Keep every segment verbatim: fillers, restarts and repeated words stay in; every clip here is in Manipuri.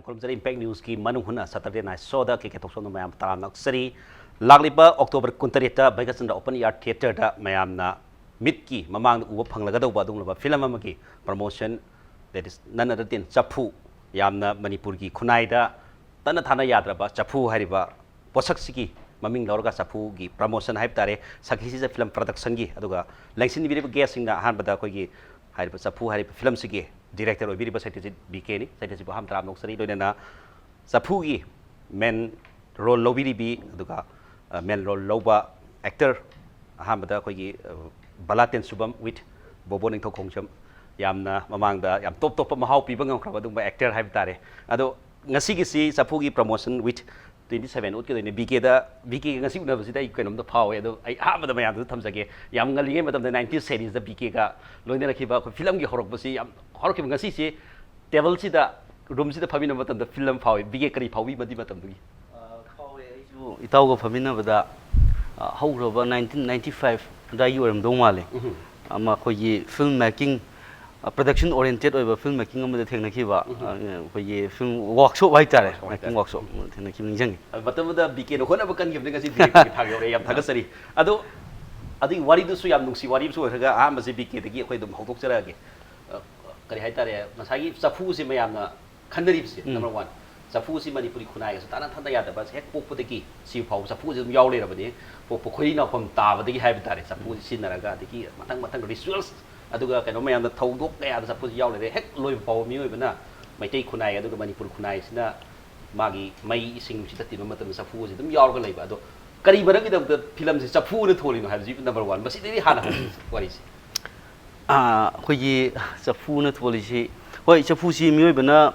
ꯈꯨꯔꯨꯝꯖꯔꯤ꯫ Impact Newsꯀꯤ ꯃꯅꯨꯡ ꯍꯨꯠꯅ Saturday Night Showꯗ ꯀꯦ ꯀꯦ ꯊꯣꯛꯆꯣꯝꯅ ꯃꯌꯥꯝ ꯇꯔꯥꯝꯅ ꯑꯣꯛꯆꯔꯤ꯫ ꯂꯥꯛꯂꯤꯕ October ꯀꯨꯟꯇꯔꯦꯠꯇ ꯕꯩꯒꯆꯟꯗ꯭ꯔ Open Air Theatreꯗ ꯃꯌꯥꯝꯅ ꯃꯤꯠꯀꯤ ꯃꯃꯥꯡꯗ ꯎꯕ ꯐꯪꯂꯒꯗꯧꯕ ꯑꯗꯨꯒꯨꯝꯂꯕ film ꯑꯃꯒꯤ promotion, that is none other than ꯆꯐꯨ, ꯌꯥꯝꯅ ꯃꯅꯤꯄꯨꯔꯒꯤ ꯈꯨꯟꯅꯥꯏꯗ ꯇꯠꯅ ꯊꯥꯅ ꯌꯥꯗ꯭ꯔꯕ ꯆꯐꯨ ꯍꯥꯏꯔꯤꯕ ꯄꯣꯠꯁꯛꯁꯤꯒꯤ ꯃꯃꯤꯡ ꯂꯧꯔꯒ ꯆꯐꯨꯒꯤ promotion ꯍꯥꯏꯕ ꯇꯥꯔꯦ, ꯁꯈꯤꯁꯤꯖ Film Productionꯒꯤ꯫ ꯑꯗꯨꯒ ꯂꯦꯡꯁꯤꯟꯕꯤꯔꯤꯕ guestꯁꯤꯡꯅ ꯑꯍꯥꯟꯕꯗ ꯑꯩꯈꯣꯏꯒꯤ ꯍꯥꯏꯔꯤꯕ ꯆꯐꯨ ꯍꯥꯏꯔꯤꯕ filmꯁꯤꯒꯤ director ꯑꯣꯏꯕꯤꯔꯤꯕ ꯁꯇ꯭ꯌꯖꯤꯠ ꯕꯤ ꯀꯦꯅꯤ꯫ ꯁꯇ꯭ꯌꯖꯤꯠꯄꯨ ꯑꯍꯥꯟꯕ ꯇꯔꯥꯝꯅ ꯑꯣꯛꯆꯔꯤ꯫ ꯂꯣꯏꯅꯅ ꯆꯐꯨꯒꯤ main role ꯂꯧꯕꯤꯔꯤꯕꯤ, ꯑꯗꯨꯒ, ꯑ, main role ꯂꯧꯕ actor ꯑꯍꯥꯟꯕꯗ ꯑꯩꯈꯣꯏꯒꯤ, ꯑ, ꯕꯂꯥ ꯇꯦꯟꯁꯨꯕꯝ with ꯕꯣꯕꯣ ꯅꯤꯡꯊꯧ ꯈꯣꯡꯖꯝ, ꯌꯥꯝꯅ ꯃꯃꯥꯡꯗ ꯌꯥꯝ top topꯄ ꯃꯍꯥꯎ ꯄꯤꯕ ꯉꯝꯈ꯭ꯔꯕ ꯑꯗꯨꯒꯨꯝꯕ actor ꯍꯥꯏꯕ ꯇꯥꯔꯦ꯫ ꯑꯗꯣ ꯉꯁꯤꯒꯤꯁꯤ ꯆꯐꯨꯒꯤ promotion with twenty seven ꯎꯠꯀꯗꯣꯏꯅꯦ꯫ ꯕꯤ ꯀꯦꯗ, ꯕꯤ ꯀꯦꯒ ꯉꯁꯤ ꯎꯅꯕꯁꯤꯗ ꯑꯩ ꯀꯩꯅꯣꯝꯇ ꯐꯥꯎꯋꯦ꯫ ꯑꯗꯣ ꯑꯩ ꯑꯍꯥꯟꯕꯗ ꯃꯌꯥꯝꯗꯁꯨ ꯊꯝꯖꯒꯦ, ꯌꯥꯝ ꯉꯜꯂꯤꯉꯩ ꯃꯇꯝꯗ nineties seriesꯗ ꯕꯤ ꯀꯦꯒ ꯂꯣꯏꯅꯔꯛꯈꯤꯕ ꯑꯩꯈꯣꯏ filmꯒꯤ ꯍꯧꯔꯛꯄꯁꯤ ꯌꯥꯝ ꯍꯧꯔꯛꯈꯤꯕ꯫ ꯉꯁꯤꯁꯤ tableꯁꯤꯗ, roomꯁꯤꯗ ꯐꯝꯃꯤꯟꯅꯕ ꯃꯇꯝꯗ feel ꯑꯃ ꯐꯥꯎꯋꯤ꯫ ꯕꯤ ꯀꯦ, ꯀꯔꯤ ꯐꯥꯎꯕꯤ ꯃꯗꯨꯒꯤ ꯃꯇꯝꯗꯨꯒꯤ? ꯑ, ꯐꯥꯎꯋꯦ꯫ ꯑꯩꯁꯨ ꯏꯇꯥꯎꯒ ꯐꯝꯃꯤꯟꯅꯕꯗ, ꯑ, ꯍꯧꯈ꯭ꯔꯕ nineteen ninety five ꯑꯗꯨꯋꯥꯏꯒꯤ ꯑꯣꯏꯔꯝꯗꯧ ꯃꯥꯜꯂꯦ꯫ ꯎꯝ꯫ ꯑꯃ ꯑꯩꯈꯣꯏꯒꯤ film making, ꯑ, production oriented ꯑꯣꯏꯕ film making ꯑꯃꯗ ꯊꯦꯡꯅꯈꯤꯕ, ꯎꯝ꯫ ꯑ, ꯑꯩꯈꯣꯏꯒꯤ film workshop ꯍꯥꯏꯇꯥꯔꯦ, workshop making ꯍꯥꯏꯇꯥꯔꯦ꯫ Workshop ꯊꯦꯡꯅꯈꯤꯕ ꯅꯤꯡꯁꯤꯡꯉꯤ꯫ ꯑ, ꯃꯇꯝꯗꯨꯗ ꯕꯤ ꯀꯦꯅ ꯍꯣꯠꯅꯕ ꯀꯟꯈꯤꯕꯅꯤ ꯉꯁꯤ directorꯒꯤ ꯊꯥꯛ ꯌꯧꯔꯦ꯫ ꯌꯥꯝ ꯊꯥꯒꯠꯆꯔꯤ꯫ ꯑꯗꯣ ꯑꯗꯨꯒꯤ ꯋꯥꯔꯤꯗꯨꯁꯨ ꯌꯥꯝ ꯅꯨꯡꯁꯤ ꯋꯥꯔꯤ ꯑꯃꯁꯨ ꯑꯣꯏꯈ꯭ꯔꯒ ꯑꯍꯥꯟꯕꯁꯤ ꯕꯤ ꯀꯦꯗꯒꯤ ꯑꯩꯈꯣꯏ ꯑꯗꯨꯝ ꯍꯧꯗꯣꯛꯆꯔꯛꯑꯒꯦ꯫ ꯑ, ꯀꯔꯤ ꯍꯥꯏꯇꯥꯔꯦ, ꯉꯁꯥꯏꯒꯤ ꯆꯐꯨꯁꯤ ꯃꯌꯥꯝꯅ ꯈꯟꯅꯔꯤꯕꯁꯦ, ꯎꯝ꯫ Number one, ꯆꯐꯨꯁꯤ ꯃꯅꯤꯄꯨꯔꯤ ꯈꯨꯟꯅꯥꯏꯒꯁꯨ ꯇꯥꯅ ꯊꯥꯅ ꯌꯥꯗꯕ, ꯍꯦꯛ ꯄꯣꯛꯄꯗꯒꯤ ꯁꯤ ꯐꯥꯎꯕ ꯆꯐꯨꯁꯤ ꯑꯗꯨꯝ ꯌꯥꯎ ꯂꯩꯔꯕꯅꯤ꯫ ꯄꯣꯛꯄ ꯈꯣꯏꯔꯤ ꯅꯥꯎꯐꯝ ꯇꯥꯕꯗꯒꯤ ꯍꯥꯏꯕ ꯇꯥꯔꯦ, ꯆꯐꯨꯁꯤ ꯎꯝ꯫ ꯁꯤꯖꯤꯟꯅꯔꯒ, ꯑꯗꯒꯤ ꯃꯊꯪ ꯃꯊꯪ rituals, ꯑꯗꯨꯒ ꯀꯩꯅꯣ ꯃꯌꯥꯝꯗ, ꯊꯧꯗꯣꯛ ꯀꯌꯥꯗ ꯆꯐꯨꯁꯤ ꯌꯥꯎ ꯂꯩꯔꯦ꯫ ꯍꯦꯛ ꯂꯣꯏꯕ ꯐꯥꯎꯕ ꯃꯤꯑꯣꯏꯕꯅ, ꯃꯩꯇꯩ ꯈꯨꯟꯅꯥꯏ ꯑꯗꯨꯒ ꯃꯅꯤꯄꯨꯔ ꯈꯨꯟꯅꯥꯏꯁꯤꯅ ꯃꯥꯒꯤ ꯃꯩ ꯏꯁꯤꯡ ꯅꯨꯡꯁꯤꯠꯇ ꯇꯤꯟꯕ ꯃꯇꯝꯗ ꯆꯐꯨꯁꯤ ꯑꯗꯨꯝ ꯌꯥꯎꯔꯒ ꯂꯩꯕ꯫ ꯑꯗꯣ ꯀꯔꯤ ꯃꯔꯝꯒꯤꯗꯃꯛꯇ filmꯁꯤ ꯆꯐꯨꯅ ꯊꯣꯜꯂꯤꯅꯣ ꯍꯥꯏꯕꯁꯤ number one꯫ ꯃꯁꯤꯗꯒꯤ ꯍꯥꯟꯅ ꯍꯧꯁꯤ ꯋꯥꯔꯤꯁꯤ꯫ ꯑꯥ, ꯑꯩꯈꯣꯏꯒꯤ ꯆꯐꯨꯅ ꯊꯣꯜꯂꯤꯁꯤ, ꯍꯣꯏ, ꯆꯐꯨꯁꯤ ꯃꯤꯑꯣꯏꯕꯅ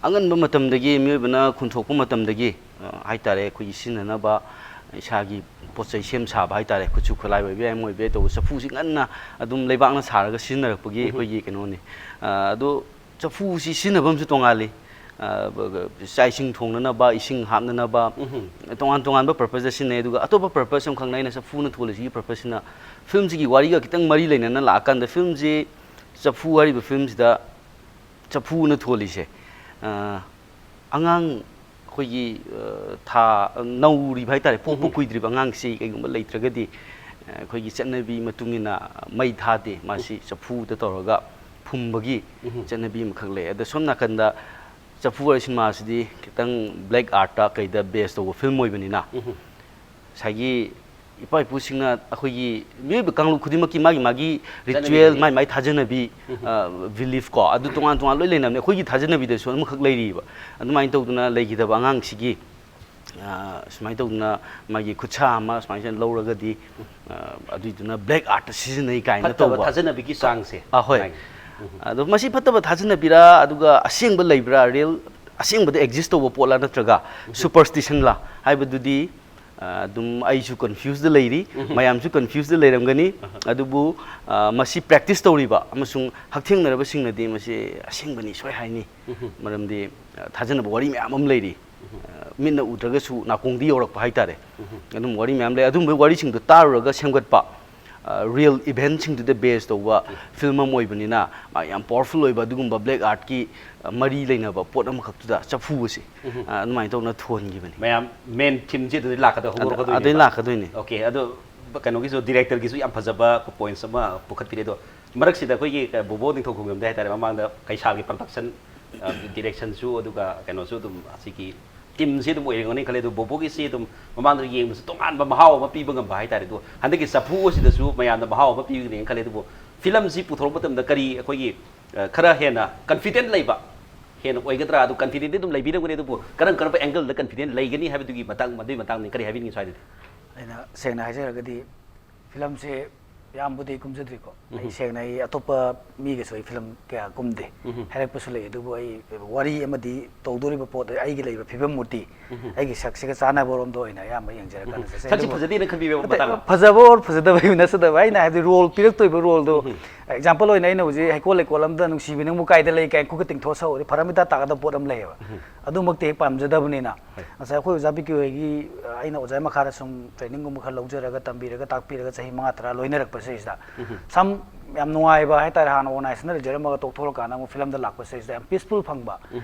ꯑꯉꯟꯕ ꯃꯇꯝꯗꯒꯤ, ꯃꯤꯑꯣꯏꯕꯅ ꯈꯨꯟ ꯊꯣꯛꯄ ꯃꯇꯝꯗꯒꯤ, ꯑ, ꯍꯥꯏꯇꯥꯔꯦ, ꯑꯩꯈꯣꯏꯒꯤ ꯁꯤꯖꯤꯟꯅꯅꯕ ꯏꯁꯥꯒꯤ ꯄꯣꯠ ꯆꯩ ꯁꯦꯝ ꯁꯥꯕ ꯍꯥꯏꯇꯥꯔꯦ, ꯈꯨꯠꯁꯨ ꯈꯨꯠꯂꯥꯏ ꯑꯣꯏꯕ ꯌꯥꯏ, ꯑꯃ ꯑꯣꯏꯕ ꯌꯥꯏ, ꯇꯧꯕ ꯆꯐꯨꯁꯤ ꯉꯟꯅ ꯑꯗꯨꯝ ꯂꯩꯕꯥꯛꯅ ꯁꯥꯔꯒ ꯁꯤꯖꯤꯟꯅꯔꯛꯄꯒꯤ ꯎꯝ꯫ ꯑꯩꯈꯣꯏꯒꯤ ꯀꯩꯅꯣꯅꯤ꯫ ꯑ, ꯑꯗꯣ ꯆꯐꯨꯁꯤ ꯁꯤꯖꯤꯟꯅꯐꯝꯁꯨ ꯇꯣꯉꯥꯜꯂꯤ꯫ ꯑ, ꯕ-, ꯒ-, ꯆꯥꯛ ꯏꯁꯤꯡ ꯊꯣꯡꯅꯅꯕ, ꯏꯁꯤꯡ ꯍꯥꯞꯅꯅꯕ, ꯎꯝ꯫ ꯇꯣꯉꯥꯟ ꯇꯣꯉꯥꯟꯕ purposeꯇ ꯁꯤꯖꯤꯟꯅꯩ꯫ ꯑꯗꯨꯒ ꯑꯇꯣꯞꯄ purpose ꯑꯃꯈꯛꯅ ꯑꯩꯅ ꯆꯐꯨꯅ ꯊꯣꯜꯂꯤꯁꯤꯒꯤ purposeꯁꯤꯅ filmꯁꯤꯒꯤ ꯋꯥꯔꯤꯒ ꯈꯤꯇꯪ ꯃꯔꯤ ꯂꯩꯅꯅ ꯂꯥꯛꯑꯀꯥꯟꯗ, filmꯁꯤ ꯆꯐꯨ ꯍꯥꯏꯔꯤꯕ filmꯁꯤꯗ ꯆꯐꯨꯅ ꯊꯣꯜꯂꯤꯁꯦ, ꯑ, ꯑꯉꯥꯡ ꯑꯩꯈꯣꯏꯒꯤ ꯑ, ꯊꯥ ꯅꯧꯔꯤꯕ ꯍꯥꯏꯇꯥꯔꯦ, ꯄꯣꯛꯄ ꯎꯝ꯫ ꯀꯨꯏꯗ꯭ꯔꯤꯕ ꯑꯉꯥꯡꯁꯤ ꯀꯩꯒꯨꯝꯕ ꯂꯩꯇ꯭ꯔꯒꯗꯤ, ꯑ, ꯑꯩꯈꯣꯏꯒꯤ ꯆꯠꯅꯕꯤ ꯃꯇꯨꯡ ꯏꯟꯅ ꯃꯩ ꯊꯥꯗꯦ, ꯃꯥꯁꯤ ꯆꯐꯨꯗ ꯇꯧꯔꯒ ꯐꯨꯝꯕꯒꯤ ꯎꯝ꯫ ꯆꯠꯅꯕꯤ ꯑꯃꯈꯛ ꯂꯩ꯫ ꯑꯗ ꯁꯣꯝ ꯅꯥꯀꯟꯗ ꯆꯐꯨ ꯍꯥꯏ ꯁꯤꯅꯦꯃꯥꯁꯤꯗꯤ ꯈꯤꯇꯪ ꯕ꯭ꯂꯦꯛ ꯑꯥꯔꯠꯇ ꯀꯩꯗ ꯕꯦꯁ ꯇꯧꯕ ꯐꯤꯂꯝ ꯑꯣꯏꯕꯅꯤꯅ, ꯎꯝ꯫ ꯉꯁꯥꯏꯒꯤ ꯏꯄꯥ ꯏꯄꯨꯁꯤꯡꯅ ꯑꯩꯈꯣꯏꯒꯤ ꯃꯤꯑꯣꯏꯕ ꯀꯥꯡꯂꯨꯞ ꯈꯨꯗꯤꯡꯃꯛꯀꯤ ꯃꯥꯒꯤ ꯃꯥꯒꯤ ꯆꯠꯅꯕꯤ ꯔꯤꯆꯨꯋꯦꯜ, ꯂꯩ꯫ ꯃꯥꯒꯤ ꯃꯥꯒꯤ ꯊꯥꯖꯅꯕꯤ, ꯎꯝ꯫ ꯑ, ꯕꯤꯂꯤꯐ ꯀꯣ, ꯑꯗꯨ ꯇꯣꯉꯥꯟ ꯇꯣꯉꯥꯟ ꯂꯣꯏ ꯂꯩꯅꯕꯅꯦ꯫ ꯑꯩꯈꯣꯏꯒꯤ ꯊꯥꯖꯅꯕꯤꯗꯁꯨ ꯑꯃꯈꯛ ꯂꯩꯔꯤꯕ꯫ ꯑꯗꯨꯃꯥꯏꯅ ꯇꯧꯗꯅ ꯂꯩꯈꯤꯗꯕ ꯑꯉꯥꯡꯁꯤꯒꯤ, ꯑ, ꯁꯨꯃꯥꯏꯅ ꯇꯧꯗꯅ ꯃꯥꯒꯤ ꯈꯨꯠꯁꯥ ꯑꯃ ꯁꯨꯃꯥꯏꯅ ꯂꯧꯔꯒꯗꯤ, ꯑ, ꯑꯗꯨꯏꯗꯨꯅ ꯕ꯭ꯂꯦꯛ ꯑꯥꯔꯠꯇ ꯁꯤꯖꯤꯟꯅꯩ ꯀꯥꯏꯅ ꯐꯠꯇꯕ ꯇꯧꯕ꯫ ꯊꯥꯖꯅꯕꯤꯒꯤ ꯆꯥꯡꯁꯦ꯫ ꯑ, ꯍꯣꯏ꯫ ꯃꯥꯒꯤ꯫ ꯎꯝ꯫ ꯑꯗꯣ ꯃꯁꯤ ꯐꯠꯇꯕ ꯊꯥꯖꯅꯕꯤꯔꯥ, ꯑꯗꯨꯒ ꯑꯁꯦꯡꯕ ꯂꯩꯕ꯭ꯔꯥ, ꯔꯤꯌꯦꯜ, ꯑꯁꯦꯡꯕꯗ ꯑꯦꯛꯖꯤꯁ ꯇꯧꯕ ꯄꯣꯠꯂꯥ, ꯅꯠꯇ꯭ꯔꯒ ꯎꯝ꯫ ꯁꯨꯄꯔꯁꯇꯤꯁꯟꯂꯥ ꯍꯥꯏꯕꯗꯨꯗꯤ, ꯑ, ꯑꯗꯨꯝ ꯑꯩꯁꯨ ꯀꯟꯐ꯭ꯌꯨꯁꯇ ꯂꯩꯔꯤ, ꯎꯝ꯫ ꯃꯌꯥꯝꯁꯨ ꯀꯟꯐ꯭ꯌꯨꯁꯇ ꯂꯩꯔꯝꯒꯅꯤ꯫ ꯑꯍ꯫ ꯑꯗꯨꯕꯨ, ꯑ, ꯃꯁꯤ ꯄ꯭ꯔꯦꯛꯇꯤꯁ ꯇꯧꯔꯤꯕ ꯑꯃꯁꯨꯡ ꯍꯛꯊꯦꯡꯅꯔꯕꯁꯤꯡꯅꯗꯤ ꯃꯁꯤ ꯑꯁꯦꯡꯕꯅꯤ ꯁꯣꯏ ꯍꯥꯏꯅꯤ꯫ ꯎꯝ꯫ ꯃꯔꯝꯗꯤ, ꯑ, ꯊꯥꯖꯅꯕ ꯋꯥꯔꯤ ꯃꯌꯥꯝ ꯑꯃ ꯂꯩꯔꯤ꯫ ꯎꯝ꯫ ꯑ, ꯃꯤꯠꯅ ꯎꯗ꯭ꯔꯒꯁꯨ ꯅꯥꯀꯣꯡꯗ ꯌꯧꯔꯛꯄ ꯍꯥꯏꯇꯥꯔꯦ꯫ ꯎꯝ꯫ ꯑꯗꯨꯝꯕ ꯋꯥꯔꯤ ꯃꯌꯥꯝ ꯂꯩ꯫ ꯑꯗꯨꯝꯕ ꯋꯥꯔꯤꯁꯤꯡꯗꯣ ꯇꯥꯔꯨꯔꯒ ꯁꯦꯝꯒꯠꯄ, ꯑ, ꯔꯤꯌꯦꯜ ꯏꯚꯦꯟꯠꯁꯤꯡꯗꯨꯗ ꯕꯦꯁ ꯇꯧꯕ ꯎꯝ꯫ ꯐꯤꯂꯝ ꯑꯃ ꯑꯣꯏꯕꯅꯤꯅ, ꯃꯥ ꯌꯥꯝ ꯄꯋꯥꯔꯐꯨꯜ ꯑꯣꯏꯕ ꯑꯗꯨꯒꯨꯝꯕ ꯕ꯭ꯂꯦꯛ ꯑꯥꯔꯠꯀꯤ, ꯑ, ꯃꯔꯤ ꯂꯩꯅꯕ ꯄꯣꯠ ꯑꯃꯈꯛꯇꯨꯗ ꯆꯐꯨ ꯑꯁꯤ, ꯎꯝ꯫ ꯑ, ꯑꯗꯨꯃꯥꯏꯅ ꯇꯧꯅ ꯊꯣꯟꯈꯤꯕꯅꯤ꯫ ꯃꯌꯥꯝ ꯃꯦꯟ ꯊꯤꯝꯁꯤ ꯑꯗꯨꯗꯩ ꯂꯥꯛꯀꯗꯧ-, ꯑꯗ-, ꯍꯧꯔꯛꯀꯗꯣꯏꯅꯦꯕ꯫ ꯑꯗꯩ ꯂꯥꯛꯀꯗꯣꯏꯅꯤ꯫ ꯑꯣꯀꯦ, ꯑꯗꯣ ꯀꯩꯅꯣꯒꯤꯁꯨ, ꯗꯤꯔꯦꯛꯇꯔꯒꯤꯁꯨ ꯌꯥꯝ ꯐꯖꯕ ꯄꯣꯏꯟꯠꯁ ꯑꯃ ꯄꯨꯈꯠꯄꯤꯔꯦ꯫ ꯑꯗꯣ ꯃꯔꯛꯁꯤꯗ ꯑꯩꯈꯣꯏꯒꯤ ꯕꯣꯕꯣ ꯅꯤꯡꯊꯧ ꯈꯣꯡꯖꯣꯝꯗ ꯍꯥꯏꯇꯥꯔꯦ, ꯃꯃꯥꯡꯗ ꯀꯩꯁꯥꯜꯒꯤ ꯄ꯭ꯔꯗꯛꯁꯟ, ꯑ, ꯗꯤꯔꯦꯛꯁꯟꯁꯨ, ꯑꯗꯨꯒ ꯀꯩꯅꯣꯁꯨ ꯑꯗꯨꯝ ꯑꯁꯤꯒꯤ ꯇꯤꯝꯁꯤ ꯑꯗꯨꯝ ꯑꯣꯏꯔꯝꯒꯅꯤ ꯈꯜꯂꯦ꯫ ꯑꯗꯨ ꯕꯣꯕꯣꯒꯤꯁꯤ ꯑꯗꯨꯝ ꯃꯃꯥꯡꯗ ꯌꯦꯡꯕꯁꯨ ꯇꯣꯉꯥꯟꯕ ꯃꯍꯥꯎ ꯑꯃ ꯄꯤꯕ ꯉꯝꯕ ꯍꯥꯏꯇꯥꯔꯦ꯫ ꯑꯗꯣ ꯍꯟꯗꯛꯀꯤ ꯆꯐꯨ ꯑꯁꯤꯗꯁꯨ ꯃꯌꯥꯝꯗ ꯃꯍꯥꯎ ꯑꯃ ꯄꯤꯒꯅꯤ ꯈꯜꯂꯦ꯫ ꯑꯗꯨꯕꯨ ꯐꯤꯂꯝꯁꯤ ꯄꯨꯊꯣꯔꯛꯄ ꯃꯇꯝꯗ ꯀꯔꯤ ꯑꯩꯈꯣꯏꯒꯤ, ꯑ, ꯈꯔ ꯍꯦꯟꯅ ꯀꯟꯐꯤꯗꯦꯟꯠ ꯂꯩꯕ ꯍꯦꯟꯅ ꯑꯣꯏꯒꯗ꯭ꯔꯥ? ꯑꯗꯨ ꯀꯟꯐꯤꯗꯦꯟꯠꯇꯤ ꯑꯗꯨꯝ ꯂꯩꯕꯤꯔꯝꯒꯅꯤ, ꯑꯗꯨꯕꯨ ꯀꯔꯝ ꯀꯔꯝꯕ ꯑꯦꯡꯒꯜꯗ ꯀꯟꯐꯤꯗꯦꯟꯠ ꯂꯩꯒꯅꯤ ꯍꯥꯏꯕꯗꯨꯒꯤ ꯃꯇꯥꯡ, ꯃꯗꯨꯒꯤ ꯃꯇꯥꯡꯗ ꯀꯔꯤ ꯍꯥꯏꯕꯤꯅꯤꯡꯉꯤ ꯁ꯭ꯋꯥꯏꯗꯗꯤ? ꯑꯩꯅ ꯁꯦꯡꯅ ꯍꯥꯏꯖꯔꯒꯗꯤ, ꯐꯤꯂꯝꯁꯦ ꯌꯥꯝꯕꯨꯗꯤ ꯀꯨꯝꯖꯗ꯭ꯔꯤꯀꯣ꯫ ꯑꯩ ꯎꯝ꯫ ꯁꯦꯡꯅ ꯑꯩ ꯑꯇꯣꯞꯄ ꯃꯤꯒꯁꯨ ꯑꯩ ꯐꯤꯂꯝ ꯀꯌꯥ ꯀꯨꯝꯗꯦ꯫ ꯎꯝ꯫ ꯍꯥꯏꯔꯛꯄꯁꯨ ꯂꯩ, ꯑꯗꯨꯕꯨ ꯑꯩ ꯋꯥꯔꯤ ꯑꯃꯗꯤ ꯇꯧꯗꯣꯔꯤꯕ ꯄꯣꯠ ꯑꯩꯒꯤ ꯂꯩꯕ ꯐꯤꯕꯝ ꯃꯨꯔꯇꯤ, ꯎꯝ꯫ ꯑꯩꯒꯤ ꯁꯛꯁꯤꯒ ꯆꯥꯟꯅꯕꯔꯣꯝꯗ ꯑꯣꯏꯅ ꯑꯌꯥꯝꯕ ꯌꯦꯡꯖꯔꯀꯥꯟꯗ ꯎꯝ꯫ ꯆꯠꯆꯩ꯫ ꯁꯛꯁꯤ ꯑꯗꯨꯕꯨ ꯐꯖꯗꯦꯅ ꯈꯟꯕꯤꯕ ꯅꯠꯇꯦ, ꯃꯇꯥꯡ ꯂꯥꯛ- ꯐꯖꯕ ꯑꯣꯔ ꯐꯖꯗꯕꯒꯤ ꯅꯠꯆꯗꯕ, ꯑꯩꯅ ꯍꯥꯏꯕꯗꯤ ꯔꯣꯜ ꯄꯤꯔꯛꯇꯣꯏꯕ ꯔꯣꯜꯗꯣ꯫ ꯎꯝ꯫ ꯑꯦꯛꯖꯥꯝꯄꯜ ꯑꯣꯏꯅ ꯑꯩꯅ ꯍꯧꯖꯤꯛ ꯍꯩꯀꯣꯜ ꯂꯩꯀꯣꯜ ꯑꯃꯗ ꯅꯨꯡꯁꯤꯕꯤ ꯅꯪꯕꯨ ꯀꯥꯏꯗ ꯂꯩ ꯀꯥꯏꯅ ꯈꯨꯠꯀ ꯇꯤꯡꯊꯣꯛꯑ ꯁꯛꯎꯔꯗꯤ ꯐꯔꯝ ꯏꯇꯥ ꯇꯥꯒꯗꯕ ꯄꯣꯠ ꯑꯃ ꯂꯩꯌꯦꯕ꯫ ꯎꯝ꯫ ꯑꯗꯨꯃꯛꯇꯤ ꯍꯦꯛ ꯄꯥꯝꯖꯗꯕꯅꯤꯅ꯫ ꯍꯣꯏ꯫ ꯉꯁꯥꯏ ꯑꯩꯈꯣꯏ ꯑꯣꯖꯥ ꯕꯤꯀꯤ ꯍꯣꯏꯒꯤ, ꯑ, ꯑꯩꯅ ꯑꯣꯖꯥꯒꯤ ꯃꯈꯥꯗ ꯁꯨꯝ ꯇ꯭ꯔꯦꯅꯤꯡꯒꯨꯝꯕ ꯈꯔ ꯂꯧꯖꯔꯒ, ꯇꯝꯕꯤꯔꯒ, ꯇꯥꯛꯄꯤꯔꯒ ꯆꯍꯤ ꯃꯉꯥ ꯇꯔꯥ ꯂꯣꯏꯅꯔꯛꯄꯁꯤꯗꯩꯁꯤꯗ ꯎꯝ꯫ ꯁꯝ ꯌꯥꯝ ꯅꯨꯡꯉꯥꯏꯕ ꯍꯥꯏꯇꯥꯔꯦ, ꯍꯥꯟꯅ ꯑꯣꯔꯒꯅꯥꯏꯖꯦꯁꯟꯗ ꯂꯩꯖꯔꯝꯃꯒ ꯇꯣꯛꯊꯣꯛꯂꯀꯥꯟꯗ ꯑꯃꯨꯛ ꯐꯤꯂꯝꯗ ꯂꯥꯛꯄꯁꯤꯗꯩꯁꯤꯗ ꯌꯥꯝ ꯄꯤꯁꯐꯨꯜ ꯐꯪꯕ꯫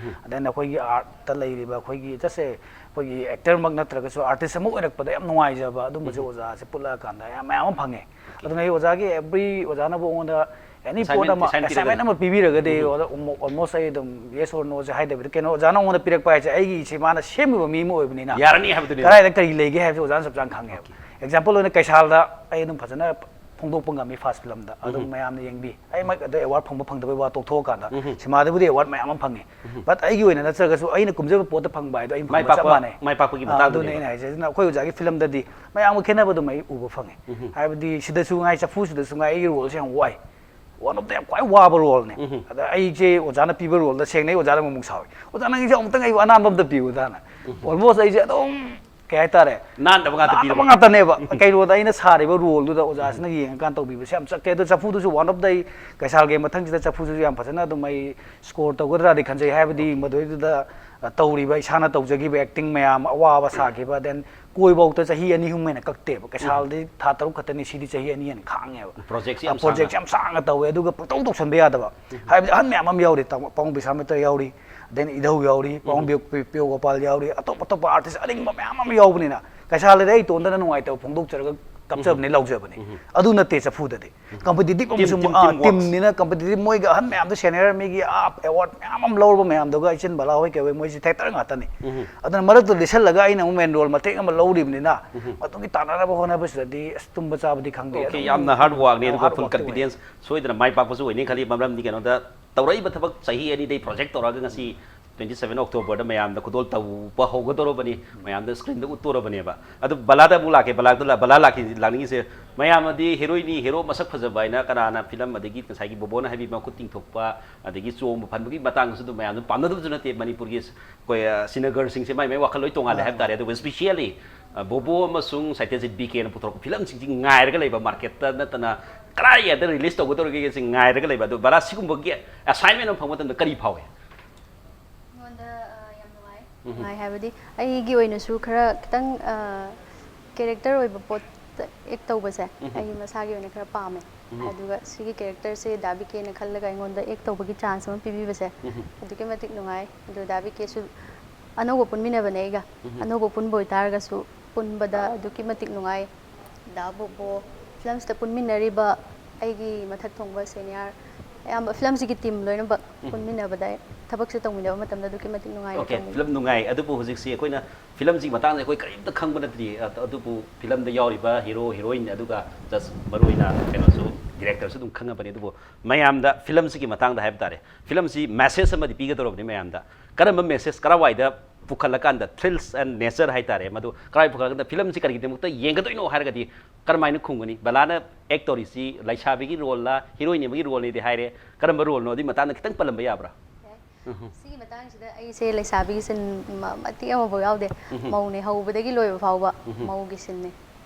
ꯑꯗꯩ ꯑꯩꯈꯣꯏꯒꯤ ꯑꯥꯔꯠꯇ ꯂꯩꯔꯤꯕ ꯑꯩꯈꯣꯏꯒꯤ ꯆꯠꯁꯦ ꯑꯩꯈꯣꯏꯒꯤ ꯑꯦꯛꯇꯔꯃꯛ ꯅꯠꯇ꯭ꯔꯒꯁꯨ ꯑꯥꯔꯇꯤꯁ ꯑꯃ ꯑꯣꯏꯔꯛꯄꯗ ꯌꯥꯝ ꯅꯨꯡꯉꯥꯏꯖꯕ ꯑꯗꯨꯝꯕꯁꯦ ꯑꯣꯖꯥꯁꯦ ꯄꯨꯜꯂꯛꯑꯀꯥꯟꯗ ꯌꯥꯝ ꯃꯌꯥꯝ ꯑꯃ ꯐꯪꯉꯦ꯫ ꯑꯗꯨꯅ ꯑꯩ ꯑꯣꯖꯥꯒꯤ ꯑꯦꯕ꯭ꯔꯤ ꯑꯣꯖꯥꯅꯕꯨ ꯑꯩꯉꯣꯟꯗ ꯑꯦꯅꯤ ꯄꯣꯠ ꯑꯃ ꯑꯦꯁꯥꯏꯟꯃꯦꯟ ꯑꯃ ꯄꯤꯕꯤꯔꯒꯗꯤ ꯑꯣꯜꯃꯣꯁ ꯑꯩ ꯑꯗꯨꯝ ꯌꯦꯁ ꯑꯣꯔ ꯅꯣꯁꯦ ꯍꯥꯏꯗꯕꯤꯗ ꯀꯩꯅꯣ ꯑꯣꯖꯥꯅ ꯑꯩꯉꯣꯟꯗ ꯄꯤꯔꯛꯄ ꯍꯥꯏꯁꯦ ꯑꯩꯒꯤ ꯏꯆꯦ ꯃꯥꯅ ꯁꯦꯝꯃꯤꯕ ꯃꯤ ꯑꯃ ꯑꯣꯏꯕꯅꯤꯅ ꯌꯥꯔꯅꯤ ꯍꯥꯏꯕꯗꯨꯅꯤ꯫ ꯀꯗꯥꯏꯗ ꯀꯔꯤ ꯂꯩꯒꯦ ꯍꯥꯏꯕꯁꯦ ꯑꯣꯖꯥꯅ ꯆꯞ ꯆꯥꯅ ꯈꯪꯉꯦꯕ꯫ ꯑꯦꯛꯖꯥꯝꯄꯜ ꯑꯣꯏꯅ ꯀꯩꯁꯥꯜꯗ ꯑꯩ ꯑꯗꯨꯝ ꯐꯖꯅ ꯐꯣꯡꯗꯣꯛꯄ ꯉꯝꯃꯤ ꯐꯥꯔꯁ ꯐꯤꯂꯝꯗ ꯑꯗꯨꯝ ꯃꯌꯥꯝꯅ ꯌꯦꯡꯕꯤ꯫ ꯑꯩ ꯃꯥꯏ ꯑꯗ ꯑꯦꯋꯥꯔꯗ ꯐꯪꯕ ꯐꯪꯗꯕꯒꯤ ꯋꯥ ꯇꯣꯛꯊꯣꯛꯑꯀꯥꯟꯗ ꯁꯤꯃꯥꯗꯕꯨꯗꯤ ꯑꯦꯋꯥꯔꯗ ꯃꯌꯥꯝ ꯑꯃ ꯐꯪꯉꯤ꯫ ꯕꯠ ꯑꯩꯒꯤ ꯑꯣꯏꯅ ꯅꯠꯇ꯭ꯔꯒꯁꯨ ꯑꯩꯅ ꯀꯨꯝꯖꯕ ꯄꯣꯠꯇ ꯐꯪꯕ ꯍꯥꯏꯗꯣ ꯑꯩꯅ ꯐꯪꯕ ꯆꯞ ꯃꯥꯟꯅꯩ꯫ ꯃꯥꯏ ꯄꯥꯛꯄꯒꯤ ꯑꯥ, ꯑꯗꯨꯅꯦ ꯃꯇꯥꯡꯗꯨꯅꯦꯕ꯫ ꯑꯩꯅ ꯍꯥꯏꯁꯦ꯫ ꯑꯗꯨꯅ ꯑꯩꯈꯣꯏ ꯑꯣꯖꯥꯒꯤ ꯐꯤꯂꯝꯗꯗꯤ ꯃꯌꯥꯝꯒ ꯈꯦꯠꯅꯕ ꯑꯗꯨꯝ ꯑꯩ ꯎꯕ ꯐꯪꯉꯦ꯫ ꯍꯥꯏꯕꯗꯤ ꯁꯤꯗꯁꯨ ꯉꯥꯏ, ꯆꯐꯨꯁꯤꯗꯁꯨ ꯉꯥꯏ ꯑꯩꯒꯤ ꯔꯣꯜꯁꯦ ꯌꯥꯝ ꯋꯥꯏ꯫ ꯋꯥꯟ ꯑꯣꯐ ꯗ ꯌꯥꯝ ꯈ꯭ꯋꯥꯏ ꯋꯥꯕ ꯔꯣꯜꯅꯦ꯫ ꯑꯗ ꯑꯩꯁꯦ ꯑꯣꯖꯥꯅ ꯄꯤꯕ ꯔꯣꯜꯗ ꯁꯦꯡꯅ ꯑꯩ ꯑꯣꯖꯥꯗ ꯑꯃꯨꯛ ꯑꯃꯨꯛ ꯁꯥꯎꯏ, "ꯑꯣꯖꯥ ꯅꯪꯒꯤꯁꯦ ꯑꯃꯨꯛꯇꯪ ꯑꯩꯕꯨ ꯑꯅꯥꯟꯕ ꯑꯝꯇ ꯄꯤꯌꯨ"ꯗꯅ꯫ ꯑꯣꯜꯃꯣꯁ ꯑꯩꯁꯦ ꯑꯗꯨꯝ ꯀꯩ ꯍꯥꯏꯇꯥꯔꯦ, ꯅꯥꯟꯗꯕ ꯉꯥꯛꯇ ꯅꯥꯟꯗꯕ ꯄꯤꯔꯕ? ꯉꯥꯛꯇꯅꯦꯕ꯫ ꯀꯩꯅꯣꯗ ꯑꯩꯅ ꯁꯥꯔꯤꯕ ꯔꯣꯜꯗꯨꯗ ꯑꯣꯖꯥꯁꯤꯅ ꯌꯦꯡꯉꯀꯥꯟꯗ ꯇꯧꯕꯤꯕꯁꯦ ꯌꯥꯝ ꯆꯠꯇꯦ꯫ ꯑꯗꯣ ꯆꯐꯨꯗꯨꯁꯨ ꯋꯥꯟ ꯑꯣꯐ ꯗ, ꯑꯩ ꯀꯩꯁꯥꯜꯒꯤ ꯃꯊꯪꯁꯤꯗ ꯆꯐꯨꯗꯨꯁꯨ ꯌꯥꯝ ꯐꯖꯅ ꯑꯗꯨꯝ ꯑꯩ ꯁ꯭ꯀꯣꯔ ꯇꯧꯒꯗ꯭ꯔꯥꯗꯤ ꯈꯟꯖꯩ꯫ ꯍꯥꯏꯕꯗꯤ ꯃꯗꯨꯏꯗꯨꯗ, ꯑ, ꯇꯧꯔꯤꯕ ꯏꯁꯥꯅ ꯇꯧꯖꯈꯤꯕ ꯑꯦꯛꯇꯤꯡ ꯃꯌꯥꯝ, ꯑꯋꯥꯕ ꯁꯥꯈꯤꯕ, ꯗꯦꯟ ꯀꯣꯏꯕꯧꯇ ꯆꯍꯤ ꯑꯅꯤ ꯑꯍꯨꯝ ꯍꯦꯟꯅ ꯀꯛꯇꯦꯕ꯫ ꯀꯩꯁꯥꯜꯗꯤ ꯊꯥ ꯇꯔꯨꯛ ꯈꯛꯇꯅꯤ, ꯁꯤꯗꯤ ꯆꯍꯤ ꯑꯅꯤ ꯍꯦꯟꯅ ꯈꯥꯡꯉꯦꯕ꯫ ꯄ꯭ꯔꯣꯖꯦꯛꯁꯦ ꯌꯥꯝ ꯄ꯭ꯔꯣꯖꯦꯛꯁꯦ ꯁꯥꯡꯅ꯫ ꯌꯥꯝ ꯁꯥꯡꯅ ꯇꯧꯋꯦ, ꯑꯗꯨꯒ ꯄꯪꯇꯧ ꯇꯧꯁꯟꯕ ꯌꯥꯗꯕ꯫ ꯍꯥꯏꯕꯗꯤ ꯑꯍꯟ ꯃꯌꯥꯝ ꯑꯃ ꯌꯥꯎꯔꯤ, ꯇꯥꯃꯣ-, ꯄꯥꯕꯨꯡ ꯕꯤꯁꯥꯃꯤꯇ꯭ꯔ ꯌꯥꯎꯔꯤ, ꯗꯦꯟ ꯏꯙꯧ ꯌꯥꯎꯔꯤ, ꯄꯥꯕꯨꯡ ꯕꯤꯌꯣ-, ꯄꯤ-, ꯄꯤꯌꯣ ꯒꯣꯄꯥꯜ ꯌꯥꯎꯔꯤ, ꯑꯇꯣꯞ ꯑꯇꯣꯞꯄ ꯑꯥꯔꯇꯤꯁ ꯑꯔꯤꯡꯕ ꯃꯌꯥꯝ ꯑꯃ ꯌꯥꯎꯕꯅꯤꯅ ꯀꯩꯁꯥꯜꯗꯗꯤ ꯑꯩ ꯏꯇꯣꯟꯗꯅ ꯅꯨꯡꯉꯥꯏꯇꯕ ꯐꯣꯡꯗꯣꯛꯆꯔꯒ ꯀꯞꯆꯕꯅꯤ, ꯂꯥꯎꯖꯕꯅꯤ꯫ ꯑꯗꯨ ꯅꯠꯇꯦ ꯆꯐꯨꯗꯗꯤ꯫ ꯀꯝꯄꯤꯇꯤꯇꯤꯞ ꯇꯤꯝ, ꯑꯃꯁꯨ ꯇꯤꯝ, ꯑꯥ, ꯇꯤꯝ ꯋꯥꯔꯛꯁ꯫ ꯇꯤꯝꯅꯤꯅ ꯀꯝꯄꯤꯇꯤꯇꯤꯞ, ꯃꯣꯏꯒ ꯑꯍꯟ ꯃꯌꯥꯝꯗꯣ ꯁꯦꯅꯤꯌꯔ ꯃꯤꯒꯤ ꯑꯥ ꯑꯦꯋꯥꯔꯗ ꯃꯌꯥꯝ ꯑꯃ ꯂꯧꯔꯕ ꯃꯌꯥꯝꯗꯨꯒ ꯏꯆꯤꯟ ꯕꯂꯥ ꯍꯣꯏ ꯀꯩꯍꯣꯏ ꯃꯣꯏꯁꯦ ꯊꯦꯇꯔ ꯉꯥꯛꯇꯅꯤ꯫ ꯑꯗꯨꯅ ꯃꯔꯛꯇ ꯂꯤꯠꯁꯜꯂꯒ ꯑꯩꯅ ꯑꯃꯨꯛ ꯃꯦꯟ ꯔꯣꯜ ꯃꯇꯦꯛ ꯑꯃ ꯂꯧꯔꯤꯕꯅꯤꯅ ꯃꯗꯨꯒꯤ ꯇꯥꯟꯅꯅꯕ ꯍꯣꯠꯅꯕꯁꯤꯗꯗꯤ ꯑꯁ ꯇꯨꯝꯕ ꯆꯥꯕꯗꯤ ꯈꯪꯗꯦ꯫ ꯑꯣꯀꯦ, ꯑꯗꯨꯝ ꯌꯥꯝꯅ ꯍꯥꯔꯗ ꯋꯥꯔꯛꯅꯤ, ꯌꯥꯝ ꯑꯗꯨꯒ ꯍꯥꯔꯗ ꯐꯨꯜ ꯋꯥꯔꯛꯇꯤ ꯑꯣꯏ꯫ ꯀꯟꯐꯤꯗꯦꯟꯁ ꯁꯣꯏꯗꯅ ꯃꯥꯏ ꯄꯥꯛꯄꯁꯨ ꯑꯣꯏꯅꯤ ꯈꯜꯂꯤ꯫ ꯃꯔꯝꯗꯤ ꯀꯩꯅꯣꯗ ꯇꯧꯔꯛꯏꯕ ꯊꯕꯛ ꯆꯍꯤ ꯑꯅꯤꯗꯩ ꯄ꯭ꯔꯣꯖꯦꯛ ꯇꯧꯔꯛꯑꯒ ꯉꯁꯤ ꯇ꯭ꯋꯦꯟꯇꯤ ꯁꯚꯦꯟ ꯑꯣꯛꯇꯣꯕꯔꯗ ꯃꯌꯥꯝꯗ ꯈꯨꯗꯣꯜ ꯇꯧꯕ ꯍꯧꯒꯗꯧꯔꯕꯅꯤ, ꯃꯌꯥꯝꯗ ꯁ꯭ꯀ꯭ꯔꯤꯟꯗ ꯎꯠꯇꯣꯔꯕꯅꯦꯕ꯫ ꯑꯗꯨ ꯕꯂꯥꯗ ꯑꯃꯨꯛ ꯂꯥꯛꯀꯦ, ꯕꯂꯥꯗ ꯂꯥ-, ꯕꯂꯥ ꯂꯥꯛꯀꯦ, ꯂꯥꯛꯅꯤꯡꯉꯤꯁꯦ ꯃꯌꯥꯝꯅꯗꯤ ꯍꯦꯔꯣꯏꯟꯅꯤ, ꯍꯦꯔꯣ ꯃꯁꯛ ꯐꯖꯕ ꯍꯥꯏꯅ ꯀꯅꯥꯅ ꯐꯤꯂꯝ ꯑꯗꯒꯤ ꯉꯁꯥꯏꯒꯤ ꯕꯣꯕꯣꯅ ꯍꯥꯏꯕꯤ ꯃꯈꯨꯠ ꯇꯤꯡꯊꯣꯛꯄ ꯑꯗꯒꯤ ꯆꯣꯡꯕ ꯐꯟꯕꯒꯤ ꯃꯇꯥꯡꯗꯁꯨ ꯑꯗꯨꯝ ꯃꯌꯥꯝꯅ ꯄꯥꯝꯅꯗꯕꯁꯨ ꯅꯠꯇꯦ꯫ ꯃꯅꯤꯄꯨꯔꯒꯤ ꯑꯩꯈꯣꯏ, ꯑ, ꯁꯤꯅꯒꯔꯁꯤꯡꯁꯦ ꯃꯥꯏ ꯃꯥꯏ ꯋꯥꯈꯜ ꯂꯣꯏ ꯇꯣꯉꯥꯜꯂꯦ ꯍꯥꯏꯕ ꯇꯥꯔꯦ꯫ ꯑꯗꯨꯕꯨ ꯏꯁꯄꯤꯁꯤꯌꯦꯜꯂꯤ, ꯑ, ꯕꯣꯕꯣ ꯑꯃꯁꯨꯡ ꯁꯩꯇꯦꯖꯤꯠ ꯕꯤ ꯀꯦꯅ ꯄꯨꯊꯣꯔꯛꯄ ꯐꯤꯂꯝꯁꯤꯡꯁꯤ ꯉꯥꯏꯔꯒ ꯂꯩꯕ, ꯃꯥꯔꯀꯦꯠꯇ ꯅꯠꯇꯅ ꯀꯗꯥꯏꯗ ꯔꯤꯂꯤꯁ ꯇꯧꯒꯗꯧꯔꯤꯒꯦ ꯁꯤ ꯉꯥꯏꯔꯒ ꯂꯩꯕ꯫ ꯑꯗꯨ ꯕꯂꯥ, ꯁꯤꯒꯨꯝꯕꯒꯤ ꯑꯦꯁꯥꯏꯟꯃꯦꯟ ꯑꯃ ꯐꯪꯕ ꯃꯇꯝꯗ ꯀꯔꯤ ꯐꯥꯎꯏ? ꯑꯩꯉꯣꯟꯗ, ꯑ, ꯌꯥꯝ ꯅꯨꯡꯉꯥꯏ꯫ ꯅꯨꯡꯉꯥꯏ ꯍꯥꯏꯕꯗꯤ ꯑꯩꯒꯤ ꯑꯣꯏꯅꯁꯨ ꯈꯔ ꯈꯤꯇꯪ, ꯑ, ꯀꯦꯔꯦꯛꯇꯔ ꯑꯣꯏꯕ ꯄꯣꯠꯇ ꯑꯦꯛ ꯇꯧꯕꯁꯦ ꯑꯩꯒꯤ ꯃꯁꯥꯒꯤ ꯑꯣꯏꯅ ꯈꯔ ꯄꯥꯝꯃꯦ꯫ ꯎꯝ꯫ ꯑꯗꯨꯒ ꯁꯤꯒꯤ ꯀꯦꯔꯦꯛꯇꯔꯁꯦ ꯗꯥ ꯕꯤ ꯀꯦꯅ ꯈꯜꯂꯒ ꯑꯩꯉꯣꯟꯗ ꯑꯦꯛ ꯇꯧꯕꯒꯤ ꯆꯥꯟꯁ ꯑꯃ ꯄꯤꯕꯤꯕꯁꯦ ꯎꯝ꯫ ꯑꯗꯨꯛꯀꯤ ꯃꯇꯤꯛ ꯅꯨꯡꯉꯥꯏ꯫ ꯑꯗꯨ ꯗꯥ ꯕꯤ ꯀꯦꯁꯨ ꯑꯅꯧꯕ ꯄꯨꯟꯃꯤꯟꯅꯕꯅꯦ ꯑꯩꯒ꯫ ꯎꯝ꯫ ꯑꯅꯧꯕ ꯄꯨꯟꯕ ꯑꯣꯏꯇꯥꯔꯒꯁꯨ ꯄꯨꯟꯕꯗ ꯑꯗꯨꯛꯀꯤ ꯃꯇꯤꯛ ꯅꯨꯡꯉꯥꯏ꯫ ꯗꯥ ꯕꯣꯕꯣ, ꯐꯤꯂꯝꯁꯤꯗ ꯄꯨꯟꯃꯤꯟꯅꯔꯤꯕ ꯑꯩꯒꯤ ꯃꯊꯛ ꯊꯣꯡꯕ ꯁꯦꯅꯤꯌꯥꯔ, ꯑꯌꯥꯝꯕ ꯐꯤꯂꯝꯁꯤꯒꯤ ꯇꯤꯝ ꯂꯣꯏꯅꯃꯛ ꯎꯝ꯫ ꯄꯨꯟꯃꯤꯟꯅꯕꯗ ꯊꯕꯛꯁꯦ ꯇꯧꯃꯤꯟꯅꯕ ꯃꯇꯝꯗ ꯑꯗꯨꯛꯀꯤ ꯃꯇꯤꯛ ꯅꯨꯡꯉꯥꯏꯅ ꯑꯣꯀꯦ, ꯇꯧꯃꯤꯟꯅꯩ꯫ ꯐꯤꯂꯝ ꯅꯨꯡꯉꯥꯏ꯫ ꯑꯗꯨꯕꯨ ꯍꯧꯖꯤꯛꯁꯤ ꯑꯩꯈꯣꯏꯅ ꯐꯤꯂꯝꯁꯤꯒꯤ ꯃꯇꯥꯡꯗ ꯑꯩꯈꯣꯏ ꯀꯔꯤꯝꯇ ꯈꯪꯕ ꯅꯠꯇ꯭ꯔꯤ꯫ ꯑ-, ꯑꯗꯨꯕꯨ ꯐꯤꯂꯝꯗ ꯌꯥꯎꯔꯤꯕ ꯍꯤꯔꯣ ꯍꯤꯔꯣꯏꯟ, ꯑꯗꯨꯒ ꯖꯁ ꯃꯔꯨꯑꯣꯏꯅ ꯀꯩꯅꯣꯁꯨ, ꯗꯤꯔꯦꯛꯇꯔꯁꯨ ꯑꯗꯨꯝ ꯈꯪꯉꯕꯅꯤ꯫ ꯑꯗꯨꯕꯨ ꯃꯌꯥꯝꯗ ꯐꯤꯂꯝꯁꯤꯒꯤ ꯃꯇꯥꯡꯗ ꯍꯥꯏꯕ ꯇꯥꯔꯦ, ꯐꯤꯂꯝꯁꯤ ꯃꯦꯁꯦꯖ ꯑꯃꯗꯤ ꯄꯤꯒꯗꯧꯔꯕꯅꯤ ꯃꯌꯥꯝꯗ꯫ ꯀꯔꯝꯕ ꯃꯦꯁꯦꯖ, ꯀꯔꯝꯋꯥꯏꯗ ꯄꯨꯈꯠꯂꯀꯥꯟꯗ, ꯊ꯭ꯔꯤꯜꯁ ꯑꯦꯟ ꯅꯦꯆꯔ ꯍꯥꯏꯇꯥꯔꯦ, ꯃꯗꯨ ꯀꯔꯝꯋꯥꯏ ꯄꯨꯈꯠꯂꯀꯥꯟꯗ ꯐꯤꯂꯝꯁꯤ ꯀꯔꯤꯒꯤꯗꯃꯛꯇ ꯌꯦꯡꯒꯗꯣꯏꯅꯣ ꯍꯥꯏꯔꯒꯗꯤ ꯀꯔꯝꯍꯥꯏꯅ ꯈꯨꯝꯒꯅꯤ? ꯕꯂꯥꯅ ꯑꯦꯛ ꯇꯧꯔꯤꯁꯤ ꯂꯩꯁꯥꯕꯤꯒꯤ ꯔꯣꯜꯂ, ꯍꯤꯔꯣꯏꯟ ꯑꯃꯒꯤ ꯔꯣꯜꯅꯤꯗꯤ ꯍꯥꯏꯔꯦ, ꯀꯔꯝꯕ ꯔꯣꯜꯅꯣ? ꯑꯗꯨꯒꯤ ꯃꯇꯥꯡꯗ ꯈꯤꯇꯪ ꯄꯜꯂꯝꯕ ꯌꯥꯕ꯭ꯔꯥ? ꯌꯥꯏ꯫ ꯁꯤꯒꯤ ꯃꯇꯥꯡꯁꯤꯗ ꯑꯩꯁꯦ ꯂꯩꯁꯥꯕꯤꯒꯤ ꯁꯤꯟ ꯃ-, ꯃꯇꯦꯛ ꯑꯃꯐꯥꯎ ꯌꯥꯎꯗꯦ꯫ ꯎꯝ꯫ ꯃꯧꯅꯦ, ꯍꯧꯕꯗꯒꯤ ꯂꯣꯏꯕ ꯐꯥꯎꯕ ꯎꯝ꯫ ꯃꯧꯒꯤ ꯁꯤꯟꯅꯦ꯫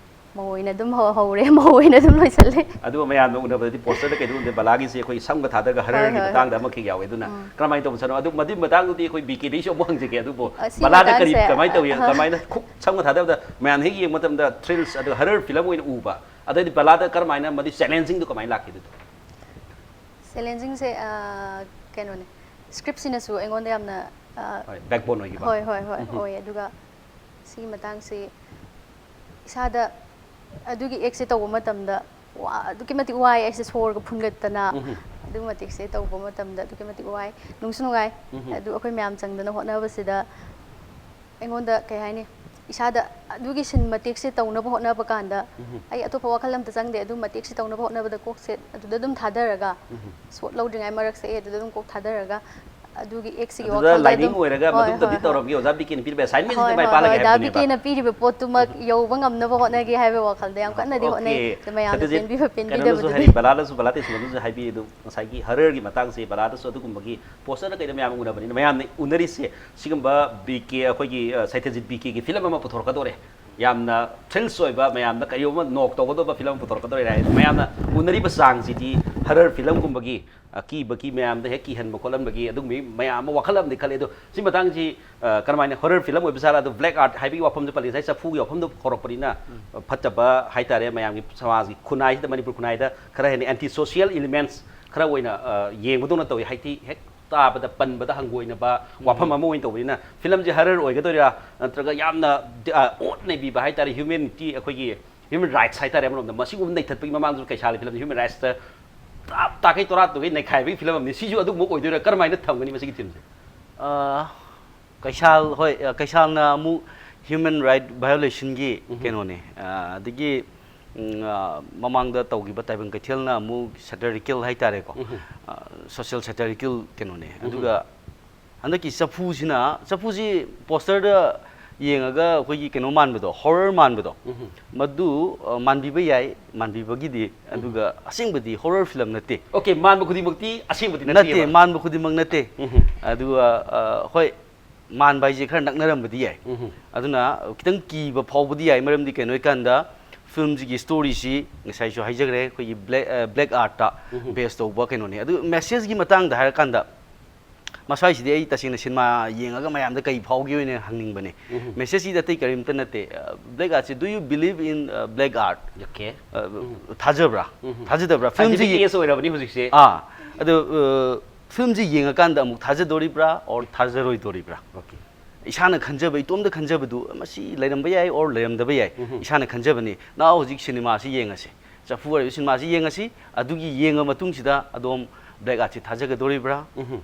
ꯃꯧ ꯑꯣꯏꯅ ꯑꯗꯨꯝ ꯍꯧ-, ꯍꯧꯔꯦ, ꯃꯧ ꯑꯣꯏꯅ ꯑꯗꯨꯝ ꯂꯣꯏꯁꯜꯂꯦ꯫ ꯑꯗꯨꯒ ꯃꯌꯥꯝꯅ ꯎꯅꯕꯗꯗꯤ ꯄꯣꯁꯇꯔꯗ ꯀꯩꯗ ꯎꯅꯗꯦ, ꯕꯂꯥꯒꯤꯁꯤ ꯑꯩꯈꯣꯏ ꯁꯝꯒ ꯊꯥꯗꯔꯒ ꯍꯣꯏ, ꯍꯔꯔꯒꯤ ꯍꯣꯏ, ꯃꯇꯥꯡꯗ ꯍꯣꯏ꯫ ꯑꯃꯈꯛ ꯌꯥꯎꯋꯦ꯫ ꯑꯗꯨꯅ ꯎꯝ꯫ ꯀꯔꯝꯍꯥꯏꯅ ꯇꯧꯕ ꯁꯥꯟꯅꯣ? ꯑꯗꯨ ꯃꯗꯨꯒꯤ ꯃꯇꯥꯡꯗꯨꯗꯤ ꯑꯩꯈꯣꯏ ꯕꯤ ꯀꯦꯗꯩꯁꯨ ꯑꯃꯨꯛ ꯍꯪꯖꯒꯦ꯫ ꯑꯗꯨꯕꯨ ꯑ, ꯁꯤꯒꯤ ꯕꯂꯥꯗ ꯀꯔꯤ, ꯃꯇꯥꯡꯁꯦ, ꯀꯃꯥꯏꯅ ꯇꯧꯏ? ꯑꯍ꯫ ꯀꯃꯥꯏꯅ ꯈꯨꯠ ꯁꯝꯒ ꯊꯥꯗꯕꯗ ꯃꯌꯥꯝ ꯍꯦꯛ ꯌꯦꯡꯕ ꯃꯇꯝꯗ ꯊ꯭ꯔꯤꯜꯁ ꯑꯗꯨꯒ ꯍꯔꯔ ꯐꯤꯂꯝ ꯑꯣꯏꯅ ꯎꯕ, ꯑꯗꯩꯗꯤ ꯕꯂꯥꯗ ꯀꯔꯝꯍꯥꯏꯅ ꯃꯗꯨ ꯆꯦꯂꯦꯟꯖꯤꯡꯗꯣ ꯀꯃꯥꯏꯅ ꯂꯥꯛꯈꯤ ꯑꯗꯨꯗꯣ? ꯆꯦꯂꯦꯟꯖꯤꯡꯁꯦ, ꯑ, ꯀꯩꯅꯣꯅꯦ, ꯁ꯭ꯀ꯭ꯔꯤꯞꯁꯤꯅꯁꯨ ꯑꯩꯉꯣꯟꯗ ꯌꯥꯝꯅ, ꯑ, ꯍꯣꯏ, ꯕꯦꯛꯕꯣꯟ ꯑꯣꯏꯈꯤꯕ꯫ ꯍꯣꯏ, ꯍꯣꯏ, ꯍꯣꯏ, ꯎꯝ꯫ ꯑꯣꯏ꯫ ꯑꯗꯨꯒ ꯁꯤꯒꯤ ꯃꯇꯥꯡꯁꯤ ꯏꯁꯥꯗ ꯑꯗꯨꯒꯤ ꯑꯦꯛꯁꯦ ꯇꯧꯕ ꯃꯇꯝꯗ ꯋꯥ-, ꯑꯗꯨꯛꯀꯤ ꯃꯇꯤꯛ ꯋꯥꯏ꯫ ꯑꯩꯁꯦ ꯁꯣꯔꯒ ꯐꯨꯟꯒꯠꯇꯅ ꯎꯝ꯫ ꯑꯗꯨꯒꯤ ꯃꯇꯤꯛꯁꯦ ꯇꯧꯕ ꯃꯇꯝꯗ ꯑꯗꯨꯛꯀꯤ ꯃꯇꯤꯛ ꯋꯥꯏ꯫ ꯅꯨꯡꯁꯨ ꯅꯨꯡꯉꯥꯏ꯫ ꯎꯝ꯫ ꯑꯗꯨ ꯑꯩꯈꯣꯏ ꯃꯌꯥꯝ ꯆꯪꯗꯅ ꯍꯣꯠꯅꯕꯁꯤꯗ ꯑꯩꯉꯣꯟꯗ ꯀꯩ ꯍꯥꯏꯅꯤ, ꯏꯁꯥꯗ ꯑꯗꯨꯒꯤ ꯁꯤꯟ ꯃꯇꯦꯛꯁꯦ ꯇꯧꯅꯕ ꯍꯣꯠꯅꯕ ꯀꯥꯟꯗ ꯎꯝ꯫ ꯑꯩ ꯑꯇꯣꯞꯄ ꯋꯥꯈꯜ ꯑꯝꯇ ꯆꯪꯗꯦ꯫ ꯑꯗꯨ ꯃꯇꯦꯛꯁꯦ ꯇꯧꯅꯕ ꯍꯣꯠꯅꯕꯗ ꯀꯣꯛꯁꯦ ꯑꯗꯨꯗ ꯑꯗꯨꯝ ꯊꯥꯗꯔꯒ, ꯎꯝ꯫ ꯁꯣꯠ ꯂꯧꯗ꯭ꯔꯤꯉꯩ ꯃꯔꯛꯁꯦ ꯑꯩ ꯑꯗꯨꯗ ꯑꯗꯨꯝ ꯀꯣꯛ ꯊꯥꯗꯔꯒ ꯑꯗꯨꯒꯤ ꯑꯦꯛꯁꯤꯒꯤ ꯑꯗꯨꯗ ꯋꯥꯈꯜꯗ ꯂꯥꯏꯅꯤꯡ ꯑꯗꯨꯝ, ꯑꯣꯏꯔꯒ ꯍꯣꯏ, ꯃꯗꯨꯝꯗꯗꯤ ꯍꯣꯏ, ꯍꯣꯏ꯫ ꯍꯣꯏ, ꯃꯥꯏ ꯍꯣꯏ, ꯍꯣꯏ, ꯄꯥꯜꯂꯛꯑꯦ ꯗꯥ ꯕꯤ ꯍꯥꯏꯕꯗꯨꯅꯦꯕ꯫ ꯀꯦꯅ ꯄꯤꯔꯤꯕ ꯄꯣꯠꯇꯨꯃꯛ ꯌꯧꯕ ꯉꯝꯅꯕ ꯍꯣꯠꯅꯒꯦ ꯍꯥꯏꯕ ꯋꯥꯈꯜꯗ ꯌꯥꯝ ꯀꯟꯅꯗꯤ ꯑꯣꯀꯦ꯫ ꯍꯣꯠꯅꯩ꯫ ꯑꯗꯨ ꯃꯌꯥꯝꯅ ꯁꯇ꯭ꯌꯖꯤꯠ, ꯄꯦꯟꯕꯤꯕ ꯀꯩꯅꯣꯗꯁꯨ ꯄꯦꯟꯕꯤꯗꯕꯗꯨꯗꯤ꯫ ꯍꯥꯏꯔꯤ, ꯕꯂꯥꯗꯁꯨ, ꯕꯂꯥ ꯇꯦꯁꯤꯡꯕꯗꯁꯨ ꯍꯥꯏꯕꯤ ꯑꯗꯨꯝ, ꯉꯁꯥꯏꯒꯤ ꯍꯔꯔꯒꯤ ꯃꯇꯥꯡꯁꯦ ꯕꯂꯥꯗꯁꯨ ꯑꯗꯨꯒꯨꯝꯕꯒꯤ ꯄꯣꯁꯇꯔꯗ ꯀꯩꯗ ꯃꯌꯥꯝ ꯎꯅꯕꯅꯤꯅ, ꯃꯌꯥꯝꯅ ꯎꯅꯔꯤꯁꯦ ꯁꯤꯒꯨꯝꯕ ꯕꯤ ꯀꯦ, ꯑꯩꯈꯣꯏꯒꯤ, ꯑ, ꯁꯇ꯭ꯌꯖꯤꯠ ꯕꯤ ꯀꯦꯒꯤ ꯐꯤꯂꯝ ꯑꯃ ꯄꯨꯊꯣꯔꯛꯀꯗꯧꯔꯦ꯫ ꯌꯥꯝꯅ ꯊ꯭ꯔꯤꯜꯁ ꯑꯣꯏꯕ, ꯃꯌꯥꯝꯗ ꯀꯔꯤꯒꯨꯝꯕ ꯅꯣꯛ ꯇꯧꯒꯗꯧꯕ ꯐꯤꯂꯝ ꯑꯃ ꯄꯨꯊꯣꯔꯛꯀꯗꯧꯔꯦ ꯍꯥꯏ꯫ ꯃꯌꯥꯝꯅ ꯎꯅꯔꯤꯕ ꯆꯥꯡꯁꯤꯗꯤ ꯍꯔꯔ ꯐꯤꯂꯝꯒꯨꯝꯕꯒꯤ, ꯑꯀꯤꯕꯒꯤ, ꯃꯌꯥꯝꯗ ꯍꯦꯛ ꯀꯤꯍꯟꯕ ꯈꯣꯠꯍꯟꯕꯒꯤ ꯑꯗꯨꯒꯨꯝꯕꯒꯤ ꯃꯌꯥꯝ ꯑꯃ ꯋꯥꯈꯜ ꯑꯃꯗꯤ ꯈꯜꯂꯤ꯫ ꯑꯗꯣ ꯁꯤ ꯃꯇꯥꯡꯁꯤ, ꯑ, ꯀꯔꯝꯍꯥꯏꯅ ꯍꯣꯔꯔ ꯐꯤꯂꯝ ꯑꯣꯏꯕ ꯖꯥꯠꯂ? ꯑꯗꯣ ꯕ꯭ꯂꯦꯛ ꯑꯥꯔꯠ ꯍꯥꯏꯕꯒꯤ ꯋꯥꯐꯝꯁꯨ ꯄꯜꯂꯤ꯫ ꯉꯁꯥꯏ ꯆꯐꯨꯒꯤ ꯋꯥꯐꯝꯗꯣ ꯍꯧꯔꯛꯄꯅꯤꯅ, ꯑ, ꯐꯠꯇꯕ ꯍꯥꯏꯇꯥꯔꯦ, ꯃꯌꯥꯝꯒꯤ ꯁꯃꯥꯖꯒꯤ ꯈꯨꯟꯅꯥꯏꯁꯤꯗ, ꯃꯅꯤꯄꯨꯔ ꯈꯨꯟꯅꯥꯏꯗ ꯈꯔ ꯍꯦꯟꯅ ꯑꯦꯟꯇꯤ ꯁꯣꯁꯤꯌꯦꯜ ꯏꯂꯤꯃꯦꯟꯁ ꯈꯔ ꯑꯣꯏꯅ, ꯑ, ꯌꯦꯡꯕꯗꯧꯅ ꯇꯧꯏ꯫ ꯍꯥꯏꯗꯤ ꯍꯦꯛ ꯇꯥꯕꯗ ꯄꯟꯕꯗ ꯍꯪꯒꯣꯏꯅꯕ ꯋꯥꯐꯝ ꯑꯃ ꯑꯣꯏꯅ ꯇꯧꯕꯅꯤꯅ, ꯐꯤꯂꯝꯁꯦ ꯍꯔꯔ ꯑꯣꯏꯒꯗꯣꯏꯔꯥ, ꯅꯠꯇ꯭ꯔꯒ ꯌꯥꯝꯅ ꯗꯤ-, ꯑ, ꯑꯣꯠ ꯅꯩꯕꯤꯕ ꯍꯥꯏꯇꯥꯔꯦ, ꯍ꯭ꯌꯨꯃꯦꯅꯤꯇꯤ, ꯑꯩꯈꯣꯏꯒꯤ ꯍ꯭ꯌꯨꯃꯦꯟ ꯔꯥꯏꯠꯁ ꯍꯥꯏꯇꯥꯔꯦ, ꯑꯃꯔꯣꯝꯗ ꯃꯁꯤꯒꯨꯝꯕ ꯅꯩꯊꯠꯄꯒꯤ ꯃꯃꯥꯡꯗꯁꯨ ꯀꯩꯁꯥꯜ ꯐꯤꯂꯝꯁꯦ ꯍ꯭ꯌꯨꯃꯦꯟ ꯔꯥꯏꯠꯁꯇ ꯇꯥꯞ ꯇꯥꯈꯩ ꯇꯣꯔꯥ ꯇꯨꯈꯩ ꯅꯩꯈꯥꯏꯕꯒꯤ ꯐꯤꯂꯝ ꯑꯃꯅꯤ꯫ ꯁꯤꯁꯨ ꯑꯗꯨꯒꯨꯝꯕ ꯑꯣꯏꯗꯣꯏꯔꯥ? ꯀꯔꯝꯍꯥꯏꯅ ꯊꯝꯒꯅꯤ ꯃꯁꯤꯒꯤ ꯊꯤꯝꯁꯦ? ꯑ, ꯀꯩꯁꯥꯜ, ꯍꯣꯏ, ꯑ, ꯀꯩꯁꯥꯜꯅ ꯑꯃꯨꯛ ꯍ꯭ꯌꯨꯃꯦꯟ ꯔꯥꯏꯠ ꯚꯥꯏꯑꯣꯂꯦꯁꯟꯒꯤ ꯀꯩꯅꯣꯅꯦ꯫ ꯑ, ꯑꯗꯒꯤ, ꯎꯝ, ꯑ, ꯃꯃꯥꯡꯗ ꯇꯧꯈꯤꯕ ꯇꯥꯏꯕꯪ ꯀꯩꯊꯦꯜꯅ ꯑꯃꯨꯛ ꯁꯦꯇꯔꯤꯀꯦꯜ ꯍꯥꯏꯇꯥꯔꯦꯀꯣ꯫ ꯁꯣꯁꯤꯌꯦꯜ ꯁꯦꯇꯔꯤꯀꯦꯜ ꯀꯩꯅꯣꯅꯦ꯫ ꯑꯗꯨꯒ ꯍꯟꯗꯛꯀꯤ ꯆꯐꯨꯁꯤꯅ, ꯆꯐꯨꯁꯤ ꯄꯣꯁꯇꯔꯗ ꯌꯦꯡꯉꯒ ꯑꯩꯈꯣꯏꯒꯤ ꯀꯩꯅꯣ ꯃꯥꯟꯕꯗꯣ, ꯍꯣꯔꯔ ꯃꯥꯟꯕꯗꯣ, ꯃꯗꯨ, ꯑ, ꯃꯥꯟꯕꯤꯕ ꯌꯥꯏ, ꯃꯥꯟꯕꯤꯕꯒꯤꯗꯤ꯫ ꯑꯗꯨꯒ ꯑꯁꯦꯡꯕꯗꯤ ꯍꯣꯔꯔ ꯐꯤꯂꯝ ꯅꯠꯇꯦ꯫ ꯑꯣꯀꯦ, ꯃꯥꯟꯕ ꯈꯨꯗꯤꯡꯃꯛꯇꯤ ꯑꯁꯦꯡꯕꯗꯤ ꯅꯠꯇꯦ, ꯅꯠꯇꯦꯕ꯫ ꯃꯥꯟꯕ ꯈꯨꯗꯤꯡꯃꯛ ꯅꯠꯇꯦ꯫ ꯑꯗꯨꯒ, ꯑ, ꯍꯣꯏ, ꯃꯥꯟꯕ ꯍꯥꯏꯁꯦ ꯈꯔ ꯅꯛꯅꯔꯝꯕꯗꯤ ꯌꯥꯏ꯫ ꯑꯗꯨꯅ ꯈꯤꯇꯪ ꯀꯤꯕ ꯐꯥꯎꯕꯗꯤ ꯌꯥꯏ꯫ ꯃꯔꯝꯗꯤ ꯀꯩꯅꯣ ꯍꯥꯏꯀꯥꯟꯗ, ꯐꯤꯂꯝꯁꯤꯒꯤ ꯁ꯭ꯇꯣꯔꯤꯁꯤ ꯉꯁꯥꯏꯁꯨ ꯍꯥꯏꯖꯈ꯭ꯔꯦ, ꯑꯩꯈꯣꯏꯒꯤ ꯕ꯭ꯂꯦꯛ, ꯑ, ꯕ꯭ꯂꯦꯛ ꯑꯥꯔꯠꯇ ꯕꯦꯁ ꯇꯧꯕ ꯀꯩꯅꯣꯅꯦ꯫ ꯑꯗꯨ ꯃꯦꯁꯦꯖꯀꯤ ꯃꯇꯥꯡꯗ ꯍꯥꯏꯔꯀꯥꯟꯗ, ꯃꯁꯥꯏꯁꯤꯗꯤ ꯑꯩ ꯇꯁꯦꯡꯅ ꯁꯤꯅꯦꯃꯥ ꯌꯦꯡꯉꯒ ꯃꯌꯥꯝꯗ ꯀꯩ ꯐꯥꯎꯒꯦ ꯑꯣꯏꯅ ꯍꯪꯅꯤꯡꯕꯅꯦ꯫ ꯃꯦꯁꯦꯖꯁꯤꯗꯤ ꯑꯇꯩ ꯀꯔꯤꯝꯇ ꯅꯠꯇꯦ꯫ ꯑ, ꯕ꯭ꯂꯦꯛ ꯑꯥꯔꯠꯁꯦ, "Do you believe in, ꯑ, black art?" ꯑꯣꯀꯦ꯫ ꯑ, ꯊꯥꯖꯕ꯭ꯔꯥ? ꯊꯥꯖꯗꯕ꯭ꯔꯥ? ꯐꯤꯂꯝꯁꯤ ꯁꯥꯏꯟꯇꯤꯐꯤꯛ ꯑꯦꯖ ꯑꯣꯏꯔꯕꯅꯤ ꯍꯧꯖꯤꯛꯁꯦ꯫ ꯑꯥ, ꯑꯗꯨ, ꯑ, ꯐꯤꯂꯝꯁꯤ ꯌꯦꯡꯉꯀꯥꯟꯗ ꯑꯃꯨꯛ ꯊꯥꯖꯗꯣꯔꯤꯕ꯭ꯔꯥ or ꯊꯥꯖꯔꯣꯏꯗꯣꯔꯤꯕ꯭ꯔꯥ? ꯑꯣꯀꯦ꯫ ꯏꯁꯥꯅ ꯈꯟꯖꯕ, ꯏꯇꯣꯝꯇ ꯈꯟꯖꯕꯗꯨ, ꯃꯁꯤ ꯂꯩꯔꯝꯕ ꯌꯥꯏ or ꯂꯩꯔꯝꯗꯕ ꯌꯥꯏ꯫ ꯏꯁꯥꯅ ꯈꯟꯖꯕꯅꯤ꯫ ꯅꯥꯎ, ꯍꯧꯖꯤꯛ ꯁꯤꯅꯦꯃꯥꯁꯤ ꯌꯦꯡꯉꯁꯤ, ꯆꯐꯨ ꯍꯥꯏꯔꯤꯕ ꯁꯤꯅꯦꯃꯥꯁꯤ ꯌꯦꯡꯉꯁꯤ꯫ ꯑꯗꯨꯒꯤ ꯌꯦꯡꯉ ꯃꯇꯨꯡꯁꯤꯗ ꯑꯗꯣꯝ ꯕ꯭ꯂꯦꯛ ꯑꯥꯔꯠꯁꯤ ꯊꯥꯖꯒꯗꯣꯔꯤꯕ꯭ꯔꯥ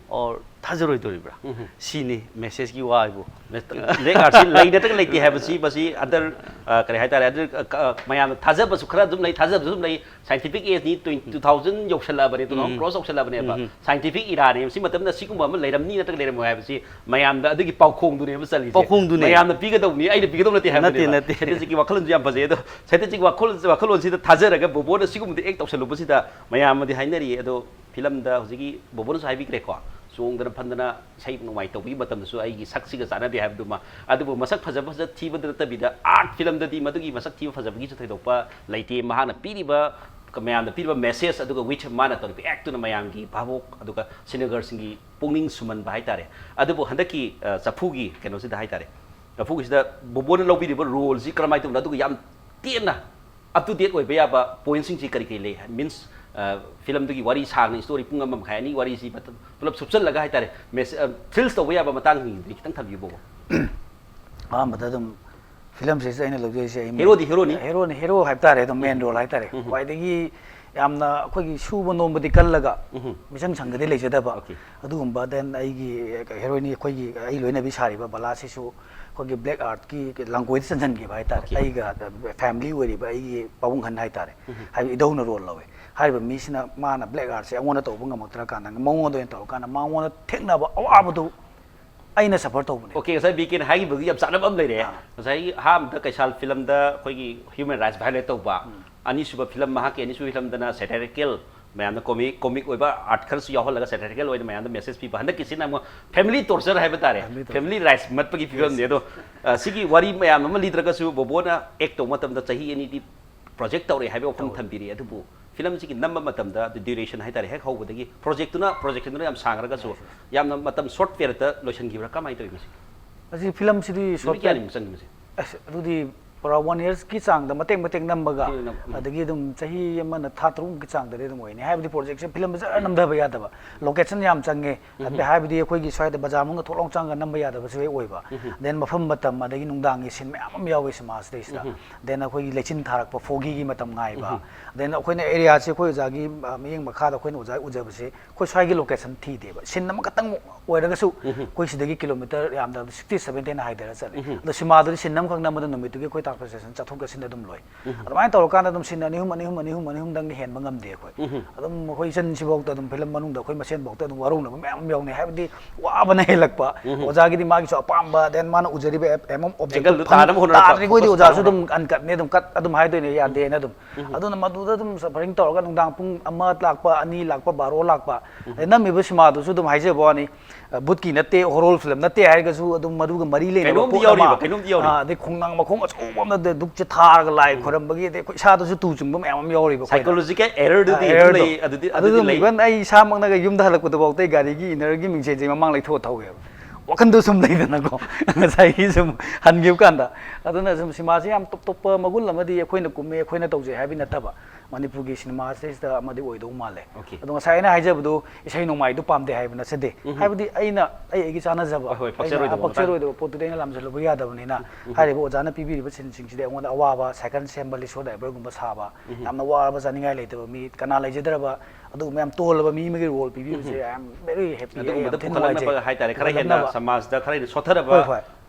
or ꯊꯥꯖꯔꯣꯏꯗꯣꯔꯤꯕ꯭ꯔꯥ? ꯁꯤꯅꯤ ꯃꯦꯁꯦꯖꯀꯤ ꯋꯥ ꯍꯥꯏꯕꯨ꯫ ꯕ꯭ꯂꯦꯛ ꯑꯥꯔꯠꯁꯤ ꯂꯩ ꯅꯠꯇ꯭ꯔꯒ ꯂꯩꯇꯦ ꯍꯥꯏꯕꯁꯤ, ꯃꯁꯤ ꯑꯟꯗꯔ, ꯑ, ꯀꯔꯤ ꯍꯥꯏꯇꯥꯔꯦ, ꯑꯗꯨ, ꯑ, ꯃꯌꯥꯝꯅ ꯊꯥꯖꯕꯁꯨ ꯈꯔ ꯑꯗꯨꯝ ꯂꯩ, ꯊꯥꯖꯕꯁꯨ ꯑꯗꯨꯝ ꯂꯩ꯫ ꯁꯥꯏꯟꯇꯤꯐꯤꯛ ꯑꯦꯖꯅꯤ, ꯇꯨ ꯊꯥꯎꯖꯟ ꯌꯧꯁꯜꯂꯛꯑꯕꯅꯦ, ꯇꯨ ꯊꯥꯎꯖꯟ ꯀ꯭ꯔꯣꯁ ꯌꯧꯁꯜꯂꯛꯑꯕꯅꯦꯕ꯫ ꯁꯥꯏꯟꯇꯤꯐꯤꯛ ꯏꯔꯥꯅꯦ꯫ ꯁꯤ ꯃꯇꯝꯗ ꯁꯤꯒꯨꯝꯕ ꯑꯃ ꯂꯩꯔꯝꯅꯤ ꯅꯠꯇ꯭ꯔꯒ ꯂꯩꯔꯝꯃꯣꯏ ꯍꯥꯏꯕꯁꯤ ꯃꯌꯥꯝꯗ ꯑꯗꯨꯒꯤ ꯄꯥꯎꯈꯣꯡꯗꯨꯅꯦꯕ ꯆꯜꯂꯤꯁꯦ꯫ ꯄꯥꯎꯈꯣꯡꯗꯨꯅꯦ꯫ ꯃꯌꯥꯝꯅ ꯄꯤꯒꯗꯧꯕꯅꯤ, ꯑꯩꯅ ꯄꯤꯒꯗꯧ ꯅꯠꯇꯦ ꯍꯥꯏꯕꯅꯦꯕ꯫ ꯅꯠꯇꯦ, ꯅꯠꯇꯦ꯫ ꯁꯥꯏꯟꯇꯤꯁꯀꯤ ꯋꯥꯈꯜꯂꯣꯟꯁꯨ ꯌꯥꯝ ꯐꯖꯩ꯫ ꯑꯗꯣ ꯁꯥꯏꯟꯇꯤꯁꯀꯤ ꯋꯥꯈꯜ-, ꯋꯥꯈꯜꯂꯣꯟꯁꯤꯗ ꯊꯥꯖꯔꯒ ꯕꯣꯕꯣꯅ ꯁꯤꯒꯨꯝꯕꯗ ꯑꯦꯛ ꯇꯧꯁꯜꯂꯨꯕꯁꯤꯗ ꯃꯌꯥꯝ ꯑꯃꯗꯤ ꯍꯥꯏꯅꯔꯤꯌꯦ꯫ ꯑꯗꯣ ꯐꯤꯂꯝꯗ ꯍꯧꯖꯤꯛꯀꯤ ꯕꯣꯕꯣꯅꯁꯨ ꯍꯥꯏꯕꯤꯈ꯭ꯔꯦꯀꯣ, ꯆꯣꯡꯗꯅ ꯐꯟꯗꯅ ꯏꯁꯩ ꯅꯣꯡꯃꯥꯏ ꯇꯧꯕꯒꯤ ꯃꯇꯝꯗꯁꯨ ꯑꯩꯒꯤ ꯁꯛꯁꯤꯒ ꯆꯥꯟꯅꯗꯦ ꯍꯥꯏꯕꯗꯨꯃ꯫ ꯑꯗꯨꯕꯨ ꯃꯁꯛ ꯐꯖꯕ ꯐꯖ ꯊꯤꯕꯗ ꯅꯠꯇꯕꯤꯗ, ꯑꯥꯔꯠ ꯐꯤꯂꯝꯗꯗꯤ ꯃꯗꯨꯒꯤ ꯃꯁꯛ ꯊꯤꯕ ꯐꯖꯕꯒꯤꯁꯨ ꯊꯣꯏꯗꯣꯛꯄ ꯂꯩꯇꯦ꯫ ꯃꯍꯥꯛꯅ ꯄꯤꯔꯤꯕ, ꯃꯌꯥꯝꯗ ꯄꯤꯔꯤꯕ ꯃꯦꯁꯦꯖ, ꯑꯗꯨꯒ ꯋꯤꯠ ꯃꯥꯅ ꯇꯧꯔꯤꯕ ꯑꯦꯛꯇꯨꯅ ꯃꯌꯥꯝꯒꯤ ꯚꯥꯕꯣꯛ ꯑꯗꯨꯒ ꯁꯤꯅꯦꯒꯔꯁꯤꯡꯒꯤ ꯄꯨꯛꯅꯤꯡ ꯁꯨꯝꯍꯟꯕ ꯍꯥꯏꯇꯥꯔꯦ꯫ ꯑꯗꯨꯕꯨ ꯍꯟꯗꯛꯀꯤ, ꯑ, ꯆꯐꯨꯒꯤ ꯀꯩꯅꯣꯁꯤꯗ ꯍꯥꯏꯇꯥꯔꯦ, ꯆꯐꯨꯒꯤꯁꯤꯗ ꯕꯣꯕꯣꯅ ꯂꯧꯕꯤꯔꯤꯕ ꯔꯣꯜꯁꯤ ꯀꯔꯝꯍꯥꯏꯅ ꯇꯧꯕꯅꯣ, ꯑꯗꯨꯒ ꯌꯥꯝ ꯇꯦꯟꯅ ꯑꯞ ꯇꯨ ꯗꯦꯠ ꯑꯣꯏꯕ ꯌꯥꯕ ꯄꯣꯏꯟꯁꯤꯡꯁꯤ ꯀꯔꯤ ꯀꯔꯤ ꯂꯩ? ꯃꯤꯟꯁ, ꯑ, ꯐꯤꯂꯝꯗꯨꯒꯤ ꯋꯥꯔꯤ ꯁꯥꯡꯅ, ꯁ꯭ꯇꯣꯔꯤ ꯄꯨꯡ ꯑꯃ ꯃꯈꯥꯏ, ꯑꯅꯤ ꯋꯥꯔꯤꯁꯤ ꯃꯇꯝ ꯄꯨꯂꯞ ꯁꯨꯞꯆꯜꯂꯒ ꯍꯥꯏꯇꯥꯔꯦ, ꯃꯦꯁ-, ꯑ, ꯊ꯭ꯔꯤꯜꯁ ꯇꯧꯕ ꯌꯥꯕ ꯃꯇꯥꯡꯁꯤꯡꯗꯨꯗꯤ ꯈꯤꯇꯪ ꯊꯝꯕꯤꯌꯨ ꯕꯣꯕꯣ꯫ ꯑꯍꯥꯟꯕꯗ ꯑꯗꯨꯝ ꯐꯤꯂꯝꯁꯤꯗ ꯑꯩꯅ ꯂꯧꯖꯩꯁꯦ ꯑꯩ ꯍꯦꯔꯣꯗꯤ ꯍꯦꯔꯣꯅꯤ? ꯍꯦꯔꯣꯅꯤ, ꯍꯦꯔꯣ ꯍꯥꯏꯕ ꯇꯥꯔꯦ, ꯑꯗꯨꯝ ꯃꯦꯟ ꯔꯣꯜ ꯍꯥꯏꯇꯥꯔꯦ꯫ ꯎꯝ꯫ ꯈ꯭ꯋꯥꯏꯗꯒꯤ ꯌꯥꯝꯅ ꯑꯩꯈꯣꯏꯒꯤ ꯁꯨꯕ ꯅꯣꯝꯕꯗꯤ ꯀꯜꯂꯒ ꯎꯝ꯫ ꯃꯤꯆꯪ ꯁꯪꯒꯗꯤ ꯂꯩꯖꯗꯕ ꯑꯣꯀꯦ꯫ ꯑꯗꯨꯒꯨꯝꯕ꯫ ꯗꯦꯟ ꯑꯩꯒꯤ ꯍꯦꯔꯣꯏꯟ, ꯑꯩꯈꯣꯏꯒꯤ ꯑꯩ ꯂꯣꯏꯅꯕꯤ ꯁꯥꯔꯤꯕ ꯕꯂꯥꯁꯤꯁꯨ ꯑꯩꯈꯣꯏꯒꯤ ꯕ꯭ꯂꯦꯛ ꯑꯥꯔꯠꯀꯤ ꯂꯥꯡꯒꯣꯏꯗ ꯆꯟꯁꯤꯟꯈꯤꯕ ꯍꯥꯏꯇꯥꯔꯦ꯫ ꯑꯣꯀꯦ꯫ ꯑꯩꯒ ꯐꯦꯃꯤꯂꯤ ꯑꯣꯏꯔꯤꯕ ꯑꯩꯒꯤ ꯄꯥꯕꯨꯡ ꯑꯍꯟ ꯍꯥꯏꯇꯥꯔꯦ꯫ ꯍꯥꯏꯕꯗꯤ ꯏꯙꯧꯅ ꯔꯣꯜ ꯂꯧꯋꯦ꯫ ꯍꯥꯏꯔꯤꯕ ꯃꯤꯁꯤꯅ ꯃꯥꯅ ꯕ꯭ꯂꯦꯛ ꯑꯥꯔꯠꯁꯦ ꯑꯩꯉꯣꯟꯗ ꯇꯧꯕ ꯉꯝꯃꯛꯇ꯭ꯔꯀꯥꯟꯗ, ꯃꯉꯣꯟꯗ ꯑꯣꯏꯅ ꯇꯧꯔꯀꯥꯟꯗ ꯃꯉꯣꯟꯗ ꯊꯦꯡꯅꯕ ꯑꯋꯥꯕꯗꯨ ꯑꯩꯅ ꯁꯐꯔ ꯇꯧꯕꯅꯦ꯫ ꯑꯣꯀꯦ, ꯉꯁꯥꯏ ꯕꯤ ꯀꯦꯅ ꯍꯥꯏꯈꯤꯕꯒꯤ ꯌꯥꯝ ꯆꯥꯟꯅꯕ ꯑꯃ ꯂꯩꯔꯦ꯫ ꯉꯁꯥꯏꯒꯤ ꯑꯍꯥꯟꯕꯗ ꯀꯩꯁꯥꯜ ꯐꯤꯂꯝꯗ ꯑꯩꯈꯣꯏꯒꯤ ꯍ꯭ꯌꯨꯃꯦꯟ ꯔꯥꯏꯠꯁ ꯚꯥꯏꯑꯣꯂꯦꯠ ꯇꯧꯕ, ꯑꯅꯤꯁꯨꯕ ꯐꯤꯂꯝ, ꯃꯍꯥꯛꯀꯤ ꯑꯅꯤꯁꯨꯕ ꯐꯤꯂꯝꯗꯅ ꯁꯦꯇꯥꯏꯔꯤꯀꯦꯜ, ꯃꯌꯥꯝꯅ ꯀꯣꯃꯤꯛ, ꯀꯣꯃꯤꯛ ꯑꯣꯏꯕ ꯑꯥꯔꯠ ꯈꯔꯁꯨ ꯌꯥꯎꯍꯜꯂꯒ ꯁꯦꯇꯥꯏꯔꯤꯀꯦꯜ ꯑꯣꯏꯅ ꯃꯌꯥꯝꯗ ꯃꯦꯁꯦꯖ ꯄꯤꯕ, ꯍꯟꯗꯛꯀꯤꯁꯤꯅ ꯑꯃꯨꯛ ꯐꯦꯃꯤꯂꯤ ꯇꯣꯔꯆꯔ ꯍꯥꯏꯕ ꯇꯥꯔꯦ, Family torture. ꯐꯦꯃꯤꯂꯤ ꯔꯥꯏꯠꯁ ꯃꯠꯄꯒꯤ ꯐꯤꯕꯝꯅꯤ꯫ ꯑꯗꯣ, ꯑ, ꯁꯤꯒꯤ ꯋꯥꯔꯤ ꯃꯌꯥꯝ ꯑꯃ ꯂꯤꯗ꯭ꯔꯒꯁꯨ ꯕꯣꯕꯣꯅ ꯑꯦꯛ ꯇꯧꯕ ꯃꯇꯝꯗ ꯆꯍꯤ ꯑꯅꯤꯗꯤ ꯄ꯭ꯔꯣꯖꯦꯛ ꯇꯧꯔꯦ ꯍꯥꯏꯕ ꯋꯥꯐꯝ ꯊꯝꯕꯤꯔꯤ꯫ ꯑꯗꯨꯕꯨ ꯐꯤꯂꯝꯁꯤꯒꯤ ꯅꯝꯕ ꯃꯇꯝꯗ, ꯑꯗꯨ ꯗ꯭ꯌꯨꯔꯦꯁꯟ ꯍꯥꯏꯇꯥꯔꯦ, ꯍꯦꯛ ꯍꯧꯕꯗꯒꯤ ꯄ꯭ꯔꯣꯖꯦꯛꯇꯨꯅ, ꯄ꯭ꯔꯣꯖꯦꯛꯁꯟꯗꯨꯅ ꯌꯥꯝ ꯁꯥꯡꯈ꯭ꯔꯒꯁꯨ, ꯌꯥꯝꯅ ꯃꯇꯝ ꯁꯣꯔꯠ ꯄꯤꯔꯤꯌꯠꯇ ꯂꯣꯏꯁꯤꯟꯈꯤꯕ꯭ꯔꯥ? ꯀꯃꯥꯏꯅ ꯇꯧꯋꯤ ꯃꯁꯤ? ꯑꯁꯤ ꯐꯤꯂꯝꯁꯤꯗꯤ ꯅꯨꯃꯤꯠ ꯁꯣꯔꯠ ꯀꯌꯥꯅꯤꯃꯨꯛ ꯆꯪꯈꯤ ꯃꯁꯤ? ꯑꯁ, ꯑꯗꯨꯗꯤ ꯄꯨꯔꯥ ꯋꯥꯟ ꯌꯔꯁꯀꯤ ꯆꯥꯡꯗ ꯃꯇꯦꯛ ꯃꯇꯦꯛ ꯅꯝꯕꯒ, ꯃꯇꯦꯛ ꯅꯝ-, ꯎꯝ꯫ ꯑꯗꯒꯤ ꯑꯗꯨꯝ ꯆꯍꯤ ꯑꯃꯅ ꯊꯥ ꯇꯔꯨꯛꯃꯨꯛꯀꯤ ꯆꯥꯡꯗꯗꯤ ꯑꯗꯨꯝ ꯑꯣꯏꯅꯤ꯫ ꯍꯥꯏꯕꯗꯤ ꯄ꯭ꯔꯣꯖꯦꯛꯁꯦ ꯐꯤꯂꯝ ꯐꯖꯅ ꯅꯝꯊꯕ ꯌꯥꯗꯕ, ꯂꯣꯀꯦꯁꯟ ꯌꯥꯝ ꯆꯪꯉꯦ꯫ ꯍꯥꯏꯕꯗꯤ, ꯍꯥꯏꯕꯗꯤ ꯑꯩꯈꯣꯏꯒꯤ ꯁ꯭ꯋꯥꯏꯗ ꯕꯖꯥꯔ ꯃꯅꯨꯡꯗ ꯊꯣꯛꯂꯥꯎ ꯆꯪꯉꯒ ꯅꯝꯕ ꯌꯥꯗꯕꯁꯨ ꯍꯦꯛ ꯑꯣꯏꯕ꯫ ꯗꯦꯟ ꯃꯐꯝ ꯃꯇꯝ ꯑꯗꯒꯤ ꯅꯨꯡꯗꯥꯡꯒꯤ ꯁꯤꯟ ꯃꯌꯥꯝ ꯑꯃ ꯌꯥꯎꯋꯦ ꯁꯤꯅꯦꯃꯥꯁꯤꯗꯩꯁꯤꯗ꯫ ꯗꯦꯟ ꯑꯩꯈꯣꯏꯒꯤ ꯂꯩꯆꯤꯟ ꯊꯥꯔꯛꯄ, ꯐꯣꯒꯤꯒꯤ ꯃꯇꯝ ꯉꯥꯏꯕ꯫ ꯗꯦꯟ ꯑꯩꯈꯣꯏꯅ ꯑꯦꯔꯤꯌꯥꯁꯦ, ꯑꯩꯈꯣꯏ ꯑꯣꯖꯥꯒꯤ, ꯑ, ꯃꯤꯠꯌꯦꯡ ꯃꯈꯥꯗ ꯑꯩꯈꯣꯏꯅ ꯑꯣꯖꯥ ꯎꯖꯕꯁꯦ, ꯑꯩꯈꯣꯏ ꯁ꯭ꯋꯥꯏꯒꯤ ꯂꯣꯀꯦꯁꯟ ꯊꯤꯗꯦꯕ꯫ ꯁꯤꯟ ꯑꯃꯈꯛꯇꯪ ꯑꯣꯏꯔꯒꯁꯨ ꯑꯩꯈꯣꯏ ꯁꯤꯗꯒꯤ ꯀꯤꯂꯣꯃꯤꯇꯔ ꯌꯥꯝꯗ꯭ꯔꯕꯗ ꯁꯤꯛꯁꯇꯤ ꯁꯕꯦꯟꯇꯤꯅ ꯍꯥꯏꯊꯔ ꯆꯠꯂꯦ꯫ ꯑꯗꯣ ꯁꯤꯃꯥꯗꯨꯗꯤ ꯁꯤꯟ ꯑꯃꯈꯛ ꯅꯝꯕꯗ ꯅꯨꯃꯤꯠꯇꯨꯒꯤ ꯑꯩꯈꯣꯏ ꯇ꯭ꯔꯥꯟꯁꯄꯣꯔꯇꯦꯁꯟ, ꯆꯠꯊꯣꯛ ꯆꯠꯁꯤꯟꯗ ꯑꯗꯨꯝ ꯂꯣꯏ꯫ ꯑꯗꯨꯃꯥꯏꯅ ꯇꯧꯔꯀꯥꯟꯗ ꯑꯗꯨꯝ ꯁꯤꯟ ꯑꯅꯤ ꯑꯍꯨꯝ, ꯑꯅꯤ ꯑꯍꯨꯝ, ꯑꯅꯤ ꯑꯍꯨꯝ, ꯑꯅꯤ ꯑꯍꯨꯝꯗꯪꯗꯤ ꯍꯦꯟꯕ ꯉꯝꯗꯦ ꯑꯩꯈꯣꯏ꯫ ꯑꯗꯨꯝ ꯑꯩꯈꯣꯏ ꯏꯆꯟꯁꯤꯐꯥꯎꯗ ꯑꯗꯨꯝ ꯐꯤꯂꯝ ꯃꯅꯨꯡꯗ ꯑꯩꯈꯣꯏ ꯃꯁꯦꯟꯐꯥꯎꯗ ꯑꯗꯨꯝ ꯋꯥꯔꯧꯅꯕ ꯃꯌꯥꯝ ꯌꯥꯎꯅꯩ, ꯍꯥꯏꯕꯗꯤ ꯋꯥꯕꯅ ꯍꯦꯜꯂꯛꯄ꯫ ꯑꯣꯖꯥꯒꯤꯗꯤ ꯃꯥꯒꯤꯁꯨ ꯑꯄꯥꯝꯕ, then ꯃꯥꯅ ꯎꯖꯔꯤꯕ aim, aim of objectꯇꯨ ꯑꯦꯡꯒꯜꯗꯨ ꯐꯪ-, ꯇꯥꯅꯕ ꯍꯣꯠꯅꯔꯛꯄ, ꯇꯥꯗ꯭ꯔꯤꯈꯣꯏꯗꯤ focus ꯑꯣꯖꯥꯁꯨ ꯇꯥꯅꯕ ꯑꯗꯨꯝ ꯍꯣꯠꯅꯔꯛꯄ꯫ Uncut ꯅꯦ, ꯑꯗꯨꯝ cut ꯑꯗꯨꯝ ꯍꯥꯏꯗꯣꯏꯅꯦ, ꯌꯥꯗꯦꯅ ꯑꯗꯨꯝ꯫ ꯑꯗꯨꯅ ꯃꯗꯨꯗ ꯑꯗꯨꯝ suffering ꯇꯧꯔꯒ ꯅꯨꯡꯗꯥꯡ ꯄꯨꯡ ꯑꯃ ꯂꯥꯛꯄ, ꯑꯅꯤ ꯂꯥꯛꯄ, ꯕꯥꯔꯣ ꯂꯥꯛꯄ, ꯑꯗꯩ ꯅꯝꯃꯤꯕ ꯁꯤꯃꯥꯗꯨꯁꯨ ꯑꯗꯨꯝ ꯍꯥꯏꯖꯕ ꯋꯥꯅꯤ, ꯑ, ꯕꯨꯠꯀꯤ ꯅꯠꯇꯦ, horror film ꯅꯠꯇꯦ ꯍꯥꯏꯔꯒꯁꯨ ꯑꯗꯨꯝ ꯃꯗꯨꯒ ꯃꯔꯤ ꯂꯩꯅꯕ ꯀꯩꯅꯣꯝꯗꯤ ꯄꯣꯠ ꯌꯥꯎꯔꯤꯕ, ꯑꯃ, ꯀꯩꯅꯣꯝꯗꯤ ꯌꯥꯎꯔꯤꯕ꯫ ꯑ, ꯑꯗꯩ ꯈꯣꯡꯅꯥꯡ ꯃꯈꯣꯡ ꯑꯆꯧꯕ ꯑꯃꯅ ꯑꯗꯩ ꯗꯨꯛꯁꯦ ꯊꯥꯔꯒ ꯂꯥꯏ ꯈꯣꯏꯔꯝꯕꯒꯤ, ꯑꯗꯩ ꯑꯩꯈꯣꯏ ꯏꯁꯥꯗꯁꯨ ꯇꯨ ꯆꯨꯡꯕ ꯃꯌꯥꯝ ꯑꯃ ꯌꯥꯎꯔꯤꯕ ꯑꯩꯈꯣꯏꯅ꯫ Psychological errorꯗꯨꯗꯤ ꯑ, ꯑꯗꯨꯝ errorꯗꯣ꯫ ꯂꯩ, ꯑꯗꯨꯗꯤ, ꯑꯗꯨ ꯑꯗꯨꯗꯤ ꯑꯗꯨꯝ ꯂꯩ꯫ Even ꯑꯩ ꯏꯁꯥꯃꯛꯅꯒ ꯌꯨꯝꯗ ꯍꯜꯂꯛꯄꯗꯐꯥꯎꯗ ꯑꯩ ꯒꯥꯔꯤꯒꯤ innerꯒꯤ ꯃꯤꯡꯁꯦꯜꯁꯦ ꯃꯃꯥꯡ ꯂꯩꯊꯣꯛꯑ ꯊꯧꯋꯦꯕ꯫ ꯋꯥꯈꯟꯗꯣ ꯁꯨꯝ ꯂꯩꯗꯅꯀꯣ, ꯉꯁꯥꯏꯒꯤ ꯁꯨꯝ ꯍꯟꯈꯤꯕ ꯀꯥꯟꯗ꯫ ꯑꯗꯨꯅ ꯁꯨꯝ ꯁꯤꯃꯥꯁꯦ ꯌꯥꯝ ꯇꯣꯞ ꯇꯣꯞꯄ ꯃꯒꯨꯟ ꯑꯃꯗꯤ ꯑꯩꯈꯣꯏꯅ ꯀꯨꯝꯃꯦ, ꯑꯩꯈꯣꯏꯅ ꯇꯧꯖꯩ ꯍꯥꯏꯕꯒꯤ ꯅꯠꯇꯕ, ꯃꯅꯤꯄꯨꯔꯒꯤ ꯁꯤꯅꯦꯃꯥ ꯁꯤꯗꯩꯁꯤꯗ ꯑꯃꯗꯤ ꯑꯣꯏꯗꯧ ꯃꯥꯜꯂꯦ꯫ Okay꯫ ꯑꯗꯣ ꯉꯁꯥꯏ ꯑꯩꯅ ꯍꯥꯏꯖꯕꯗꯣ ꯏꯁꯩ ꯅꯣꯡꯃꯥꯏꯗꯨ ꯄꯥꯝꯗꯦ ꯍꯥꯏꯕ ꯅꯠꯆꯗꯦ꯫ ꯎꯝ꯫ ꯍꯥꯏꯕꯗꯤ ꯑꯩꯅ ꯑꯩ ꯑꯩꯒꯤ ꯆꯥꯟꯅꯖꯕ, ꯍꯣꯏ, ꯍꯣꯏ, ꯑꯩꯅ ꯄꯛꯆꯔꯣꯏꯗꯕ ꯃꯇꯥꯡ꯫ ꯄꯛꯆꯔꯣꯏꯗꯕ ꯄꯣꯠꯇꯨꯗꯤ ꯑꯩꯅ ꯂꯥꯝꯖꯜꯂꯨꯕ ꯌꯥꯗꯕꯅꯤꯅ, ꯎꯝ꯫ ꯍꯥꯏꯔꯤꯕ ꯑꯣꯖꯥꯅ ꯄꯤꯕꯤꯔꯤꯕ ꯁꯤꯟꯁꯤꯡꯁꯤꯗꯤ ꯑꯩꯉꯣꯟꯗ ꯑꯋꯥꯕ, ꯁꯥꯏꯀꯜ ꯁꯦꯝꯕ, ꯂꯤꯁꯣ ꯗ꯭ꯔꯥꯏꯚꯔꯒꯨꯝꯕ ꯁꯥꯕ, ꯎꯝ꯫ ꯌꯥꯝꯅ ꯋꯥꯕ, ꯆꯥꯅꯤꯡꯉꯥꯏ ꯂꯩꯇꯕ ꯃꯤ, ꯀꯅꯥ ꯂꯩꯖꯗ꯭ꯔꯕ ꯑꯗꯨꯒꯨꯝꯕ ꯌꯥꯝ ꯇꯣꯜꯂꯕ ꯃꯤ ꯑꯃꯒꯤ role ꯄꯤꯕꯤꯕꯁꯦ, um. I am very happy, ꯑꯩ ꯌꯥꯝ ꯑꯗꯨꯒꯨꯝꯕꯗ ꯊꯤꯅ ꯅꯨꯡꯉꯥꯏꯖꯩ꯫ ꯄꯨꯈꯠꯅꯕ ꯍꯥꯏꯇꯥꯔꯦ, ꯈꯔ ꯍꯦꯟꯅ ꯄꯨꯈꯠꯅꯕ꯫ ꯁꯃꯥꯖꯇ ꯈꯔ ꯍꯦꯟꯅ ꯁꯣꯠꯊꯔꯕ ꯍꯣꯏ, ꯍꯣꯏ꯫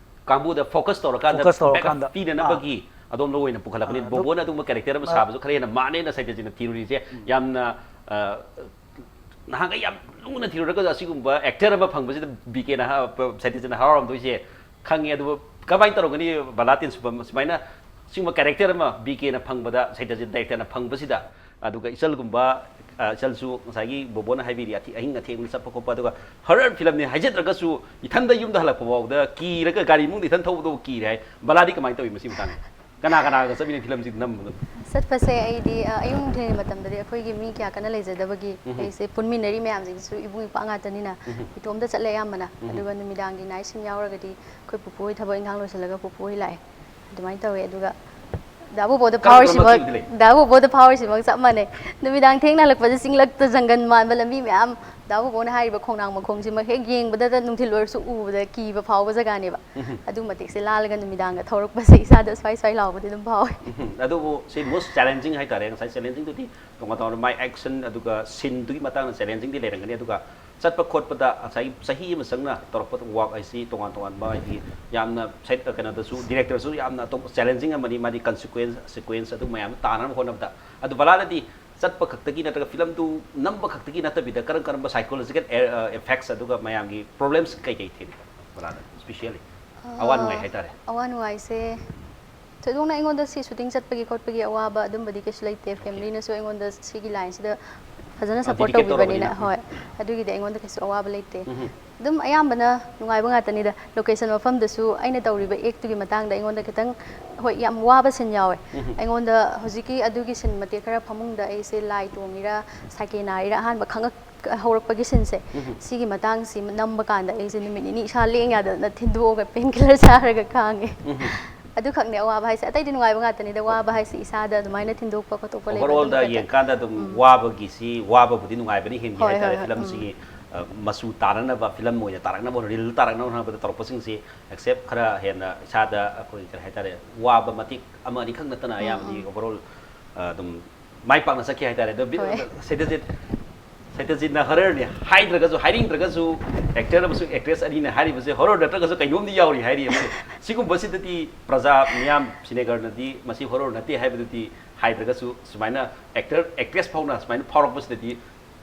ꯀꯥꯡꯕꯨꯗ focus ꯇꯧꯔꯀꯥꯟꯗ, focus ꯇꯧꯔꯀꯥꯟꯗ, backup ꯄꯤꯅꯅꯕꯒꯤ ꯑꯥ꯫ ꯑꯗꯣꯝꯗ ꯑꯣꯏꯅ ꯄꯨꯈꯠꯂꯛꯄꯅꯤ꯫ ꯑꯥ, ꯑꯗꯨ ꯕꯣꯕꯣꯅ ꯑꯗꯨꯒꯨꯝꯕ character ꯑꯃ ꯑꯥ꯫ ꯁꯥꯕꯁꯨ ꯈꯔ ꯍꯦꯟꯅ ꯃꯥꯟꯅꯦꯅ ꯁꯩꯇꯖꯤꯠꯅ ꯊꯤꯔꯨꯔꯤꯁꯦ꯫ ꯎꯝ꯫ ꯌꯥꯝꯅ, ꯑ, ꯅꯍꯥꯟꯈꯩ ꯌꯥꯝ ꯂꯨꯅ ꯊꯤꯔꯨꯔꯒꯁꯨ ꯑꯁꯤꯒꯨꯝꯕ actor ꯑꯃ ꯐꯪꯕꯁꯤꯗ ꯕꯤ ꯀꯦꯅ ꯍ-, ꯁꯩꯇꯖꯤꯠꯅ ꯍꯔꯥꯎꯔꯝꯗꯣꯏꯁꯦ ꯈꯪꯉꯦ꯫ ꯑꯗꯨꯕꯨ ꯀꯃꯥꯏꯅ ꯇꯧꯔꯝꯒꯅꯤ ꯕꯂꯥ ꯇꯤꯟꯁꯨꯕꯝ ꯁꯨꯃꯥꯏꯅ ꯁꯤꯒꯨꯝꯕ character ꯑꯃ ꯕꯤ ꯀꯦꯅ ꯐꯪꯕꯗ, ꯁꯩꯇꯖꯤꯠ directorꯅ ꯐꯪꯕꯁꯤꯗ, ꯑꯗꯨꯒ ꯏꯆꯜꯒꯨꯝꯕ, ꯑ, ꯏꯆꯜꯁꯨ ꯉꯁꯥꯏꯒꯤ ꯕꯣꯕꯣꯅ ꯍꯥꯏꯕꯤꯔꯤ, ꯑꯊꯤ-, ꯑꯍꯤꯡ ꯑꯊꯦꯡꯕꯗ ꯆꯠꯄ ꯈꯣꯠꯄ, ꯑꯗꯨꯒ horror filmꯅꯤ ꯍꯥꯏꯖꯗ꯭ꯔꯒꯁꯨ ꯏꯊꯟꯗ ꯌꯨꯝꯗ ꯍꯜꯂꯛꯄ ꯐꯥꯎꯗ ꯀꯤꯔꯒ ꯒꯥꯔꯤ ꯃꯅꯨꯡꯗ ꯏꯊꯟ ꯊꯧꯕꯗꯣ ꯀꯤꯔꯦ ꯍꯥꯏ꯫ ꯕꯂꯥꯗꯤ ꯀꯃꯥꯏꯅ ꯇꯧꯏ ꯃꯁꯤ ꯃꯇꯥꯡꯗ? ꯀꯅꯥ ꯀꯅꯥꯒ ꯆꯠꯃꯤꯟꯅꯩ filmꯁꯤ ꯅꯝꯕꯗꯣ? ꯆꯠꯄꯁꯦ ꯑꯩꯗꯤ, ꯑ, ꯑꯌꯨꯛ ꯅꯨꯡꯊꯤꯜꯒꯤ ꯃꯇꯝꯗꯗꯤ ꯑꯩꯈꯣꯏꯒꯤ ꯃꯤ ꯀꯌꯥ ꯀꯟꯅ ꯂꯩꯖꯗꯕꯒꯤ ꯎꯝ꯫ ꯑꯩꯁꯦ ꯄꯨꯟꯃꯤꯟꯅꯔꯤ ꯃꯌꯥꯝꯁꯤꯡꯁꯨ ꯏꯕꯨꯡ ꯏꯄ꯭ꯋꯥ ꯉꯥꯛꯇꯅꯤꯅ ꯎꯝ꯫ ꯏꯇꯣꯝꯇ ꯆꯠꯂꯦ ꯑꯌꯥꯝꯕꯅ꯫ ꯎꯝ꯫ ꯑꯗꯨꯒ ꯅꯨꯃꯤꯗꯥꯡꯒꯤ night scene ꯌꯥꯎꯔꯒꯗꯤ ꯑꯩꯈꯣꯏ ꯄꯨꯄꯨ ꯍꯣꯏ ꯊꯕꯛ ꯏꯪꯈꯥꯡ ꯂꯣꯏꯁꯤꯜꯂꯒ ꯄꯨꯄꯨ ꯍꯣꯏ ꯂꯥꯛꯑꯦ꯫ ꯑꯗꯨꯃꯥꯏꯅ ꯇꯧꯋꯦ꯫ ꯑꯗꯨꯒ ꯗꯥ ꯕꯣꯕꯣꯗ ꯀꯔꯝ ꯀꯔꯝꯕ ꯐꯥꯎꯔꯤꯁꯤꯃꯛ, film ꯂꯩ? ꯗꯥ ꯕꯣꯕꯣꯗ ꯐꯥꯎꯔꯤꯁꯤꯃꯛ ꯆꯞ ꯃꯥꯟꯅꯩ꯫ ꯅꯨꯃꯤꯗꯥꯡ ꯊꯦꯡꯅ ꯍꯜꯂꯛꯄꯗ ꯆꯤꯡꯂꯛꯇ ꯖꯪꯒꯜ ꯃꯥꯟꯕ ꯂꯝꯕꯤ ꯃꯌꯥꯝ, ꯗꯥ ꯕꯣꯕꯣꯅ ꯍꯥꯏꯔꯤꯕ ꯈꯣꯡꯅꯥꯡ ꯃꯈꯣꯡꯁꯤꯃꯛ ꯍꯦꯛ ꯌꯦꯡꯕꯗꯇ ꯅꯨꯡꯊꯤꯜ ꯑꯣꯏꯔꯁꯨ ꯎꯕꯗ ꯀꯤꯕ ꯐꯥꯎꯕ ꯖꯒꯥꯅꯦꯕ꯫ ꯎꯝ꯫ ꯑꯗꯨ ꯃꯇꯤꯛꯁꯦ ꯂꯥꯜꯂꯒ ꯅꯨꯃꯤꯗꯥꯡꯒ ꯊꯧꯔꯛꯄꯁꯦ ꯏꯁꯥꯗ ꯁ꯭ꯋꯥꯏ ꯁ꯭ꯋꯥꯏ ꯂꯥꯎꯕꯗꯤ ꯑꯗꯨꯝ ꯐꯥꯎꯋꯦ꯫ ꯎꯝ꯫ ꯑꯗꯨꯕꯨ ꯁꯤ most challenging ꯍꯥꯏꯇꯥꯔꯦ꯫ ꯉꯁꯥꯏ challengingꯗꯨꯗꯤ ꯇꯣꯉꯥꯟ ꯇꯣꯉꯥꯟꯕ ꯃꯥꯏ action ꯑꯗꯨꯒ sceneꯗꯨꯒꯤ ꯃꯇꯥꯡꯗ challengingꯗꯤ ꯂꯩꯔꯝꯒꯅꯤ꯫ ꯑꯗꯨꯒ ꯆꯠꯄ ꯈꯣꯠꯄꯗ ꯉꯁꯥꯏꯒꯤ ꯆꯍꯤ ꯑꯃ ꯆꯪꯅ ꯇꯧꯔꯛꯄ ꯋꯥꯛ ꯍꯥꯏꯁꯤ ꯇꯣꯉꯥꯟ ꯇꯣꯉꯥꯟꯕ ꯍꯥꯏꯗꯤ ꯌꯥꯝꯅ ꯁꯥꯏꯠ ꯀꯩꯅꯣꯗꯁꯨ ꯗꯤꯔꯦꯛꯇꯔꯁꯨ ꯌꯥꯝꯅ ꯑꯇꯣꯞꯄ ꯆꯦꯂꯦꯟꯖꯤꯡ ꯑꯃꯅꯤ꯫ ꯃꯥꯗꯤ ꯀꯟꯁꯤꯀ꯭ꯋꯦꯟꯁ ꯁꯤꯀ꯭ꯋꯦꯟꯁ ꯑꯗꯨ ꯃꯌꯥꯝꯗꯣ ꯇꯥꯟꯅꯅꯕ ꯍꯣꯠꯅꯕꯗ꯫ ꯑꯗꯨ ꯕꯂꯥꯅꯗꯤ ꯆꯠꯄ ꯈꯛꯇꯒꯤ ꯅꯠꯇ꯭ꯔꯒ ꯐꯤꯂꯝꯗꯨ ꯅꯝꯕ ꯈꯛꯇꯒꯤ ꯅꯠꯇꯕꯤꯗ ꯀꯔꯝ ꯀꯔꯝꯕ ꯁꯥꯏꯀꯣꯂꯣꯖꯤꯀꯦꯜ ꯏꯐꯦꯛꯁ ꯑꯗꯨꯒ ꯃꯌꯥꯝꯒꯤ ꯄ꯭ꯔꯣꯕ꯭ꯂꯦꯝꯁ ꯀꯩꯀꯩ ꯊꯦꯡꯅꯩ ꯕꯂꯥꯅ ꯏꯁꯄꯤꯁꯤꯌꯦꯜꯂꯤ ꯑꯋꯥ ꯅꯨꯡꯉꯥꯏ ꯍꯥꯏꯇꯥꯔꯦ? ꯑꯋꯥ ꯅꯨꯡꯉꯥꯏꯁꯦ ꯊꯣꯏꯗꯣꯛꯅ ꯑꯩꯉꯣꯟꯗ ꯁꯤ ꯁꯨꯇꯤꯡ ꯆꯠꯄꯒꯤ ꯈꯣꯠꯄꯒꯤ ꯑꯋꯥꯕ ꯑꯗꯨꯝꯕꯗꯤ ꯀꯩꯁꯨ ꯂꯩꯇꯦ꯫ ꯐꯦꯃꯤꯂꯤꯅꯁꯨ ꯑꯩꯉꯣꯟꯗ ꯁꯤꯒꯤ ꯂꯥꯏꯟꯁꯤꯗ ꯐꯖꯅ ꯑ, ꯁꯞꯄꯣꯔꯠ dedicate ꯇꯧꯕꯤꯕꯅꯤꯅ꯫ ꯇꯧꯔꯕꯅꯤꯅ꯫ ꯍꯣꯏ, ꯑꯗꯨꯒꯤꯗꯤ ꯑꯩꯉꯣꯟꯗ ꯀꯩꯁꯨ ꯑꯋꯥꯕ ꯂꯩꯇꯦ꯫ ꯎꯝ꯫ ꯑꯗꯨꯝ ꯑꯌꯥꯝꯕꯅ ꯅꯨꯡꯉꯥꯏꯕ ꯉꯥꯛꯇꯅꯤꯗ꯫ ꯂꯣꯀꯦꯁꯟ ꯃꯐꯝꯗꯁꯨ ꯑꯩꯅ ꯇꯧꯔꯤꯕ ꯑꯦꯛꯇꯨꯒꯤ ꯃꯇꯥꯡꯗ ꯑꯩꯉꯣꯟꯗ ꯈꯤꯇꯪ, ꯍꯣꯏ, ꯌꯥꯝ ꯋꯥꯕ ꯁꯤꯟ ꯌꯥꯎꯋꯦ꯫ ꯎꯝ꯫ ꯑꯩꯉꯣꯟꯗ ꯍꯧꯖꯤꯛꯀꯤ ꯑꯗꯨꯒꯤ ꯁꯤꯟ ꯃꯇꯦꯛ ꯈꯔ ꯐꯃꯨꯡꯗ ꯑꯩꯁꯦ ꯂꯥꯏ ꯇꯣꯡꯉꯤꯔꯥ ꯁꯥꯏꯀꯦ ꯅꯥꯔꯤꯔꯥ ꯑꯍꯥꯟꯕ ꯈꯪꯉꯛ ꯍꯧꯔꯛꯄꯒꯤ ꯁꯤꯟꯁꯦ, ꯎꯝ꯫ ꯁꯤꯒꯤ ꯃꯇꯥꯡꯁꯤ ꯅꯝꯕ ꯀꯥꯟꯗ ꯑꯩꯁꯦ ꯅꯨꯃꯤꯠ ꯅꯤꯅꯤ ꯏꯁꯥ ꯂꯦꯡ ꯌꯥꯗꯗꯅ ꯊꯤꯟꯗꯣꯛꯑꯒ ꯄꯦꯟ ꯀꯤꯂꯔ ꯆꯥꯔꯒ ꯈꯥꯡꯉꯦ꯫ ꯎꯝ꯫ ꯑꯗꯨꯈꯛꯅꯦ ꯑꯋꯥꯕ ꯍꯥꯏꯁꯦ, ꯑꯇꯩꯗꯤ ꯅꯨꯡꯉꯥꯏꯕ ꯉꯥꯛꯇꯅꯤꯗ꯫ ꯋꯥꯕ ꯍꯥꯏꯁꯦ ꯏꯁꯥꯗ ꯑꯗꯨꯃꯥꯏꯅ ꯊꯤꯟꯗꯣꯛꯄ ꯈꯣꯠꯇꯣꯛꯄ ꯂꯩꯕ ꯑꯣꯚꯔꯑꯣꯜꯗ ꯑꯗꯨꯝ ꯈꯛꯇ꯫ ꯌꯦꯡꯀꯥꯟꯗ ꯑꯗꯨꯝ ꯋꯥꯕꯒꯤꯁꯤ ꯋꯥꯕꯕꯨꯗꯤ ꯅꯨꯡꯉꯥꯏꯕꯅ ꯍꯦꯟꯒꯦ ꯍꯣꯏ, ꯍꯥꯏꯇꯥꯔꯦ ꯍꯣꯏ, ꯍꯣꯏ, ꯐꯤꯂꯝꯁꯤꯒꯤ ꯑ, ꯃꯆꯨ ꯇꯥꯔꯛꯅꯕ ꯐꯤꯂꯝ ꯑꯣꯏꯅ ꯇꯥꯔꯛꯅꯕ ꯔꯤꯜ ꯇꯥꯔꯛꯅꯕ ꯍꯣꯠꯅꯕꯗ ꯇꯧꯔꯛꯄꯁꯤꯡꯁꯤ ꯑꯦꯛꯁꯦꯞ ꯈꯔ ꯍꯦꯟꯅ ꯏꯁꯥꯗ ꯑꯩꯈꯣꯏ ꯀꯔꯤ ꯍꯥꯏꯇꯥꯔꯦ ꯋꯥꯕ ꯃꯇꯤꯛ ꯑꯃ ꯑꯅꯤꯈꯛ ꯅꯠꯇꯅ ꯑꯌꯥꯝꯕꯗꯤ ꯑꯣꯚꯔꯑꯣꯜ ꯑꯗꯨꯝ ꯃꯥꯏ ꯄꯥꯛꯅ ꯆꯠꯈꯤ ꯍꯥꯏꯇꯥꯔꯦ꯫ ꯑꯗꯣ ꯕꯤ- ꯍꯣꯏ꯫ ꯁꯩꯇꯖꯤꯠ ꯁꯩꯇꯖꯤꯠꯅ ꯍꯔꯔꯅꯤ ꯍꯥꯏꯗ꯭ꯔꯒꯁꯨ ꯍꯥꯏꯅꯤꯡꯗ꯭ꯔꯒꯁꯨ ꯑꯦꯛꯇꯔ ꯑꯃꯁꯨꯡ ꯑꯦꯛꯇ꯭ꯔꯦꯁ ꯑꯅꯤꯅ ꯍꯥꯏꯔꯤꯕꯁꯦ ꯍꯣꯔꯔ ꯅꯠꯇ꯭ꯔꯒꯁꯨ ꯀꯩꯅꯣꯝꯗꯤ ꯌꯥꯎꯔꯤ ꯍꯥꯏꯔꯤ꯫ ꯁꯤꯒꯨꯝꯕꯁꯤꯗꯗꯤ ꯄ꯭ꯔꯖꯥ ꯃꯤꯌꯥꯝ ꯁꯤꯅꯦꯒꯔꯅꯗꯤ ꯃꯁꯤ ꯍꯣꯔꯔ ꯅꯠꯇꯦ ꯍꯥꯏꯕꯗꯨꯗꯤ ꯍꯥꯏꯗ꯭ꯔꯒꯁꯨ ꯁꯨꯃꯥꯏꯅ ꯑꯦꯛꯇꯔ ꯑꯦꯛꯇ꯭ꯔꯦꯁ ꯐꯥꯎꯅ ꯁꯨꯃꯥꯏꯅ ꯐꯥꯎꯔꯛꯄꯁꯤꯗꯗꯤ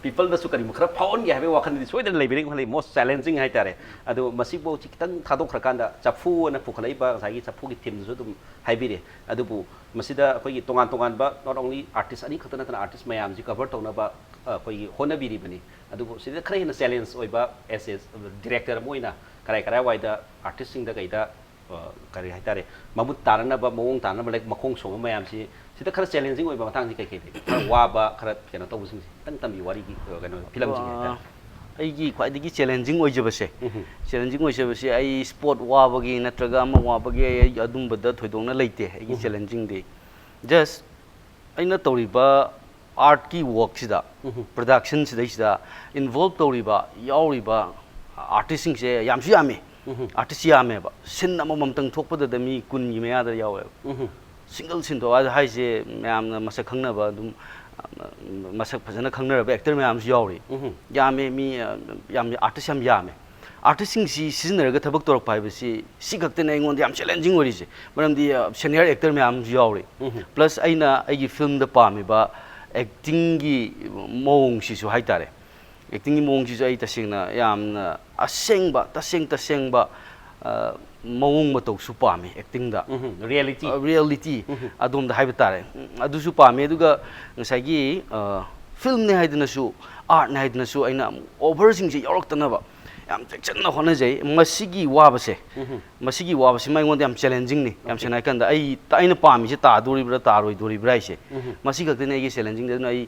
ꯄꯤꯄꯜꯗꯁꯨ ꯀꯔꯤꯒꯨꯝꯕ ꯈꯔ ꯐꯥꯎꯍꯟꯒꯦ ꯍꯥꯏꯕꯒꯤ ꯋꯥꯈꯜꯗꯤ ꯁꯣꯏꯗꯅ ꯂꯩꯕꯤꯔꯦ ꯈꯜꯂꯤ꯫ ꯃꯣꯁ ꯆꯦꯂꯦꯟꯖꯤꯡ ꯍꯥꯏꯇꯥꯔꯦ꯫ ꯑꯗꯣ ꯃꯁꯤꯐꯥꯎꯁꯤ ꯈꯤꯇꯪ ꯊꯥꯗꯣꯛꯈ꯭ꯔꯀꯥꯟꯗ ꯆꯐꯨ ꯑꯅ ꯄꯨꯈꯠꯂꯛꯏꯕ ꯉꯁꯥꯏꯒꯤ ꯆꯐꯨꯒꯤ ꯊꯤꯝꯗꯨꯁꯨ ꯑꯗꯨꯝ ꯍꯥꯏꯕꯤꯔꯦ꯫ ꯑꯗꯨꯕꯨ ꯃꯁꯤꯗ ꯑꯩꯈꯣꯏꯒꯤ ꯇꯣꯉꯥꯟ ꯇꯣꯉꯥꯟꯕ ꯅꯣꯠ ꯑꯣꯡꯂꯤ ꯑꯥꯔꯇꯤꯁ ꯑꯅꯤꯈꯛꯇ ꯅꯠꯇꯅ ꯑꯥꯔꯇꯤꯁ ꯃꯌꯥꯝꯁꯤ ꯀꯚꯔ ꯇꯧꯅꯕ ꯑ, ꯑꯩꯈꯣꯏꯒꯤ ꯍꯣꯠꯅꯕꯤꯔꯤꯕꯅꯤ꯫ ꯑꯗꯨꯕꯨ ꯁꯤꯗ ꯈꯔ ꯍꯦꯟꯅ ꯆꯦꯂꯦꯟꯖ ꯑꯣꯏꯕ ꯑꯦꯁ ꯑꯦ ꯗꯤꯔꯦꯛꯇꯔ ꯑꯃ ꯑꯣꯏꯅ ꯀꯔꯥꯏ ꯀꯔꯥꯏꯋꯥꯏꯗ ꯑꯥꯔꯇꯤꯁꯁꯤꯡꯗ ꯀꯩꯗ ꯑ, ꯀꯔꯤ ꯍꯥꯏꯇꯥꯔꯦ ꯃꯃꯨꯠ ꯇꯥꯅꯅꯕ ꯃꯑꯣꯡ ꯇꯥꯅꯅꯕ ꯂꯥꯏꯛ ꯃꯈꯣꯡ ꯁꯣꯡꯕ ꯃꯌꯥꯝꯁꯤ ꯁꯤꯗ ꯈꯔ ꯆꯦꯂꯦꯟꯖꯤꯡ ꯑꯣꯏꯕ ꯃꯇꯥꯡꯁꯤ ꯀꯩ ꯀꯩ ꯂꯩ? ꯈꯔ ꯋꯥꯕ ꯈꯔ ꯀꯩꯅꯣ ꯇꯧꯕꯁꯤꯡꯁꯦ ꯈꯤꯇꯪ ꯇꯝꯕꯤꯌꯨ ꯋꯥꯔꯤꯒꯤ ꯑ, ꯀꯩꯅꯣ ꯐꯤꯂꯝꯁꯤꯒꯤ ꯍꯥꯏꯇꯥꯔꯦ꯫ ꯑꯩꯒꯤ ꯈ꯭ꯋꯥꯏꯗꯒꯤ ꯆꯦꯂꯦꯟꯖꯤꯡ ꯑꯣꯏꯖꯕꯁꯦ ꯎꯝ꯫ ꯆꯦꯂꯦꯟꯖꯤꯡ ꯑꯣꯏꯖꯕꯁꯦ ꯑꯩ ꯁ꯭ꯄꯣꯔꯠ ꯋꯥꯕꯒꯤ ꯅꯠꯇ꯭ꯔꯒ ꯑꯃ ꯋꯥꯕꯒꯤ ꯑꯩ ꯑꯗꯨꯝꯕꯗ ꯊꯣꯏꯗꯣꯛꯅ ꯂꯩꯇꯦ꯫ ꯑꯩꯒꯤ ꯆꯦꯂꯦꯟꯖꯤꯡꯗꯤ ꯖꯁ ꯑꯩꯅ ꯇꯧꯔꯤꯕ ꯑꯥꯔꯠꯀꯤ ꯋꯥꯛꯁꯤꯗ ꯎꯝ꯫ ꯄ꯭ꯔꯗꯛꯁꯟꯁꯤꯗꯩꯁꯤꯗ ꯏꯟꯚꯣꯜꯕ ꯇꯧꯔꯤꯕ ꯌꯥꯎꯔꯤꯕ ꯑꯥꯔꯇꯤꯁꯁꯤꯡꯁꯦ ꯌꯥꯝꯁꯨ ꯌꯥꯝꯃꯤ꯫ ꯎꯝ꯫ ꯑꯥꯔꯇꯤꯁ ꯌꯥꯝꯃꯦꯕ ꯁꯤꯟ ꯑꯃꯃꯝꯇꯪ ꯊꯣꯛꯄꯗꯗ ꯃꯤ ꯀꯨꯟꯒꯤ ꯃꯌꯥꯗ ꯌꯥꯎꯋꯦꯕ꯫ ꯎꯝ꯫ ꯁꯤꯡꯒꯜ ꯁꯤꯟꯗꯣꯛ ꯍꯥꯏꯁꯦ ꯃꯌꯥꯝꯅ ꯃꯁꯛ ꯈꯪꯅꯕ ꯑꯗꯨꯝ ꯃꯁꯛ ꯐꯖꯅ ꯈꯪꯅꯔꯕ ꯑꯦꯛꯇꯔ ꯃꯌꯥꯝꯁꯨ ꯌꯥꯎꯔꯤ꯫ ꯎꯝ꯫ ꯌꯥꯝꯃꯦ, ꯃꯤ, ꯑ, ꯌꯥꯝ, ꯑꯥꯔꯇꯤꯁ ꯌꯥꯝ ꯌꯥꯝꯃꯦ꯫ ꯑꯥꯔꯇꯤꯁꯁꯤꯡꯁꯤ ꯁꯤꯖꯤꯟꯅꯔꯒ ꯊꯕꯛ ꯇꯧꯔꯛꯄ ꯍꯥꯏꯕꯁꯤ ꯁꯤ ꯈꯛꯇꯅꯦ ꯑꯩꯉꯣꯟꯗ ꯌꯥꯝ ꯆꯦꯂꯦꯟꯖꯤꯡ ꯑꯣꯏꯔꯤꯁꯦ꯫ ꯃꯔꯝꯗꯤ, ꯑ, ꯁꯦꯅꯤꯌꯔ ꯑꯦꯛꯇꯔ ꯃꯌꯥꯝꯁꯨ ꯌꯥꯎꯔꯤ꯫ ꯎꯝ꯫ ꯄ꯭ꯂꯁ ꯑꯩꯅ ꯑꯩꯒꯤ ꯐꯤꯂꯝꯗ ꯄꯥꯝꯃꯤꯕ ꯑꯦꯛꯇꯤꯡꯒꯤ ꯃꯑꯣꯡꯁꯤꯁꯨ ꯍꯥꯏꯇꯥꯔꯦ, ꯑꯦꯛꯇꯤꯡꯒꯤ ꯃꯑꯣꯡꯁꯤꯁꯨ ꯑꯩ ꯇꯁꯦꯡꯅ ꯌꯥꯝꯅ ꯑꯁꯦꯡꯕ, ꯇꯁꯦꯡ ꯇꯁꯦꯡꯕ, ꯑ, ꯃꯑꯣꯡ ꯃꯇꯧꯁꯨ ꯄꯥꯝꯃꯤ ꯑꯦꯛꯇꯤꯡꯗ꯫ ꯎꯝ, ꯔꯤꯌꯦꯂꯤꯇꯤ꯫ ꯑ, ꯔꯤꯌꯦꯂꯤꯇꯤ ꯑꯗꯣꯝꯗ ꯍꯥꯏꯕ ꯇꯥꯔꯦ꯫ ꯎꯝ, ꯑꯗꯨꯁꯨ ꯄꯥꯝꯃꯦ꯫ ꯑꯗꯨꯒ ꯉꯁꯥꯏꯒꯤ, ꯑ, ꯐꯤꯂꯝꯅꯦ ꯍꯥꯏꯗꯅꯁꯨ, ꯑꯥꯔꯠꯅꯦ ꯍꯥꯏꯗꯅꯁꯨ ꯑꯩꯅ ꯑꯃꯨꯛ ꯑꯣꯚꯔꯁꯤꯡꯁꯦ ꯌꯥꯎꯔꯛꯇꯅꯕ ꯌꯥꯝ ꯆꯦꯛꯁꯤꯟꯅ ꯍꯣꯠꯅꯖꯩ꯫ ꯃꯁꯤꯒꯤ ꯋꯥꯕꯁꯦ, ꯎꯝ꯫ ꯃꯁꯤꯒꯤ ꯋꯥꯕꯁꯤꯃ ꯑꯩꯉꯣꯟꯗ ꯌꯥꯝ ꯆꯦꯂꯦꯟꯖꯤꯡꯅꯤ꯫ ꯌꯥꯝ ꯁꯦꯡꯅ ꯍꯥꯏꯀꯥꯟꯗ ꯑꯩ, ꯑꯩꯅ ꯄꯥꯝꯃꯤꯁꯦ ꯇꯥꯗꯣꯔꯤꯕ꯭ꯔꯥ ꯇꯥꯔꯣꯏꯗꯣꯔꯤꯕ꯭ꯔꯥ ꯍꯥꯏꯁꯦ, ꯎꯝ꯫ ꯃꯁꯤ ꯈꯛꯇꯅꯤ ꯑꯩꯒꯤ ꯆꯦꯂꯦꯟꯖꯤꯡꯗꯤ꯫ ꯑꯗꯨꯅ ꯑꯩ,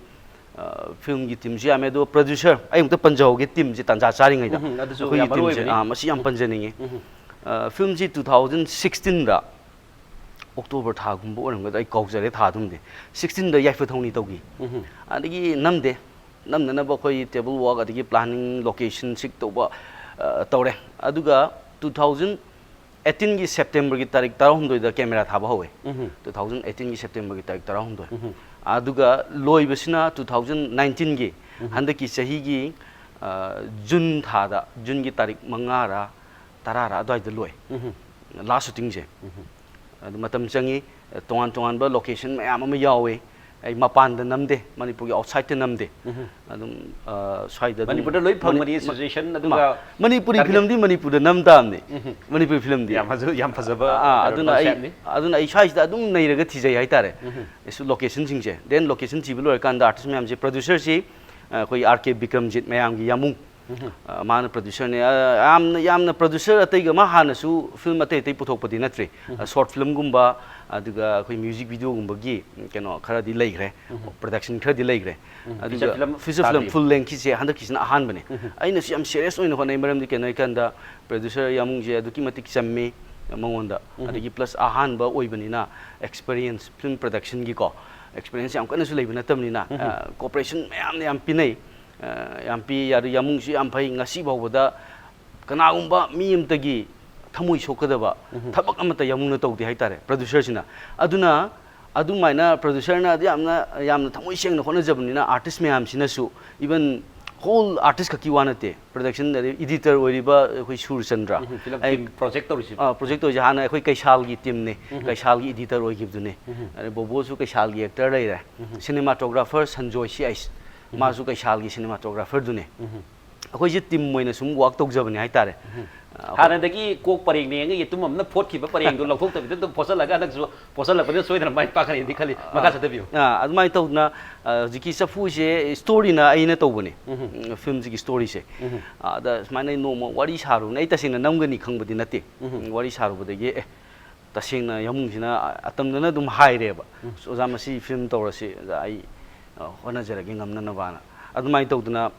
ꯑ, ꯐꯤꯂꯝꯒꯤ ꯇꯤꯝꯁꯨ ꯌꯥꯝꯃꯦ, ꯑꯗꯨꯒ ꯄ꯭ꯔꯗ꯭ꯌꯨꯁꯔ, ꯑꯩ ꯑꯃꯨꯛꯇ ꯄꯟꯖꯍꯧꯒꯦ, ꯇꯤꯝꯁꯦ ꯇꯥꯟꯖꯥ ꯆꯥꯔꯤꯉꯩꯗ꯫ ꯎꯝ, ꯑꯗꯨꯁꯨ ꯑꯩꯈꯣꯏꯒꯤ ꯌꯥꯝ ꯃꯔꯨ ꯇꯤꯝꯁꯦ, ꯑꯣꯏꯕꯅꯤ꯫ ꯑ, ꯃꯁꯤ ꯌꯥꯝ ꯄꯟꯖꯅꯤꯡꯉꯤ꯫ ꯎꯝ꯫ ꯑ, ꯐꯤꯂꯝꯁꯤ two thousand sixteenꯗ, ꯑꯣꯛꯇꯣꯕꯔ ꯊꯥꯒꯨꯝꯕ ꯑꯣꯏꯔꯝꯒꯗ꯭ꯔꯥ, ꯑꯩ ꯀꯥꯎꯖꯔꯦ ꯊꯥꯗꯨꯝꯗꯤ, sixteenꯗ ꯌꯥꯏꯐ ꯊꯧꯅꯤ ꯇꯧꯈꯤ꯫ ꯎꯝ꯫ ꯑꯗꯒꯤ ꯅꯝꯗꯦ, ꯅꯝꯅꯅꯕ ꯑꯩꯈꯣꯏ ꯇꯦꯕꯜ ꯋꯥꯛ, ꯑꯗꯒꯤ ꯄ꯭ꯂꯥꯅꯤꯡ, ꯂꯣꯀꯦꯁꯟ ꯁꯤꯛ ꯇꯧꯕ, ꯑ, ꯇꯧꯔꯦ꯫ ꯑꯗꯨꯒ two thousand eighteenꯒꯤ Septemberꯒꯤ ꯇꯥꯔꯤꯛ ꯇꯔꯥꯍꯨꯝꯗꯣꯏꯗ ꯀꯦꯃꯦꯔꯥ ꯊꯥꯕ ꯍꯧꯋꯦ꯫ ꯎꯝ꯫ Two thousand eighteenꯒꯤ Septemberꯒꯤ ꯇꯥꯔꯤꯛ ꯇꯔꯥꯍꯨꯝꯗꯣꯏ꯫ ꯎꯝ꯫ ꯑꯗꯨꯒ ꯂꯣꯏꯕꯁꯤꯅ two thousand nineteenꯒꯤ, ꯎꯝ꯫ ꯍꯟꯗꯛꯀꯤ ꯆꯍꯤꯒꯤ, ꯑ, ꯖꯨꯟ ꯊꯥꯗ, ꯖꯨꯟꯒꯤ ꯇꯥꯔꯤꯛ ꯃꯉꯥꯔ ꯇꯔꯥꯔ ꯑꯗꯨꯋꯥꯏꯗ ꯂꯣꯏ꯫ ꯎꯝ꯫ ꯂꯥꯁ ꯁꯨꯇꯤꯡꯁꯦ꯫ ꯎꯝ꯫ ꯑꯗꯨ ꯃꯇꯝ ꯆꯪꯉꯤ, ꯇꯣꯉꯥꯟ ꯇꯣꯉꯥꯟꯕ ꯂꯣꯀꯦꯁꯟ ꯃꯌꯥꯝ ꯑꯃ ꯌꯥꯎꯋꯦ꯫ ꯑꯩ ꯃꯄꯥꯟꯗ ꯅꯝꯗꯦ, ꯃꯅꯤꯄꯨꯔꯒꯤ ꯑꯥꯎꯠꯁꯥꯏꯗꯠꯇ ꯅꯝꯗꯦ꯫ ꯎꯝ꯫ ꯑꯗꯨꯝ, ꯑ, ꯁ꯭ꯋꯥꯏꯗ ꯑꯗꯨꯝ ꯃꯅꯤꯄꯨꯔꯗ ꯂꯣꯏ ꯐꯪꯕꯅꯤ, ꯃꯅꯤ-, ꯁꯖꯦꯁꯟ, ꯃ-, ꯑꯗꯨꯒ ꯃꯅꯤꯄꯨꯔꯤ ꯇꯥꯔꯒꯦꯠ꯫ ꯐꯤꯂꯝꯗꯤ ꯃꯅꯤꯄꯨꯔꯗ ꯅꯝ ꯇꯥꯕꯅꯤ꯫ ꯎꯝ꯫ ꯃꯅꯤꯄꯨꯔꯤ ꯐꯤꯂꯝꯗꯤ꯫ ꯌꯥꯝ ꯐꯖ-, ꯌꯥꯝ ꯐꯖꯕ ꯑꯥ, ꯀꯩꯅꯣ, ꯑꯗꯨꯅ ꯑꯩ, ꯀꯟꯁꯦꯞꯅꯤ꯫ ꯑꯗꯨꯅ ꯑꯩ ꯁ꯭ꯋꯥꯏꯁꯤꯗ ꯑꯗꯨꯝ ꯅꯩꯔꯒ ꯊꯤꯖꯩ ꯍꯥꯏꯇꯥꯔꯦ꯫ ꯎꯝ꯫ ꯑꯩꯁꯨ ꯂꯣꯀꯦꯁꯟꯁꯤꯡꯁꯦ꯫ Then ꯂꯣꯀꯦꯁꯟ ꯊꯤꯕ ꯂꯣꯏꯔꯀꯥꯟꯗ ꯑꯥꯔꯇꯤꯁ ꯃꯌꯥꯝꯁꯦ, ꯄ꯭ꯔꯗ꯭ꯌꯨꯁꯔꯁꯤ, ꯑ, ꯑꯩꯈꯣꯏ ꯑꯥꯔ ꯀꯦ ꯕꯤꯀ꯭ꯔꯝꯖꯤꯠ ꯃꯌꯥꯝꯒꯤ ꯌꯥꯃꯨꯡ꯫ ꯎꯝ꯫ ꯑ, ꯃꯥꯅ ꯄ꯭ꯔꯗ꯭ꯌꯨꯁꯔꯅꯦ꯫ ꯑ, ꯌꯥꯝꯅ, ꯌꯥꯝꯅ ꯄ꯭ꯔꯗ꯭ꯌꯨꯁꯔ ꯑꯇꯩꯒ, ꯃꯥ ꯍꯥꯟꯅꯁꯨ ꯐꯤꯂꯝ ꯑꯇꯩ ꯑꯇꯩ ꯄꯨꯊꯣꯛꯄꯗꯤ ꯅꯠꯇ꯭ꯔꯤ꯫ ꯎꯝ꯫ ꯑ, ꯁꯣꯔꯠ ꯐꯤꯂꯝꯒꯨꯝꯕ, ꯑꯗꯨꯒ ꯑꯩꯈꯣꯏ ꯃ꯭ꯌꯨꯖꯤꯛ ꯚꯤꯗꯤꯑꯣꯒꯨꯝꯕꯒꯤ ꯀꯩꯅꯣ ꯈꯔꯗꯤ ꯂꯩꯈ꯭ꯔꯦ, ꯎꯝ꯫ ꯄ꯭ꯔꯗꯛꯁꯟ ꯈꯔꯗꯤ ꯂꯩꯈ꯭ꯔꯦ꯫ ꯎꯝ꯫ ꯑꯗꯨꯒ ꯐꯤꯆꯔ ꯐꯤꯂꯝ ꯐꯤꯆꯔ ꯐꯤꯂꯝ ꯇꯥꯗ꯭ꯔꯤ꯫ ꯐꯨꯜ ꯂꯦꯡꯊꯤꯁꯦ ꯍꯟꯗꯛꯀꯤꯁꯤꯅ ꯑꯍꯥꯟꯕꯅꯦ꯫ ꯎꯝ꯫ ꯑꯩꯅꯁꯨ ꯌꯥꯝ ꯁꯦꯔꯤꯌꯁ ꯑꯣꯏꯅ ꯍꯣꯠꯅꯩ, ꯃꯔꯝꯗꯤ ꯀꯩꯅꯣ ꯍꯥꯏꯀꯥꯟꯗ ꯄ꯭ꯔꯗ꯭ꯌꯨꯁꯔ ꯌꯥꯃꯨꯡꯁꯦ ꯑꯗꯨꯛꯀꯤ ꯃꯇꯤꯛ ꯆꯝꯃꯤ ꯃꯉꯣꯟꯗ꯫ ꯎꯝ꯫ ꯑꯗꯒꯤ ꯄ꯭ꯂꯁ ꯑꯍꯥꯟꯕ ꯑꯣꯏꯕꯅꯤꯅ ꯑꯦꯛꯁꯄꯤꯔꯤꯌꯦꯟꯁ, ꯐꯤꯂꯝ ꯄ꯭ꯔꯗꯛꯁꯟꯒꯤꯀꯣ ꯑꯦꯛꯁꯄꯤꯔꯤꯌꯦꯟꯁ ꯌꯥꯝ ꯀꯟꯅꯁꯨ ꯂꯩꯕ ꯅꯠꯇꯕꯅꯤꯅ, ꯎꯝ꯫ ꯑ, ꯀꯣꯑꯣꯄꯔꯦꯁꯟ ꯃꯌꯥꯝꯅ ꯌꯥꯝ ꯄꯤꯅꯩ꯫ ꯑ, ꯌꯥꯝ ꯄꯤ꯫ ꯑꯗꯨ ꯌꯥꯃꯨꯡꯁꯨ ꯌꯥꯝ ꯐꯩ꯫ ꯉꯁꯤ ꯐꯥꯎꯕꯗ ꯀꯅꯥꯒꯨꯝꯕ ꯃꯤ ꯑꯃꯇꯒꯤ ꯊꯃꯣꯏ ꯁꯣꯛꯀꯗꯕ ꯎꯝ꯫ ꯊꯕꯛ ꯑꯃꯠꯇ ꯌꯥꯃꯨꯡꯅ ꯇꯧꯗꯦ ꯍꯥꯏꯇꯥꯔꯦ, ꯄ꯭ꯔꯗ꯭ꯌꯨꯁꯔꯁꯤꯅ꯫ ꯑꯗꯨꯅ ꯑꯗꯨꯃꯥꯏꯅ producer ꯅ ꯑꯗꯨ ꯌꯥꯝꯅ, ꯌꯥꯝꯅ ꯊꯃꯣꯏ ꯁꯦꯡꯅ ꯍꯣꯠꯅꯖꯕꯅꯤꯅ, artist ꯃꯌꯥꯝꯁꯤꯅꯁꯨ, even whole artist ꯈꯛꯀꯤ ꯋꯥ ꯅꯠꯇꯦ, production ꯑꯗꯩ editor ꯑꯣꯏꯔꯤꯕ ꯑꯩꯈꯣꯏ ꯁꯨꯔꯆꯟꯗ꯭ꯔ, ꯎꯝ, film ꯑꯩ team project ꯇꯧꯔꯤꯁꯤ꯫ ꯑ, project ꯇꯧꯔꯤꯁꯦ ꯍꯥꯟꯅ ꯑꯩꯈꯣꯏ ꯀꯩꯁꯥꯜꯒꯤ team ꯅꯦ, ꯀꯩꯁꯥꯜꯒꯤ editor ꯑꯣꯏꯈꯤꯕꯗꯨꯅꯦ꯫ ꯑꯗꯩ ꯕꯣꯕꯣꯁꯨ ꯀꯩꯁꯥꯜꯒꯤ actor ꯂꯩꯔꯦ꯫ Cinematographer ꯁꯟꯖꯣꯏ ꯁꯤ ꯑꯩꯁ, ꯃꯥꯁꯨ ꯀꯩꯁꯥꯜꯒꯤ cinematographer ꯗꯨꯅꯦ꯫ ꯑꯩꯈꯣꯏꯁꯦ team ꯑꯣꯏꯅ ꯁꯨꯝ work ꯇꯧꯖꯕꯅꯦ ꯍꯥꯏꯇꯥꯔꯦ꯫ ꯑ, ꯍꯥꯟꯅꯗꯒꯤ ꯀꯣꯛ ꯄꯔꯦꯡꯅ ꯌꯦꯡꯉ ꯌꯦꯇꯨꯝ ꯑꯃꯅ ꯐꯣꯠꯈꯤꯕ ꯄꯔꯦꯡꯗꯣ ꯂꯧꯊꯣꯛꯇꯕꯤꯗ ꯑꯗꯨꯝ ꯐꯣꯠꯆꯜꯂꯒ ꯍꯟꯗꯛꯁꯨ ꯐꯣꯠꯆꯜꯂꯛꯄꯅꯤꯅ ꯁꯣꯏꯗꯅ ꯃꯥꯏ ꯄꯥꯛꯀꯅꯤꯗꯤ ꯈꯜꯂꯤ꯫ ꯃꯈꯥ ꯆꯠꯊꯕꯤꯌꯨ꯫ ꯑ, ꯑꯗꯨꯃꯥꯏꯅ ꯇꯧꯗꯅ, ꯑ, ꯍꯧꯖꯤꯛꯀꯤ ꯆꯐꯨꯁꯦ story ꯅ ꯑꯩꯅ ꯇꯧꯕꯅꯦ꯫ ꯎꯝ, film ꯁꯤꯒꯤ story ꯁꯦ꯫ ꯑꯗ ꯁꯨꯃꯥꯏꯅ ꯑꯩ ꯅꯣꯡꯃ ꯋꯥꯔꯤ ꯁꯥꯔꯨꯕꯅꯦ, ꯑꯩ ꯇꯁꯦꯡꯅ ꯅꯝꯒꯅꯤ ꯈꯪꯕꯗꯤ ꯅꯠꯇꯦ꯫ ꯋꯥꯔꯤ ꯁꯥꯔꯨꯕꯗꯒꯤ, ꯑꯦ, ꯇꯁꯦꯡꯅ ꯌꯥꯝꯕꯨꯡꯁꯤꯅ ꯑꯇꯝꯅꯅ ꯑꯗꯨꯝ ꯍꯥꯏꯔꯦꯕ, "ꯑꯣꯖꯥ, ꯃꯁꯤ film ꯇꯧꯔꯁꯤ, ꯑꯣꯖꯥ, ꯑꯩ, ꯑ, ꯍꯣꯠꯅꯖꯔꯒꯦ ꯉꯝꯅꯅꯕꯅ"꯫ ꯑꯗꯨꯃꯥꯏꯅ ꯇꯧꯗꯅ,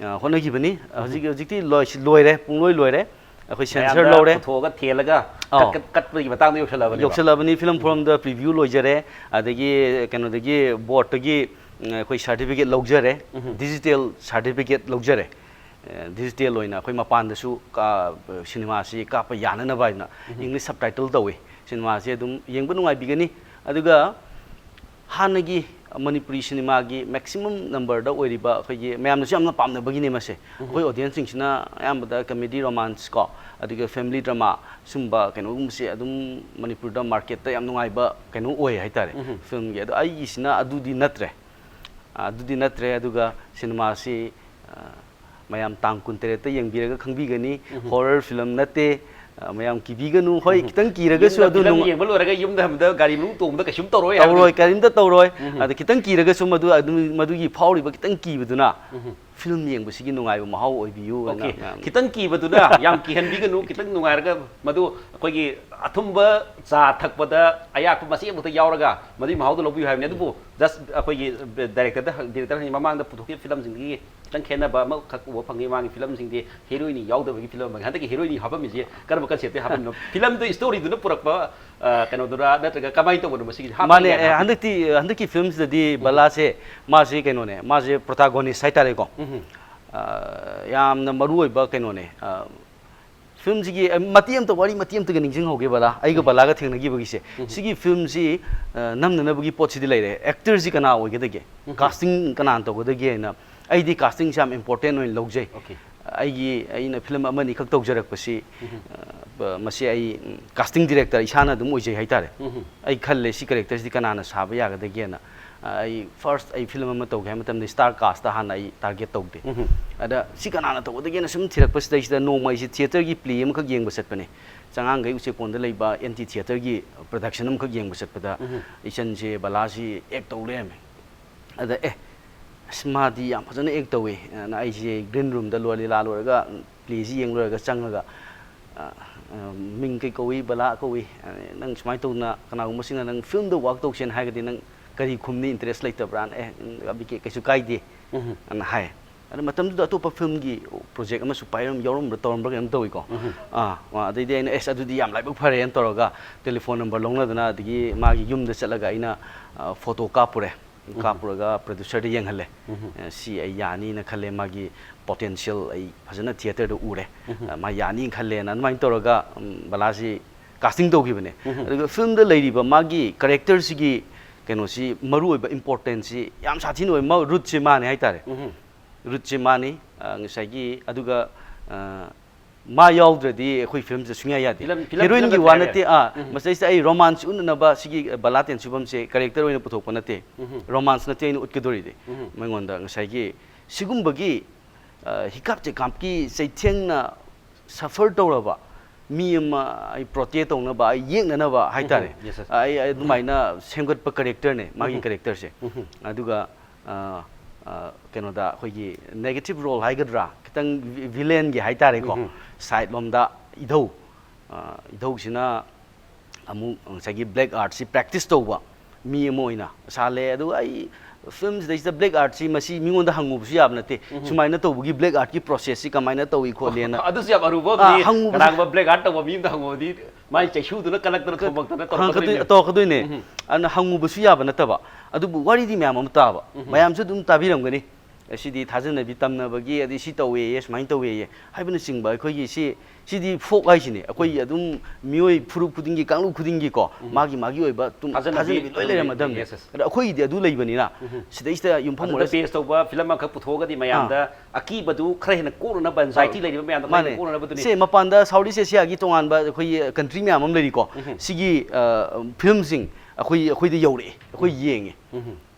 ꯑ, ꯍꯣꯠꯅꯈꯤꯕꯅꯤ꯫ ꯍꯧꯖꯤꯛ, ꯍꯧꯖꯤꯛꯇꯤ ꯂꯣꯏꯁꯤ-, ꯂꯣꯏꯔꯦ, ꯄꯨꯡꯂꯣꯏ ꯂꯣꯏꯔꯦ꯫ ꯑꯩꯈꯣꯏ censor ꯃꯌꯥꯝꯗ ꯂꯧꯔꯦ꯫ ꯄꯨꯊꯣꯛꯑꯒ ꯊꯦꯜꯂꯒ ꯑꯧ꯫ ꯀꯠ-, ꯀꯠ-, ꯀꯠꯄꯒꯤ ꯃꯇꯥꯡꯗ ꯌꯧꯁꯜꯂꯛꯑꯕꯅꯦꯕ꯫ ꯌꯧꯁꯜꯂꯛꯑꯕꯅꯤ꯫ Film forum ꯗ preview ꯂꯣꯏꯖꯔꯦ, ꯑꯗꯒꯤ ꯀꯩꯅꯣꯗꯒꯤ, board ꯇꯒꯤ, ꯎꯝ, ꯑꯩꯈꯣꯏ certificate ꯂꯧꯖꯔꯦ, digital certificate ꯂꯧꯖꯔꯦ꯫ ꯑꯦ, digital ꯑꯣꯏꯅ ꯑꯩꯈꯣꯏ ꯃꯄꯥꯟꯗꯁꯨ ꯀꯥ-, cinema ꯁꯤ ꯀꯥꯞꯄ ꯌꯥꯅꯅꯕ ꯍꯥꯏꯅ English subtitle ꯇꯧꯋꯤ꯫ Cinema ꯁꯤ ꯑꯗꯨꯝ ꯌꯦꯡꯕ ꯅꯨꯡꯉꯥꯏꯕꯤꯒꯅꯤ꯫ ꯑꯗꯨꯒ ꯍꯥꯟꯅꯒꯤ ꯃꯅꯤꯄꯨꯔꯤ cinema ꯒꯤ maximum number ꯗ ꯑꯣꯏꯔꯤꯕ ꯑꯩꯈꯣꯏꯒꯤ ꯃꯌꯥꯝꯅꯁꯨ ꯌꯥꯝꯅ ꯄꯥꯝꯅꯕꯒꯤꯅꯦ ꯃꯁꯦ꯫ ꯑꯩꯈꯣꯏ audience ꯁꯤꯡꯁꯤꯅ ꯑꯌꯥꯝꯕꯗ comedy, romance ꯀꯣ, ꯑꯗꯨꯒ family drama ꯁꯨꯝꯕ ꯀꯩꯅꯣꯒꯨꯝꯕꯁꯦ ꯑꯗꯨꯝ ꯃꯅꯤꯄꯨꯔꯗ market ꯇ ꯌꯥꯝ ꯅꯨꯡꯉꯥꯏꯕ ꯀꯩꯅꯣ ꯑꯣꯏ ꯍꯥꯏꯇꯥꯔꯦ, film ꯒꯤ꯫ ꯑꯗꯣ ꯑꯩꯒꯤꯁꯤꯅ ꯑꯗꯨꯗꯤ ꯅꯠꯇ꯭ꯔꯦ꯫ ꯑꯗꯨꯗꯤ ꯅꯠꯇ꯭ꯔꯦ꯫ ꯑꯗꯨꯒ cinema ꯁꯤ, ꯑ, ꯃꯌꯥꯝ ꯇꯥꯡ ꯀꯨꯟꯇꯔꯦꯠꯇ ꯌꯦꯡꯕꯤꯔꯒ ꯈꯪꯕꯤꯒꯅꯤ꯫ Horror film ꯅꯠꯇꯦ꯫ ꯑ, ꯃꯌꯥꯝ ꯀꯤꯕꯤꯒꯅꯨ꯫ ꯍꯣꯏ, ꯈꯤꯇꯪ ꯀꯤꯔꯒꯁꯨ ꯌꯨꯝꯗ ꯑꯗꯨ film ꯅꯨꯡ- ꯌꯦꯡꯕ ꯂꯣꯏꯔꯒ ꯌꯨꯝꯗ ꯍꯟꯕꯗ ꯒꯥꯔꯤ ꯃꯅꯨꯡ ꯇꯣꯡꯕꯗ ꯀꯩꯁꯨꯝ ꯇꯧꯔꯣꯏ ꯍꯥꯏꯕꯗꯤ꯫ ꯇꯧꯔꯣꯏ, ꯀꯔꯤꯝꯇ ꯇꯧꯔꯣꯏ꯫ ꯑꯗ ꯈꯤꯇꯪ ꯀꯤꯔꯒꯁꯨ ꯃꯗꯨ, ꯑꯗꯨ, ꯃꯗꯨꯒꯤ ꯐꯥꯎꯔꯤꯕ ꯈꯤꯇꯪ ꯀꯤꯕꯗꯨꯅ film ꯌꯦꯡꯕꯁꯤꯒꯤ ꯅꯨꯡꯉꯥꯏꯕ ꯃꯍꯥꯎ ꯑꯣꯏꯕꯤꯌꯨ ꯍꯥꯏꯅ Okay. ꯃꯌꯥꯝ ꯈꯤꯇꯪ ꯀꯤꯕꯗꯨꯅ ꯌꯥꯝ ꯀꯤꯍꯟꯕꯤꯒꯅꯨ, ꯈꯤꯇꯪ ꯅꯨꯡꯉꯥꯏꯔꯒ ꯃꯗꯨ ꯑꯩꯈꯣꯏꯒꯤ ꯑꯊꯨꯝꯕ ꯆꯥ ꯊꯛꯄꯗ ꯑꯌꯥꯛꯄ ꯃꯆꯦꯠ ꯑꯃꯈꯛꯇ ꯌꯥꯎꯔꯒ ꯃꯗꯨꯒꯤ ꯃꯍꯥꯎꯗꯣ ꯂꯧꯕꯤꯌꯨ ꯍꯥꯏꯕꯅꯤ꯫ ꯑꯗꯨꯕꯨ just ꯑꯩꯈꯣꯏꯒꯤ director ꯗ, director ꯍꯥꯏꯗꯤ ꯃꯃꯥꯡꯗ ꯄꯨꯊꯣꯛꯈꯤꯕ film ꯁꯤꯡꯗꯒꯤ ꯈꯤꯇꯪ ꯈꯦꯠꯅꯕ ꯑꯃꯈꯛ ꯎꯕ ꯐꯪꯉꯤ꯫ ꯃꯥꯒꯤ film ꯁꯤꯡꯗꯤ heroine ꯌꯥꯎꯗꯕꯒꯤ film ꯑꯃ꯫ ꯍꯟꯗꯛꯀꯤ heroine ꯍꯥꯞꯄꯝꯃꯤꯁꯦ ꯀꯔꯝꯕ concept ꯇ ꯍꯥꯞꯄꯝꯃꯤꯅꯣ? Film ꯗꯨ story ꯗꯨꯅ ꯄꯨꯔꯛꯄ, ꯑ, ꯀꯩꯅꯣꯗꯨꯔꯥ ꯅꯠꯇ꯭ꯔꯒ ꯀꯃꯥꯏꯅ ꯇꯧꯕꯅꯣ ꯃꯁꯤꯒꯤ ꯍꯥꯞꯄ ꯃꯥꯅꯦ꯫ ꯌꯥꯏꯅ ꯑꯦ, ꯍꯥꯞꯄ- ꯍꯟꯗꯛꯇꯤ, ꯍꯟꯗꯛꯀꯤ film ꯁꯤꯗꯗꯤ ꯕꯂꯥꯁꯦ, ꯃꯥꯁꯦ ꯀꯩꯅꯣꯅꯦ, ꯃꯥꯁꯦ protagonist ꯍꯥꯏꯇꯥꯔꯦꯀꯣ꯫ ꯑ, ꯌꯥꯝꯅ ꯃꯔꯨ ꯑꯣꯏꯕ ꯀꯩꯅꯣꯅꯦ꯫ ꯑ, ꯐꯤꯂꯝꯁꯤꯒꯤ ꯑ, ꯃꯇꯦꯛ ꯑꯃꯇ, ꯋꯥꯔꯤ ꯃꯇꯦꯛ ꯑꯃꯇꯒ ꯅꯤꯡꯁꯤꯡꯍꯧꯒꯦ ꯕꯂꯥ, ꯑꯩꯒ ꯕꯂꯥꯒ ꯊꯦꯡꯅꯈꯤꯕꯒꯤꯁꯦ꯫ ꯁꯤꯒꯤ ꯐꯤꯂꯝꯁꯤ, ꯑ, ꯅꯝꯅꯅꯕꯒꯤ ꯄꯣꯠꯁꯤꯗꯤ ꯂꯩꯔꯦ, ꯑꯦꯛꯇꯔꯁꯤ ꯀꯅꯥ ꯑꯣꯏꯒꯗꯒꯦ, ꯀꯥꯁꯇꯤꯡ ꯀꯅꯥꯅ ꯇꯧꯒꯗꯒꯦꯅ꯫ ꯑꯩꯗꯤ ꯀꯥꯁꯇꯤꯡꯁꯦ ꯌꯥꯝ ꯏꯝꯄꯣꯔꯇꯦꯟ ꯑꯣꯏꯅ ꯂꯧꯖꯩ꯫ ꯑꯣꯀꯦ꯫ ꯑꯩꯒꯤ, ꯑꯩꯅ ꯐꯤꯂꯝ ꯑꯃꯅꯤ ꯈꯛ ꯇꯧꯖꯔꯛꯄꯁꯤ, ꯑ, ꯃꯁꯤ ꯑꯩ, ꯎꯝ, ꯀꯥꯁꯇꯤꯡ ꯗꯤꯔꯦꯛꯇꯔ ꯏꯁꯥꯅ ꯑꯗꯨꯝ ꯑꯣꯏꯖꯩ ꯍꯥꯏꯇꯥꯔꯦ꯫ ꯑꯩ ꯈꯜꯂꯦ, ꯁꯤ ꯀꯦꯔꯦꯛꯇꯔꯁꯤꯗꯤ ꯀꯅꯥꯅ ꯁꯥꯕ ꯌꯥꯒꯗꯒꯦꯅ꯫ ꯑ, ꯑꯩ ꯐꯥꯔꯁ ꯑꯩ ꯐꯤꯂꯝ ꯑꯃ ꯇꯧꯒꯦ ꯍꯥꯏꯕ ꯃꯇꯝꯗ ꯁ꯭ꯇꯥꯔ ꯀꯥꯁꯇ ꯍꯥꯟꯅ ꯑꯩ ꯇꯥꯔꯒꯦꯠ ꯇꯧꯗꯦ꯫ ꯑꯗ ꯁꯤ ꯀꯅꯥꯅ ꯇꯧꯒꯗꯒꯦꯅ ꯁꯨꯝ ꯊꯤꯔꯛꯄꯁꯤꯗꯩꯁꯤꯗ ꯅꯣꯡꯃ ꯑꯩꯁꯦ ꯊꯤꯌꯦꯇꯔꯒꯤ ꯄ꯭ꯂꯦ ꯑꯃꯈꯛ ꯌꯦꯡꯕ ꯆꯠꯄꯅꯦ꯫ ꯆꯉꯥꯡꯒꯩ ꯎꯆꯦꯛꯀꯣꯟꯗ ꯂꯩꯕ ꯑꯦꯟꯇꯤ ꯊꯤꯌꯦꯇꯔꯒꯤ ꯄ꯭ꯔꯗꯛꯁꯟ ꯑꯃꯈꯛ ꯌꯦꯡꯕ ꯆꯠꯄꯗ ꯏꯆꯟꯁꯦ ꯕꯂꯥꯁꯤ ꯑꯦꯛ ꯇꯧ ꯂꯩꯔꯝꯃꯦ꯫ ꯑꯗ ꯑꯦ, ꯑꯁ, ꯃꯥꯗꯤ ꯌꯥꯝ ꯐꯖꯅ ꯑꯦꯛ ꯇꯧꯋꯦ ꯑꯅ ꯑꯩꯁꯦ ꯒ꯭ꯔꯤꯟ ꯔꯨꯝꯗ ꯂꯣ-, ꯂꯤꯂꯥ ꯂꯣꯏꯔꯒ, ꯎꯝ, ꯄ꯭ꯂꯦꯁꯤ ꯌꯦꯡ ꯂꯣꯏꯔꯒ ꯆꯪꯉꯒ, ꯑ, ꯑ, "ꯃꯤꯡ ꯀꯩ ꯀꯧꯏ? ꯕꯂꯥ ꯀꯧꯏ꯫ ꯑ, ꯅꯪ ꯁꯨꯃꯥꯏꯅ ꯇꯧꯗꯅ ꯀꯅꯥꯒꯨꯝꯕꯁꯤꯡꯅ ꯅꯪ ꯐꯤꯂꯝꯗ ꯋꯥꯔꯛ ꯇꯧꯁꯦꯅ ꯍꯥꯏꯔꯒꯗꯤ ꯅꯪ ꯀꯔꯤ ꯈꯨꯝꯅꯤ? ꯏꯟꯇꯔꯦꯁ ꯂꯩꯇꯕ꯭ꯔꯥꯅ?" "ꯑꯦ, ꯎꯝ, ꯕꯤ ꯀꯦ, ꯀꯩꯁꯨ ꯀꯥꯏꯗꯦ," ꯑꯅ ꯍꯥꯏ꯫ ꯑꯗ ꯃꯇꯝꯗꯨꯗ ꯑꯇꯣꯞꯄ ꯐꯤꯂꯝꯒꯤ ꯄ꯭ꯔꯣꯖꯦꯛ ꯑꯃꯁꯨ ꯄꯥꯏꯔꯝ-, ꯌꯥꯎꯔꯝꯕ꯭ꯔꯥ, ꯇꯧꯔꯝꯕ꯭ꯔꯥ ꯀꯩꯅꯣꯝ ꯇꯧꯋꯤꯀꯣ꯫ ꯑꯥ, ꯑꯗꯩꯗꯤ ꯑꯩꯅ, "ꯑꯦꯁ, ꯑꯗꯨꯗꯤ ꯌꯥꯝ ꯂꯥꯏꯕꯛ ꯐꯔꯦꯅ" ꯇꯧꯔꯒ ꯇꯦꯂꯤꯐꯣꯟ ꯅꯝꯕꯔ ꯂꯧꯅꯗꯅ, ꯑꯗꯒꯤ ꯃꯥꯒꯤ ꯌꯨꯝꯗ ꯆꯠꯂꯒ ꯑꯩꯅ, ꯑ, ꯐꯣꯇꯣ ꯀꯥꯞꯄꯨꯔꯦ꯫ ꯀꯥꯞꯄꯨꯔꯒ ꯄ꯭ꯔꯗ꯭ꯌꯨꯁꯔꯗ ꯌꯦꯡꯍꯜꯂꯦ꯫ ꯑ, ꯁꯤ ꯑꯩ ꯌꯥꯅꯤꯅ ꯈꯜꯂꯦ, ꯃꯥꯒꯤ ꯄꯣꯇꯦꯟꯁꯤꯌꯦꯜ ꯑꯩ ꯐꯖꯅ ꯊꯤꯌꯦꯇꯔꯗ ꯎꯔꯦ꯫ ꯑ, ꯃꯥ ꯌꯥꯅꯤꯅ ꯈꯜꯂꯦꯅ ꯑꯗꯨꯃꯥꯏꯅ ꯇꯧꯔꯒ, ꯎꯝ, ꯕꯂꯥꯁꯤ ꯀꯥꯁꯇꯤꯡ ꯇꯧꯈꯤꯕꯅꯦ꯫ ꯑꯗꯨꯒ ꯐꯤꯂꯝꯗ ꯂꯩꯔꯤꯕ ꯃꯥꯒꯤ ꯀꯦꯔꯦꯛꯇꯔꯁꯤꯒꯤ ꯀꯩꯅꯣꯁꯤ, ꯃꯔꯨꯑꯣꯏꯕ ꯏꯝꯄꯣꯔꯇꯦꯟꯁꯁꯤ ꯌꯥꯝ ꯁꯥꯊꯤꯅ ꯑꯣꯏ꯫ ꯃꯥ ꯔꯨꯠꯁꯦ ꯃꯥꯅꯦ ꯍꯥꯏꯇꯥꯔꯦ꯫ ꯔꯨꯠꯁꯦ ꯃꯥꯅꯤ꯫ ꯑ, ꯉꯁꯥꯏꯒꯤ, ꯑꯗꯨꯒ, ꯑ, ꯃꯥ ꯌꯥꯎꯗ꯭ꯔꯗꯤ ꯑꯩꯈꯣꯏ ꯐꯤꯂꯝꯁꯤꯗ ꯁꯨꯡꯌꯥ ꯌꯥꯗꯦ꯫ ꯐꯤꯂꯝ, ꯐꯤꯂꯝ, ꯍꯦꯔꯣꯏꯟꯒꯤ ꯐꯤꯂꯝꯗ ꯋꯥ ꯊꯥꯔꯦ꯫ ꯅꯠꯇꯦ, ꯑꯥ, ꯃꯁꯤꯗꯩꯁꯤꯗ ꯑꯩ ꯔꯣꯃꯥꯟꯁ ꯎꯠꯅꯅꯕ ꯁꯤꯒꯤ ꯕꯂꯥ ꯇꯦꯟꯁꯨꯕꯝꯁꯦ ꯀꯦꯔꯦꯛꯇꯔ ꯑꯣꯏꯅ ꯄꯨꯊꯣꯛꯄ ꯅꯠꯇꯦ꯫ ꯔꯣꯃꯥꯟꯁ ꯅꯠꯇꯦ ꯑꯩꯅ ꯎꯠꯀꯗꯧꯔꯤꯗꯤ꯫ ꯃꯉꯣꯟꯗ ꯉꯁꯥꯏꯒꯤ ꯁꯤꯒꯨꯝꯕꯒꯤ, ꯑ, ꯍꯤꯀꯥꯞ ꯆꯩꯀꯥꯞꯀꯤ ꯆꯩꯊꯦꯡꯅ ꯁꯐꯔ ꯇꯧꯔꯕ ꯃꯤ ꯑꯃ ꯑꯩ ꯄ꯭ꯔꯣꯇꯦꯛ ꯇꯧꯅꯕ, ꯑꯩ ꯌꯦꯛꯅꯅꯕ ꯍꯥꯏꯇꯥꯔꯦ꯫ ꯎꯝ, yes, yes. ꯑꯩ, ꯑꯩ ꯑꯗꯨꯃꯥꯏꯅ ꯁꯦꯝꯒꯠꯄ ꯀꯦꯔꯦꯛꯇꯔꯅꯦ, ꯃꯥꯒꯤ ꯀꯦꯔꯦꯛꯇꯔꯁꯦ꯫ ꯑꯗꯨꯒ, ꯑ, ꯑ, ꯀꯩꯅꯣꯗ ꯑꯩꯈꯣꯏꯒꯤ ꯅꯦꯒꯦꯇꯤꯚ ꯔꯣꯜ ꯍꯥꯏꯒꯗ꯭ꯔꯥ, ꯈꯤꯇꯪ ꯚꯤ-, ꯚꯤꯂꯦꯟꯒꯤ ꯍꯥꯏꯇꯥꯔꯦꯀꯣ, ꯁꯥꯏꯠ ꯂꯣꯝꯗ ꯏꯙꯧ, ꯑ, ꯏꯙꯧꯁꯤꯅ ꯑꯃꯨꯛ ꯉꯁꯥꯏꯒꯤ ꯕ꯭ꯂꯦꯛ ꯑꯥꯔꯠꯁꯤ ꯄ꯭ꯔꯦꯛꯇꯤꯁ ꯇꯧꯕ ꯃꯤ ꯑꯃ ꯑꯣꯏꯅ ꯁꯥꯍꯜꯂꯦ꯫ ꯑꯗꯨꯒ ꯑꯩ ꯐꯤꯂꯝꯁꯤꯗꯩꯁꯤꯗ ꯕ꯭ꯂꯦꯛ ꯑꯥꯔꯠꯁꯤ ꯃꯁꯤ ꯃꯤꯉꯣꯟꯗ ꯍꯪꯉꯨꯕꯁꯨ ꯌꯥꯕ ꯅꯠꯇꯦ꯫ ꯁꯨꯃꯥꯏꯅ ꯇꯧꯕꯒꯤ ꯕ꯭ꯂꯦꯛ ꯑꯥꯔꯠꯀꯤ ꯄ꯭ꯔꯣꯁꯦꯁꯁꯤ ꯀꯃꯥꯏꯅ ꯇꯧꯏ ꯈꯣꯠꯂꯦꯅ꯫ ꯑꯗꯨꯁꯨ ꯌꯥꯝ ꯑꯔꯨꯕ ꯑꯥ, ꯑꯃꯅꯤ꯫ ꯍꯪꯉꯨꯕꯁꯨ ꯀꯅꯥꯒꯨꯝꯕ ꯕ꯭ꯂꯦꯛ ꯑꯥꯔꯠ ꯇꯧꯕ ꯃꯤ ꯑꯃꯗ ꯍꯪꯉꯨꯕꯗꯤ ꯃꯥꯏ ꯆꯩꯁꯨꯗꯨꯅ ꯀꯜꯂꯛꯇꯅ ꯊꯣꯝꯃꯛꯇꯅ ꯍꯪꯉꯛꯀꯗꯣꯏ-, ꯇꯧꯔꯛꯀꯗꯣꯏꯅꯤ꯫ ꯇꯧꯔꯛꯀꯗꯣꯏꯅꯦ꯫ ꯑꯗꯨꯅ ꯍꯪꯉꯨꯕꯁꯨ ꯌꯥꯕ ꯅꯠꯇꯕ, ꯑꯗꯨꯕꯨ ꯋꯥꯔꯤꯗꯤ ꯃꯌꯥꯝ ꯑꯃ ꯇꯥꯕ, ꯃꯌꯥꯝꯁꯨ ꯑꯗꯨꯝ ꯇꯥꯕꯤꯔꯝꯒꯅꯤ꯫ ꯑꯁꯤꯗꯤ ꯊꯥꯖꯅꯕꯤ ꯇꯝꯅꯕꯒꯤ, ꯑꯗꯩ ꯁꯤ ꯇꯧꯋꯦꯌꯦ, ꯁꯨꯃꯥꯏꯅ ꯇꯧꯋꯦꯌꯦ ꯍꯥꯏꯕꯅꯆꯤꯡꯕ, ꯑꯩꯈꯣꯏꯒꯤ ꯁꯤ, ꯁꯤꯗꯤ ꯐꯣꯛ ꯍꯥꯏꯁꯤꯅꯦ꯫ ꯑꯩꯈꯣꯏ ꯑꯗꯨꯝ ꯃꯤꯑꯣꯏ ꯐꯨꯔꯨꯞ ꯈꯨꯗꯤꯡꯒꯤ, ꯀꯥꯡꯂꯨꯞ ꯈꯨꯗꯤꯡꯒꯤꯀꯣ, ꯃꯥꯒꯤ ꯃꯥꯒꯤ ꯑꯣꯏꯕ ꯑꯗꯨꯝ ꯊꯥꯖꯅꯕꯤ ꯊꯥꯖꯅꯕꯤ ꯂꯣꯏ ꯂꯣꯏ ꯂꯩꯔꯝꯃꯗꯕꯅꯤ꯫ ꯂꯩ, yes, yes꯫ ꯑꯗꯣ ꯑꯩꯈꯣꯏꯒꯤꯗꯤ ꯑꯗꯨ ꯂꯩꯕꯅꯤꯅ, ꯁꯤꯗꯩꯁꯤꯗ ꯌꯨꯝꯐꯝ ꯑꯗꯨꯗ ꯑꯣꯏꯔ base ꯇꯧꯕ ꯐꯤꯂꯝ ꯑꯃꯈꯛ ꯄꯨꯊꯣꯛꯑꯒꯗꯤ ꯃꯌꯥꯝꯗ ꯑꯀꯤꯕꯗꯨ ꯈꯔ ꯍꯦꯟꯅ ꯀꯣꯛꯅꯅꯕ, anxiety ꯂꯩꯔꯤꯕ ꯃꯌꯥꯝꯗꯣ ꯈꯔ ꯃꯥꯅꯦ꯫ ꯍꯦꯟꯅ ꯀꯣꯛꯅꯅꯕꯗꯨꯅꯤ꯫ ꯁꯦ, ꯃꯄꯥꯟꯗ South East Asiaꯒꯤ ꯇꯣꯉꯥꯟꯕ ꯑꯩꯈꯣꯏꯒꯤ country ꯃꯌꯥꯝ ꯑꯃ ꯂꯩꯔꯤꯀꯣ꯫ ꯁꯤꯒꯤ, ꯑ, ꯐꯤꯂꯝꯁꯤꯡ ꯑꯩꯈꯣꯏ, ꯑꯩꯈꯣꯏꯗ ꯌꯧꯔꯛꯑꯦ, ꯑꯩꯈꯣꯏ ꯌꯦꯡꯉꯦ꯫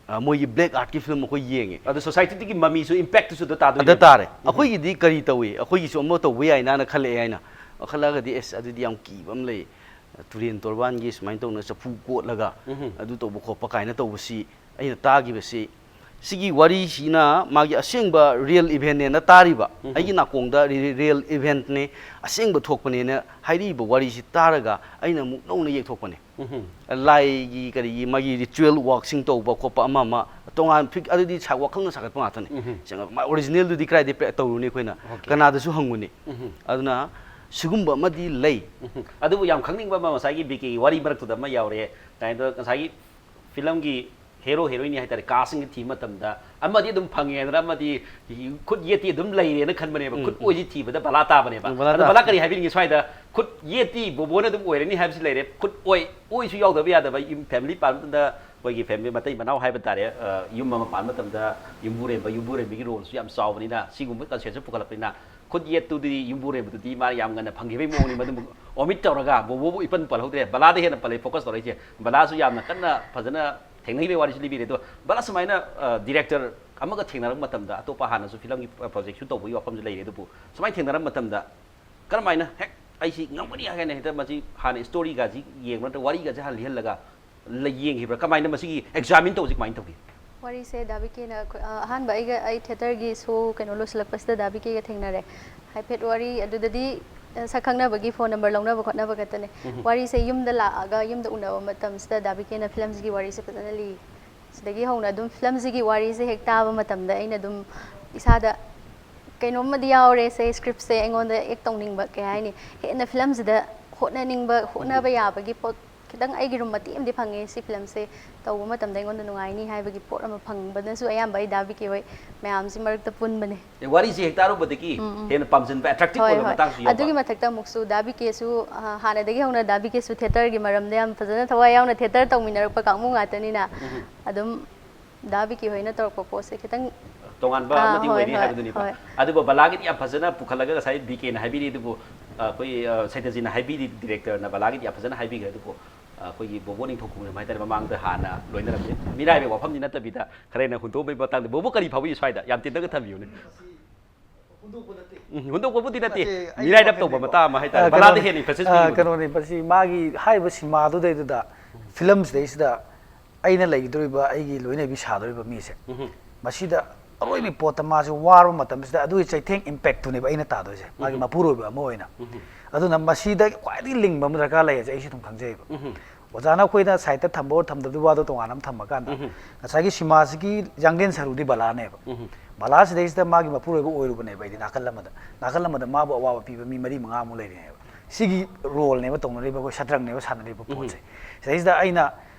ꯑ, ꯃꯣꯏꯒꯤ black artꯀꯤ ꯐꯤꯂꯝ ꯑꯩꯈꯣꯏ ꯌꯦꯡꯉꯦ꯫ ꯑꯗꯣ societyꯒꯤ ꯃꯃꯤꯁꯨ, impactꯇꯨꯁꯨ ꯑꯗꯨ ꯇꯥꯗꯣꯏꯅꯦ꯫ ꯑꯗ ꯇꯥꯔꯦ꯫ ꯑꯩꯈꯣꯏꯒꯤꯗꯤ ꯀꯔꯤ ꯇꯧꯏ? ꯑꯩꯈꯣꯏꯒꯤꯁꯨ ꯑꯃ ꯇꯧꯕ ꯌꯥꯏꯅ ꯈꯜꯂꯛꯑꯦ ꯍꯥꯏꯅ ꯈꯜꯂꯛꯑꯒꯗꯤ, ꯑꯁ, ꯑꯗꯨꯗꯤ ꯌꯥꯝ ꯀꯤꯕ ꯑꯃ ꯂꯩ꯫ ꯇꯨꯔꯦꯟ ꯇꯣꯔꯕꯥꯟꯒꯤ ꯁꯨꯃꯥꯏꯅ ꯇꯧꯅ ꯆꯐꯨ ꯀꯣꯠꯂꯒ ꯑꯗꯨ ꯇꯧꯕ ꯈꯣꯠꯄ ꯀꯥꯏꯅ ꯇꯧꯕꯁꯤ ꯑꯩꯅ ꯇꯥꯈꯤꯕꯁꯤ, ꯁꯤꯒꯤ ꯋꯥꯔꯤꯁꯤꯅ ꯃꯥꯒꯤ ꯑꯁꯦꯡꯕ real eventꯅꯦꯅ ꯇꯥꯔꯤꯕ, ꯑꯩꯒꯤ ꯅꯥꯀꯣꯡꯗ ꯔꯤ-, real eventꯅꯦ, ꯑꯁꯦꯡꯕ ꯊꯣꯛꯄꯅꯦꯅ ꯍꯥꯏꯔꯤꯕ ꯋꯥꯔꯤꯁꯤ ꯇꯥꯔꯒ ꯑꯩꯅ ꯑꯃꯨꯛ ꯅꯧꯅ ꯌꯦꯛꯊꯣꯛꯄꯅꯦ꯫ ꯂꯥꯏꯒꯤ ꯀꯔꯤꯒꯤ ꯃꯥꯒꯤ ritual workꯁꯤꯡ ꯇꯧꯕ ꯈꯣꯠꯄ ꯑꯃ ꯑꯃ, ꯇꯣꯉꯥꯟ ꯐꯤꯛ-, ꯑꯗꯨꯗꯤ ꯁꯥ-, ꯋꯥꯈꯜꯅ ꯁꯥꯒꯠꯄ ꯉꯥꯛꯇꯅꯦ꯫ ꯁꯦꯡꯅ ꯃꯥ originalꯗꯨꯗꯤ ꯀꯗꯥꯏꯗꯒꯤ ꯄ꯭ꯔꯦ-, ꯇꯧꯔꯨꯅꯤ ꯑꯩꯈꯣꯏꯅ? ꯀꯅꯥꯗꯁꯨ ꯍꯪꯉꯨꯅꯤ? ꯑꯗꯨꯅ ꯁꯤꯒꯨꯝꯕ ꯑꯃꯗꯤ ꯂꯩ꯫ ꯑꯗꯨꯕꯨ ꯌꯥꯝ ꯈꯪꯅꯤꯡꯕ ꯑꯃ, ꯉꯁꯥꯏꯒꯤ ꯕꯤꯀꯦꯒꯤ ꯋꯥꯔꯤ ꯃꯔꯛꯇꯨꯗ ꯑꯃ ꯌꯥꯎꯔꯦ꯫ ꯀꯩꯅꯣ, ꯉꯁꯥꯏꯒꯤ ꯐꯤꯂꯝꯒꯤ hero heroineꯅꯤ ꯍꯥꯏꯇꯥꯔꯦ, castꯁꯤꯡꯁꯦ ꯊꯤꯕ ꯃꯇꯝꯗ ꯑꯃꯗꯤ ꯑꯗꯨꯝ ꯐꯪꯉꯦ ꯍꯥꯏꯗꯅ, ꯑꯃꯗꯤ ꯈꯨꯠ ꯌꯦꯠꯇꯤ ꯑꯗꯨꯝ ꯂꯩꯔꯦꯅ ꯈꯟꯕꯅꯦꯕ꯫ ꯎꯝ, ꯈꯨꯠ ꯎꯝ꯫ ꯑꯣꯏꯁꯤ ꯊꯤꯕꯗ ꯕꯂꯥ ꯇꯥꯕꯅꯦꯕ꯫ ꯕꯂꯥ ꯑꯗꯣ ꯇꯥ- ꯕꯂꯥ ꯀꯔꯤ ꯍꯥꯏꯕꯤꯅꯤꯡꯉꯤ ꯁ꯭ꯋꯥꯏꯗ? ꯈꯨꯠ ꯌꯦꯠꯇꯤ ꯕꯣꯕꯣꯅ ꯑꯗꯨꯝ ꯑꯣꯏꯔꯅꯤ ꯍꯥꯏꯕꯁꯤ ꯂꯩꯔꯦ꯫ ꯈꯨꯠ ꯑꯣꯏ, ꯑꯣꯏꯁꯨ ꯌꯥꯎꯗꯕ ꯌꯥꯗꯕ꯫ ꯌꯨꯝ family ꯄꯥꯟꯕ ꯃꯇꯝꯗ ꯑꯩꯈꯣꯏꯒꯤ family ꯃꯇꯩ ꯃꯅꯥꯎ ꯍꯥꯏꯕ ꯇꯥꯔꯦ, ꯑ, ꯌꯨꯝ ꯑꯃ ꯄꯥꯟꯕ ꯃꯇꯝꯗ ꯌꯨꯝꯕꯨꯔꯦꯝꯕ, ꯌꯨꯝꯕꯨꯔꯦꯝꯕꯤꯒꯤ roleꯁꯨ ꯌꯥꯝ ꯆꯥꯎꯕꯅꯤꯅ, ꯁꯤꯒꯨꯝꯕ conceptꯁꯦ ꯄꯨꯈꯠꯂꯛꯄꯅꯤꯅ, ꯈꯨꯠ ꯌꯦꯠꯇꯨꯗꯤ ꯌꯨꯝꯕꯨꯔꯦꯝꯕꯗꯨꯗꯤ ꯃꯥ ꯌꯥꯝ ꯉꯟꯅ ꯐꯪꯈꯤꯕꯒꯤ ꯃꯑꯣꯡꯅꯤ꯫ ꯃꯗꯨ omit ꯇꯧꯔꯒ ꯕꯣꯕꯣꯕꯨ ꯏꯄꯟ ꯄꯜꯍꯧꯗ꯭ꯔꯦ꯫ ꯕꯂꯥꯗ ꯍꯦꯟꯅ ꯄꯜꯂꯦ focus ꯇꯧꯔꯛꯏꯁꯦ꯫ ꯕꯂꯥꯁꯨ ꯌꯥꯝꯅ ꯀꯟꯅ ꯐꯖꯅ ꯊꯦꯡꯅꯈꯤꯕꯒꯤ ꯋꯥꯔꯤꯁꯨ ꯂꯤꯕꯤꯔꯦ꯫ ꯑꯗꯣ ꯕꯂꯥ, ꯁꯨꯃꯥꯏꯅ, ꯑ, director ꯑꯃꯒ ꯊꯦꯡꯅꯔꯛꯄ ꯃꯇꯝꯗ, ꯑꯇꯣꯞꯄ ꯍꯥꯟꯅꯁꯨ ꯐꯤꯂꯝꯒꯤ, ꯑ, projectꯁꯨ ꯇꯧꯕꯒꯤ ꯋꯥꯐꯝꯁꯨ ꯂꯩꯔꯦ, ꯑꯗꯨꯕꯨ ꯁꯨꯃꯥꯏꯅ ꯊꯦꯡꯅꯔꯛꯄ ꯃꯇꯝꯗ ꯀꯔꯝꯍꯥꯏꯅ ꯍꯦꯛ ꯑꯩꯁꯤ ꯉꯝꯒꯅꯤ ꯍꯥꯏꯅ ꯍꯦꯛꯇ ꯃꯁꯤ ꯍꯥꯟꯅ storyꯒꯁꯤ ꯌꯦꯡꯕ ꯅꯠꯇ꯭ꯔꯒ ꯋꯥꯔꯤꯒꯁꯤ ꯍꯥꯟꯅ ꯂꯤꯍꯜꯂꯒ ꯂꯩ-, ꯌꯦꯡꯈꯤꯕ꯭ꯔꯥ? ꯀꯃꯥꯏꯅ ꯃꯁꯤꯒꯤ examine ꯇꯧꯕꯁꯤ ꯀꯃꯥꯏꯅ ꯇꯧꯒꯦ? ꯋꯥꯔꯤꯁꯦ ꯗꯥ ꯕꯤ ꯀꯦꯅ ꯑꯩꯈꯣꯏ, ꯑ, ꯑꯍꯥꯟꯕ ꯑꯩꯒ, ꯑꯩ theatreꯒꯤ show ꯀꯩꯅꯣ ꯂꯣꯏꯁꯤꯜꯂꯛꯄꯁꯤꯗ ꯗꯥ ꯕꯤ ꯀꯦꯒ ꯊꯦꯡꯅꯔꯦ꯫ ꯍꯥꯏꯐꯦꯠ ꯋꯥꯔꯤ ꯑꯗꯨꯗꯗꯤ, ꯑ, ꯁꯛ ꯈꯪꯅꯕꯒꯤ phone number ꯂꯧꯅꯕ ꯈꯣꯠꯅꯕ ꯈꯛꯇꯅꯦ꯫ ꯎꯝ꯫ ꯋꯥꯔꯤꯁꯦ ꯌꯨꯝꯗ ꯂꯥꯛꯑꯒ ꯌꯨꯝꯗ ꯎꯅꯕ ꯃꯇꯝꯁꯤꯗ ꯗꯥ ꯕꯤ ꯀꯦꯅ ꯐꯤꯂꯝꯁꯤꯒꯤ ꯋꯥꯔꯤꯁꯦ ꯐꯖꯅ ꯂꯤ꯫ ꯁꯤꯗꯒꯤ ꯍꯧꯅ ꯑꯗꯨꯝ ꯐꯤꯂꯝꯁꯤꯒꯤ ꯋꯥꯔꯤꯁꯦ ꯍꯦꯛ ꯇꯥꯕ ꯃꯇꯝꯗ ꯑꯩꯅ ꯑꯗꯨꯝ ꯏꯁꯥꯗ ꯀꯩꯅꯣꯝꯃꯗꯤ ꯌꯥꯎꯔꯦ ꯁꯦ, scriptꯁꯦ ꯑꯩꯉꯣꯟꯗ act ꯇꯧꯅꯤꯡꯕ, ꯀꯩ ꯍꯥꯏꯅꯤ, ꯍꯦꯟꯅ ꯐꯤꯂꯝꯁꯤꯗ ꯍꯣꯠꯅꯅꯤꯡꯕ, ꯍꯣꯠꯅꯕ ꯌꯥꯕꯒꯤ ꯄꯣꯠ ꯈꯤꯇꯪ ꯑꯩꯒꯤ ꯔꯨꯝ ꯃꯇꯦꯛ ꯑꯃꯗꯤ ꯐꯪꯉꯦ꯫ ꯁꯤ ꯐꯤꯂꯝꯁꯦ ꯇꯧꯕ ꯃꯇꯝꯗ ꯑꯩꯉꯣꯟꯗ ꯅꯨꯡꯉꯥꯏꯅꯤ ꯍꯥꯏꯕꯒꯤ ꯄꯣꯠ ꯑꯃ ꯐꯪꯕꯅꯁꯨ ꯑꯌꯥꯝꯕ ꯑꯩ ꯗꯥ ꯕꯤ ꯀꯦ ꯍꯣꯏ ꯃꯌꯥꯝꯁꯤ ꯃꯔꯛꯇ ꯄꯨꯟꯕꯅꯦ꯫ ꯑꯦ, ꯋꯥꯔꯤꯁꯦ ꯍꯦꯛ ꯇꯥꯔꯨꯕꯗꯒꯤ ꯍꯦꯟꯅ ꯄꯥꯝꯁꯤꯟꯕ, ꯑꯦꯇ꯭ꯔꯦꯛꯇꯤꯞ ꯍꯣꯏ ꯑꯣꯏꯕ ꯍꯣꯏ꯫ ꯃꯇꯥꯡꯁꯨ ꯌꯥꯎꯕ꯫ ꯑꯗꯨꯒꯤ ꯃꯊꯛꯇ ꯑꯃꯨꯛꯁꯨ ꯗꯥ ꯕꯤ ꯀꯦꯁꯨ, ꯑ, ꯍꯥꯟꯅꯗꯒꯤ ꯍꯧꯅ ꯗꯥ ꯕꯤ ꯀꯦꯁꯨ ꯊꯤꯌꯦꯇꯔꯒꯤ ꯃꯔꯝꯗ ꯌꯥꯝ ꯐꯖꯅ ꯊꯋꯥꯏ ꯌꯥꯎꯅ ꯊꯤꯌꯦꯇꯔ ꯇꯧꯃꯤꯟꯅꯔꯛꯄ ꯀꯥꯡꯕꯨ ꯉꯥꯛꯇꯅꯤꯅ ꯑꯗꯨꯝ ꯗꯥ ꯕꯤ ꯀꯦ ꯍꯣꯏꯅ ꯇꯧꯔꯛꯄ ꯄꯣꯠꯁꯦ ꯈꯤꯇꯪ ꯇꯣꯉꯥꯟꯕ ꯑꯥ, ꯑꯃꯗꯤ ꯍꯣꯏ, ꯑꯣꯏꯔꯤ ꯍꯣꯏ, ꯍꯥꯏꯕꯗꯨꯅꯤꯕ꯫ ꯍꯣꯏ꯫ ꯑꯗꯨꯕꯨ ꯕꯂꯥꯒꯤꯗꯤ ꯌꯥꯝ ꯐꯖꯅ ꯄꯨꯈꯠꯂꯒ ꯉꯁꯥꯏ ꯕꯤ ꯀꯦꯅ ꯍꯥꯏꯕꯤꯔꯤ ꯑꯗꯨꯕꯨ, ꯑ, ꯑꯩꯈꯣꯏ, ꯑ, ꯁꯩꯇꯖꯤꯅ ꯍꯥꯏꯕꯤꯔꯤ, ꯗꯤꯔꯦꯛꯇꯔꯅ ꯕꯂꯥꯒꯤꯗꯤ ꯌꯥꯝ ꯐꯖꯅ ꯍꯥꯏꯕꯤꯈ꯭ꯔꯦ ꯑꯗꯨꯕꯨ, ꯑ, ꯑꯩꯈꯣꯏꯒꯤ ꯕꯣꯕꯣ ꯅꯤꯡꯊꯧ ꯈꯣꯡꯖꯣꯝ ꯍꯥꯏꯇꯥꯔꯦ ꯃꯃꯥꯡꯗ ꯍꯥꯟꯅ ꯂꯣꯏꯅꯔꯝꯃꯤ꯫ ꯃꯤꯔꯥꯏꯕꯒꯤ ꯋꯥꯐꯝꯗꯤ ꯅꯠꯇꯕꯤꯗ ꯈꯔ ꯍꯦꯟꯅ ꯍꯨꯟꯗꯣꯛꯄꯒꯤ ꯃꯇꯥꯡꯗ ꯕꯣꯕꯣ ꯀꯔꯤ ꯐꯥꯎꯏ ꯁ꯭ꯋꯥꯏꯗ? ꯌꯥꯝ ꯇꯦꯟꯇꯛꯅ ꯊꯝꯕꯤꯌꯨꯅꯦ꯫ ꯎꯝ, ꯍꯨꯟꯗꯣꯛꯄꯕꯨꯗꯤ ꯅꯠꯇꯦ꯫ ꯃꯁꯤ ꯑꯩꯒꯤ ꯃꯤꯔꯥꯏꯔꯞ ꯇꯧꯕ ꯋꯥꯈꯜꯅꯤꯀꯣ꯫ ꯃꯇꯥꯡ ꯑꯃ ꯍꯥꯏꯇꯥꯔꯦ꯫ ꯑ, ꯕꯂꯥꯗ ꯀꯩꯅꯣꯅꯤ, ꯍꯦꯟꯅ ꯏꯝꯐꯦꯁꯤꯁ ꯑ, ꯄꯤꯕꯗꯣ꯫ ꯀꯩꯅꯣꯅꯤ, ꯃꯁꯤ ꯃꯥꯒꯤ ꯍꯥꯏꯔꯤꯕ ꯁꯤꯃꯥꯗꯨꯗꯩꯗꯨꯗ, ꯐꯤꯂꯝꯁꯤꯗꯩꯁꯤꯗ ꯑꯩꯅ ꯂꯩꯒꯗꯧꯔꯤꯕ, ꯑꯩꯒꯤ ꯂꯣꯏꯅꯕꯤ ꯁꯥꯗꯧꯔꯤꯕ ꯃꯤꯁꯦ, ꯃꯁꯤꯗ ꯑꯔꯣꯏꯕ ꯄꯣꯠꯇ ꯃꯥꯁꯦ ꯋꯥꯔꯕ ꯃꯇꯝꯁꯤꯗ ꯑꯗꯨꯒꯤ ꯆꯩꯊꯦꯡ ꯏꯝꯄꯦꯛꯇꯨꯅꯦꯕ ꯑꯩꯅ ꯇꯥꯗꯣꯏꯁꯦ, ꯃꯥꯒꯤ ꯃꯄꯨꯔꯣꯏꯕ ꯑꯃ ꯑꯣꯏꯅ꯫ ꯑꯗꯨꯅ ꯃꯁꯤꯗ ꯈ꯭ꯋꯥꯏꯗꯒꯤ ꯂꯤꯡꯕ ꯑꯃ ꯗꯔꯀꯥꯔ ꯂꯩ ꯍꯥꯏꯁꯦ ꯑꯩꯁꯨ ꯑꯗꯨꯝ ꯈꯪꯖꯩꯌꯦꯕ꯫ ꯑꯣꯖꯥꯅ ꯑꯩꯈꯣꯏꯅ ꯁꯥꯏꯠꯇ ꯊꯝꯕ ꯑꯣꯏꯔ ꯊꯝꯗꯕꯗꯨ ꯋꯥꯗꯣ ꯇꯣꯉꯥꯟꯅ ꯑꯃ ꯊꯝꯃꯀꯥꯟꯗ, ꯉꯁꯥꯏꯒꯤ ꯁꯤꯃꯥꯁꯤꯒꯤ ꯌꯥꯡꯂꯦꯟ ꯁꯔꯨꯗꯤ ꯕꯂꯥꯅꯦꯕ꯫ ꯕꯂꯥꯁꯤꯗꯩꯁꯤꯗ ꯃꯥꯒꯤ ꯃꯄꯨꯔꯣꯏꯕ ꯑꯣꯏꯔꯨꯕꯅꯦꯕ ꯑꯩꯗꯤ ꯅꯥꯀꯜ ꯑꯃꯗ꯫ ꯅꯥꯀꯜ ꯑꯃꯗ ꯃꯥꯕꯨ ꯑꯋꯥꯕ ꯄꯤꯕ ꯃꯤ ꯃꯔꯤ ꯃꯉꯥꯃꯨꯛ ꯂꯩꯔꯤꯅꯦꯕ꯫ ꯁꯤꯒꯤ ꯔꯣꯜꯅꯦꯕ ꯇꯧꯅꯔꯤꯕ, ꯑꯩꯈꯣꯏ ꯁꯇ꯭ꯔꯪꯅꯦꯕ ꯁꯥꯟꯅꯔꯤꯕ ꯄꯣꯠꯁꯦ꯫ ꯁꯤꯗꯩꯁꯤꯗ ꯑꯩꯅ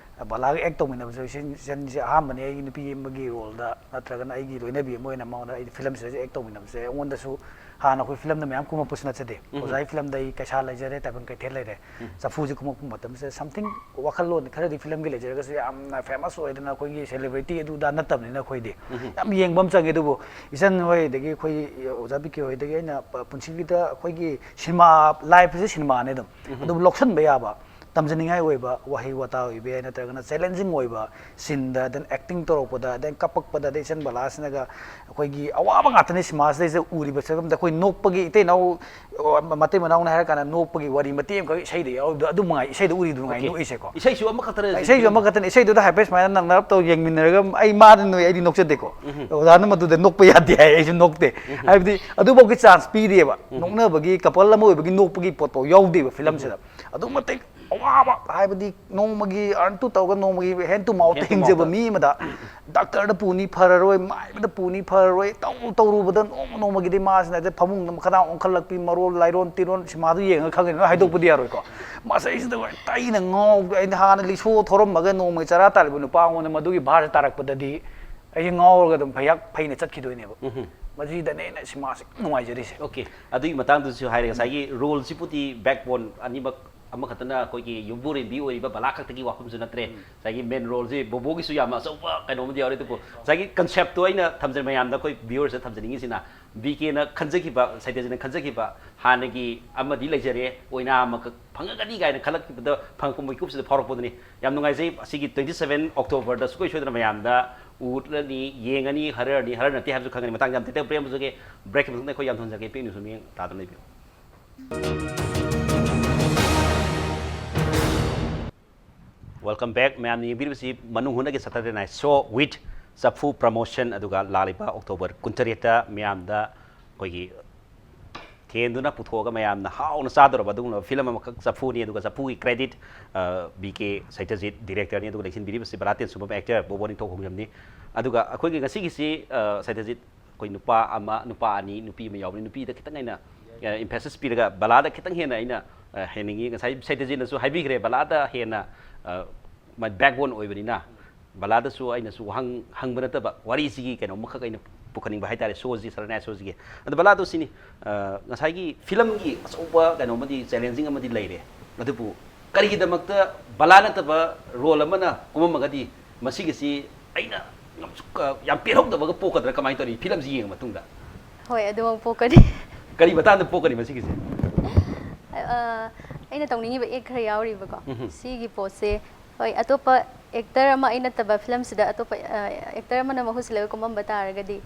ꯕꯂꯥꯒ ꯑꯦꯛ ꯇꯧꯃꯤꯟꯅꯕꯁꯦ, ꯏꯆꯟ, ꯏꯆꯟꯁꯦ ꯑꯍꯥꯟꯕꯅꯦ ꯑꯩꯒꯤ ꯅꯨꯄꯤ ꯑꯃꯒꯤ ꯔꯣꯜꯗ ꯅꯠꯇ꯭ꯔꯒꯅ ꯑꯩꯒꯤ ꯂꯣꯏꯅꯕꯤ ꯑꯃ ꯑꯣꯏꯅ ꯃꯉꯣꯟꯗ ꯑꯩꯗꯤ ꯐꯤꯂꯝꯁꯤꯗꯁꯨ ꯑꯦꯛ ꯇꯧꯃꯤꯟꯅꯕꯁꯦ꯫ ꯑꯩꯉꯣꯟꯗꯁꯨ ꯍꯥꯟꯅ ꯑꯩꯈꯣꯏ ꯐꯤꯂꯝꯗ ꯃꯌꯥꯝ ꯀꯨꯝꯃꯛꯄꯁꯨ ꯅꯠꯆꯗꯦ꯫ ꯑꯣꯖꯥꯒꯤ ꯐꯤꯂꯝꯗ ꯑꯩ ꯀꯩꯁꯥ ꯂꯩꯖꯔꯦ, ꯇꯥꯏꯕꯪ ꯀꯩꯊꯦꯜ ꯂꯩꯔꯦ, ꯆꯐꯨꯁꯦ ꯀꯨꯝꯃꯛꯄ ꯃꯇꯝꯁꯤꯗ something ꯋꯥꯈꯜꯂꯣꯟ ꯈꯔꯗꯤ ꯐꯤꯂꯝꯒꯤ ꯂꯩꯖꯔꯒꯁꯨ ꯌꯥꯝꯅ ꯐꯦꯃꯁ ꯑꯣꯏꯗꯅ ꯑꯩꯈꯣꯏꯒꯤ ꯁꯦꯂꯦꯕ꯭ꯔꯤꯇꯤ ꯑꯗꯨꯗ ꯅꯠꯇꯕꯅꯤꯅ ꯑꯩꯈꯣꯏꯗꯤ ꯌꯥꯝ ꯌꯦꯡꯕ ꯑꯃ ꯆꯪꯉꯦ꯫ ꯑꯗꯨꯕꯨ ꯏꯆꯟ ꯍꯣꯏꯗꯒꯤ ꯑꯩꯈꯣꯏ ꯑꯣꯖꯥ ꯕꯤ ꯀꯦ ꯍꯣꯏꯗꯒꯤ ꯑꯩꯅ ꯄ-, ꯄꯨꯟꯁꯤꯒꯤꯗ ꯑꯩꯈꯣꯏꯒꯤ ꯁꯤꯅꯦꯃꯥ, ꯂꯥꯏꯐꯁꯦ ꯁꯤꯅꯦꯃꯥꯅꯦ ꯑꯗꯨꯝ꯫ ꯑꯗꯨꯕꯨ ꯂꯧꯁꯟꯕ ꯌꯥꯕ, ꯇꯝꯖꯅꯤꯡꯉꯥꯏ ꯑꯣꯏꯕ ꯋꯥꯍꯩ ꯋꯥꯇꯥ ꯑꯣꯏꯕ ꯌꯥꯏ, ꯅꯠꯇ꯭ꯔꯒꯅ ꯆꯦꯂꯦꯟꯖꯤꯡ ꯑꯣꯏꯕ ꯁꯤꯟꯗ, then ꯑꯦꯛꯇꯤꯡ ꯇꯧꯔꯛꯄꯗ, then ꯀꯞꯄꯛꯄꯗ, ꯑꯗꯩ ꯏꯆꯟ ꯕꯂꯥꯁꯤꯅꯒ ꯑꯩꯈꯣꯏꯒꯤ ꯑꯋꯥꯕ ꯉꯥꯛꯇꯅꯤ ꯁꯤꯅꯦꯃꯥꯁꯤꯗꯩꯁꯤꯗ ꯎꯔꯤꯕ ꯐꯤꯂꯝꯗ ꯑꯩꯈꯣꯏ ꯅꯣꯛꯄꯒꯤ ꯏꯇꯩꯅꯥꯎ, ꯑꯣ, ꯃꯇꯩ ꯃꯅꯥꯎꯅ ꯍꯥꯏꯔ ꯀꯥꯟꯗ ꯅꯣꯛꯄꯒꯤ ꯋꯥꯔꯤ ꯃꯇꯦꯛ ꯑꯃꯈꯛ ꯏꯁꯩꯗ ꯌꯥꯎꯔꯤꯕꯗꯣ ꯑꯗꯨ ꯃꯉꯥꯏ, ꯏꯁꯩꯗ ꯎꯔꯤꯗꯨ ꯃꯉꯥꯏ Okay. ꯅꯣꯛꯏꯁꯦꯀꯣ꯫ ꯏꯁꯩꯁꯨ ꯑꯃꯈꯛꯇꯅ ꯏꯁꯩꯁꯨ ꯑꯃꯈꯛꯇꯅꯤ꯫ ꯏꯁꯩꯗꯨꯗ ꯍꯥꯏꯐꯦꯠ ꯁꯨꯃꯥꯏꯅ ꯅꯪꯅꯔꯞ ꯇꯧ ꯌꯦꯡꯃꯤꯟꯅꯔꯒ ꯑꯩ ꯃꯥꯗꯤ ꯅꯣꯛꯏ, ꯑꯩꯗꯤ ꯅꯣꯛꯆꯗꯦꯀꯣ꯫ ꯑꯣꯖꯥꯅ ꯃꯗꯨꯗ ꯅꯣꯛꯄ ꯌꯥꯗꯦ ꯍꯥꯏ, ꯑꯩꯁꯨ ꯅꯣꯛꯇꯦ꯫ ꯍꯥꯏꯕꯗꯤ ꯑꯗꯨꯐꯥꯎꯒꯤ ꯆꯥꯟꯁ ꯄꯤꯔꯤꯑꯕ꯫ ꯅꯣꯛꯅꯕꯒꯤ, ꯀꯄꯜ ꯑꯃ ꯑꯣꯏꯕꯒꯤ ꯅꯣꯛꯄꯒꯤ ꯄꯣꯠꯐꯥꯎ ꯌꯥꯎꯗꯦꯕ ꯐꯤꯂꯝꯁꯤꯗ꯫ ꯑꯗꯨꯛ ꯃꯇꯤꯛ ꯑꯋꯥꯕ ꯍꯥꯏꯕꯗꯤ ꯅꯣꯡꯃꯒꯤ earn to ꯇꯧꯔꯒ ꯅꯣꯡꯃꯒꯤ hand to mouth Hand to ꯍꯤꯡꯖꯕ mouth. ꯃꯤ ꯑꯃꯗ ꯗꯥꯛꯇꯔꯗ ꯄꯨꯅꯤ ꯐꯔꯔꯣꯏ, ꯃꯥꯏꯕꯗ ꯄꯨꯅꯤ ꯐꯔꯔꯣꯏ, ꯇꯧꯔꯨ ꯇꯧꯔꯨꯕꯗ ꯅꯣꯡꯃ ꯅꯣꯡꯃꯒꯤꯗꯤ ꯃꯥꯁꯤꯅ ꯍꯥꯏꯗꯤ ꯐꯃꯨꯡꯗ ꯃꯈꯥꯗꯥꯡ ꯑꯣꯟꯈꯠꯂꯛꯄꯤ, ꯃꯔꯣꯜ ꯂꯥꯏꯔꯣꯟ ꯇꯤꯔꯣꯟ ꯁꯤꯃꯥꯗꯨ ꯌꯦꯡꯉꯒ ꯈꯪꯒꯅꯤ, ꯂꯣꯏ ꯍꯥꯏꯗꯣꯛꯄꯗꯤ ꯌꯥꯔꯣꯏꯀꯣ꯫ ꯃꯁꯩꯁꯤꯗ ꯑꯩꯅ ꯉꯥꯎ ꯑꯩꯅ ꯍꯥꯟꯅ ꯂꯤꯛꯁꯣ ꯊꯧꯔꯝꯃꯒ ꯅꯣꯡꯃꯒꯤ ꯆꯔꯥ ꯇꯥꯜꯂꯤꯕ ꯅꯨꯄꯥ ꯑꯩꯉꯣꯟꯗ ꯃꯗꯨꯒꯤ ꯚꯥꯔꯁꯦ ꯇꯥꯔꯛꯄꯗꯗꯤ ꯑꯩꯁꯦ ꯉꯥꯎꯔꯒ ꯑꯗꯨꯝ ꯐꯩꯍꯥꯛ ꯐꯩꯅ ꯆꯠꯈꯤꯗꯣꯏꯅꯦꯕ꯫ ꯃꯁꯤꯗꯅꯦ ꯑꯩꯅ ꯁꯤꯃꯥꯁꯦ ꯅꯨꯡꯉꯥꯏꯖꯔꯤꯁꯦ꯫ ꯑꯣꯀꯦ, ꯑꯗꯨꯒꯤ ꯃꯇꯥꯡꯗꯨꯁꯨ ꯍꯥꯏꯔꯦ꯫ ꯉꯁꯥꯏꯒꯤ ꯔꯣꯜꯁꯤꯕꯨꯗꯤ backbone ꯑꯅꯤꯃꯛ, ꯑꯃꯈꯛꯇꯅ ꯑꯩꯈꯣꯏꯒꯤ ꯌꯨꯝꯕꯨꯔꯦꯝꯕꯤ ꯑꯣꯏꯔꯤꯕ ꯕꯂꯥ ꯈꯛꯇꯒꯤ ꯋꯥꯐꯝꯁꯨ ꯅꯠꯇ꯭ꯔꯦ꯫ ꯉꯁꯥꯏꯒꯤ ꯃꯦꯟ ꯔꯣꯜꯁꯤ ꯕꯣꯕꯣꯒꯤꯁꯨ ꯌꯥꯝꯅ ꯑꯆꯧꯕ ꯀꯩꯅꯣꯝꯗꯤ ꯌꯥꯎꯔꯦ꯫ ꯑꯗꯨꯕꯨ ꯉꯁꯥꯏꯒꯤ ꯀꯟꯁꯦꯞꯇꯣ ꯑꯩꯅ ꯊꯝꯖ ꯃꯌꯥꯝꯗ ꯑꯩꯈꯣꯏ ꯚ꯭ꯌꯨꯋꯔꯁꯇ ꯊꯝꯖꯅꯤꯡꯉꯤꯁꯤꯅ ꯕꯤ ꯀꯦꯅ ꯈꯟꯖꯈꯤꯕ, ꯁꯩꯇꯖꯤꯠꯅ ꯈꯟꯖꯈꯤꯕ ꯍꯥꯟꯅꯒꯤ ꯑꯃꯗꯤ ꯂꯩꯖꯔꯦ, ꯑꯣꯏꯅꯥ ꯑꯃꯈꯛ ꯐꯪꯉꯒꯅꯤ ꯀꯥꯏꯅ ꯈꯜꯂꯛꯈꯤꯕꯗ ꯐꯪꯉꯛꯄ ꯃꯤꯀꯨꯞꯁꯤꯗ ꯐꯥꯎꯔꯛꯄꯗꯨꯅꯤ꯫ ꯌꯥꯝ ꯅꯨꯡꯉꯥꯏꯖꯩ꯫ ꯑꯁꯤꯒꯤ twenty seven Octoberꯗ ꯁꯨꯡꯁꯣꯏ ꯁꯣꯏꯗꯅ ꯃꯌꯥꯝꯗ ꯎꯠꯂꯅꯤ, ꯌꯦꯡꯉꯅꯤ, ꯍꯔꯔꯅꯤ, ꯍꯔꯔ ꯅꯠꯇꯦ ꯍꯥꯏꯕꯁꯨ ꯈꯪꯒꯅꯤ꯫ ꯃꯇꯥꯡꯁꯦ ꯌꯥꯝ ꯇꯦꯟꯇꯛ ꯄ꯭ꯔꯦꯝꯖꯒꯦ꯫ ꯕ꯭ꯔꯦꯛꯀꯤ ꯃꯇꯨꯡꯗ ꯑꯩꯈꯣꯏ ꯌꯥꯝ ꯊꯝꯖꯒꯦ꯫ ꯄꯤꯛ ꯅ꯭ꯌꯨꯁ ꯃꯤꯠꯌꯦꯡ ꯇꯥꯗꯨꯅ ꯂꯩꯕꯤꯌꯨ꯫ Welcome back꯫ ꯃꯌꯥꯝꯅ ꯌꯦꯡꯕꯤꯔꯤꯕꯁꯤ ꯃꯅꯨꯡ ꯍꯨꯠꯅꯒꯤ Saturday Night Show with ꯆꯐꯨ Promotion꯫ ꯑꯗꯨꯒ ꯂꯥꯛꯂꯤꯕ October ꯀꯨꯟꯇꯔꯦꯠꯇ ꯃꯌꯥꯝꯗ ꯑꯩꯈꯣꯏꯒꯤ ꯊꯦꯟꯗꯨꯅ ꯄꯨꯊꯣꯛꯑꯒ ꯃꯌꯥꯝꯅ ꯍꯥꯎꯅ ꯆꯥꯗꯧꯔꯕ ꯑꯗꯨꯒꯨꯝꯂꯕ ꯐꯤꯂꯝ ꯑꯃꯈꯛ ꯆꯐꯨꯅꯤ꯫ ꯑꯗꯨꯒ ꯆꯐꯨꯒꯤ credit ꯕꯤ ꯀꯦ ꯁꯩꯇꯖꯤꯠ ꯗꯤꯔꯦꯛꯇꯔꯅꯤ꯫ ꯑꯗꯨꯒ ꯂꯩꯁꯤꯟꯕꯤꯔꯤꯕꯁꯤ ꯕꯂꯥ ꯇꯦꯟꯁꯨꯝꯕꯝ, ꯑꯦꯛꯇꯔ ꯕꯣꯕꯣ ꯅꯤꯡꯊꯧ ꯈꯣꯡꯖꯝꯅꯤ꯫ ꯑꯗꯨꯒ ꯑꯩꯈꯣꯏꯒꯤ ꯉꯁꯤꯒꯤꯁꯤ, ꯑ, ꯁꯩꯇꯖꯤꯠ, ꯑꯩꯈꯣꯏ ꯅꯨꯄꯥ ꯑꯃ, ꯅꯨꯄꯥ ꯑꯅꯤ, ꯅꯨꯄꯤ ꯑꯃ ꯌꯥꯎꯕꯅꯤ꯫ ꯅꯨꯄꯤꯗ ꯈꯤꯇꯪ ꯑꯩꯅ emphasis ꯄꯤꯔꯒ ꯕꯂꯥꯗ ꯈꯤꯇꯪ ꯍꯦꯟꯅ ꯑꯩꯅ, ꯑ, ꯍꯦꯟꯅꯤꯡꯉꯤ꯫ ꯉꯁꯥꯏ ꯁꯩꯇꯖꯤꯠꯅꯁꯨ ꯍꯥꯏꯕꯤꯈ꯭ꯔꯦ, ꯕꯂꯥꯗ ꯍꯦꯟꯅ, ꯑ, ꯃꯥꯏ backbone ꯑꯣꯏꯕꯅꯤꯅ ꯕꯂꯥꯗꯁꯨ ꯑꯩꯅꯁꯨ ꯋꯥꯍꯪ ꯍꯪꯕ ꯅꯠꯇꯕ ꯋꯥꯔꯤꯁꯤꯒꯤ ꯀꯩꯅꯣꯝꯃꯈꯛ ꯑꯩꯅ ꯄꯨꯈꯠꯅꯤꯡꯕ ꯍꯥꯏꯇꯥꯔꯦ, ꯁꯣꯁꯤ, ꯁꯔꯅꯥ ꯁꯣꯁꯤꯒꯤ꯫ ꯑꯗꯣ ꯕꯂꯥꯗꯣ ꯁꯤꯅꯤ, ꯑ, ꯉꯁꯥꯏꯒꯤ ꯐꯤꯂꯝꯒꯤ ꯑꯆꯧꯕ ꯀꯩꯅꯣꯝꯃꯗꯤ, challenging ꯑꯃꯗꯤ ꯂꯩꯔꯦ꯫ ꯑꯗꯨꯕꯨ ꯀꯔꯤꯒꯤꯗꯃꯛꯇ ꯕꯂꯥ ꯅꯠꯇꯕ ꯔꯣꯜ ꯑꯃꯅ ꯀꯨꯝꯃꯝꯃꯒꯗꯤ ꯃꯁꯤꯒꯤꯁꯤ ꯑꯩꯅ ꯌꯥꯝ ꯄꯦꯜꯍꯧꯗꯕꯒ ꯄꯣꯛꯀꯗ꯭ꯔꯥ? ꯀꯃꯥꯏꯅ ꯇꯧꯔꯤ ꯐꯤꯂꯝꯁꯤ ꯌꯦꯡꯉ ꯃꯇꯨꯡꯗ? ꯍꯣꯏ, ꯑꯗꯨꯃꯛ ꯄꯣꯛꯀꯅꯤ꯫ ꯀꯔꯤ ꯃꯇꯥꯡꯗ ꯄꯣꯛꯀꯅꯤ ꯃꯁꯤꯒꯤꯁꯦ? ꯑ, ꯑꯩꯅ ꯇꯧꯅꯤꯡꯉꯤꯕ act ꯈꯔ ꯌꯥꯎꯔꯤꯕꯀꯣ꯫ ꯁꯤꯒꯤ ꯄꯣꯠꯁꯦ, ꯍꯣꯏ, ꯑꯇꯣꯞꯄ actor ꯑꯃ ꯑꯩ ꯅꯠꯇꯕ ꯐꯤꯂꯝꯁꯤꯗ ꯑꯇꯣꯞꯄ, ꯑ, actor ꯑꯃꯅ ꯃꯍꯨꯠ ꯁꯤꯜꯂꯒ ꯀꯨꯝꯃꯝꯕ ꯇꯥꯔꯒꯗꯤ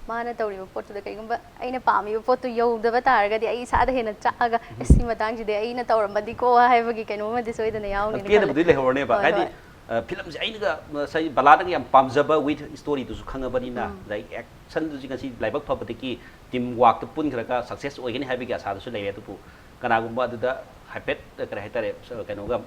ꯃꯥꯅ ꯇꯧꯔꯤꯕ ꯄꯣꯠꯇꯨꯗ ꯀꯩꯒꯨꯝꯕ ꯑꯩꯅ ꯄꯥꯝꯃꯤꯕ ꯄꯣꯠꯇꯨ ꯌꯧꯗꯕ ꯇꯥꯔꯒꯗꯤ ꯑꯩ ꯏꯁꯥꯗ ꯍꯦꯟꯅ ꯆꯥꯛꯑꯒ, "ꯑꯁ, ꯁꯤ ꯃꯇꯥꯡꯁꯤꯗꯤ ꯑꯩꯅ ꯇꯧꯔꯝꯃꯗꯤꯀꯣ" ꯍꯥꯏꯕꯒꯤ ꯀꯩꯅꯣꯝꯃꯗꯤ ꯁꯣꯏꯗꯅ ꯌꯥꯎꯅꯤ ꯈꯜꯂꯦ꯫ ꯄꯦꯟꯗꯕꯗꯨꯗꯤ ꯂꯩꯍꯧꯔꯅꯦꯕ꯫ ꯍꯣꯏ, ꯍꯥꯏꯗꯤ, ꯍꯣꯏ꯫ ꯑ, ꯐꯤꯂꯝꯁꯦ ꯑꯩꯅꯒ ꯉꯁꯥꯏ ꯕꯂꯥꯗꯒ ꯌꯥꯝ ꯄꯥꯝꯖꯕ with storyꯗꯨꯁꯨ ꯈꯪꯉꯕꯅꯤꯅ, ꯑꯗꯩ actionꯗꯨꯁꯨ ꯉꯁꯤ ꯂꯥꯏꯕꯛ ꯐꯕꯗꯒꯤ team workꯇ ꯄꯨꯟꯈ꯭ꯔꯒ success ꯑꯣꯏꯒꯅꯤ ꯍꯥꯏꯕꯒꯤ ꯑꯁꯥꯗꯨꯁꯨ ꯂꯩꯔꯦ꯫ ꯑꯗꯨꯕꯨ ꯀꯅꯥꯒꯨꯝꯕ ꯑꯗꯨꯗ ꯍꯥꯏꯐꯦꯠ ꯀꯔꯤ ꯍꯥꯏꯇꯥꯔꯦ, ꯀꯩꯅꯣꯒ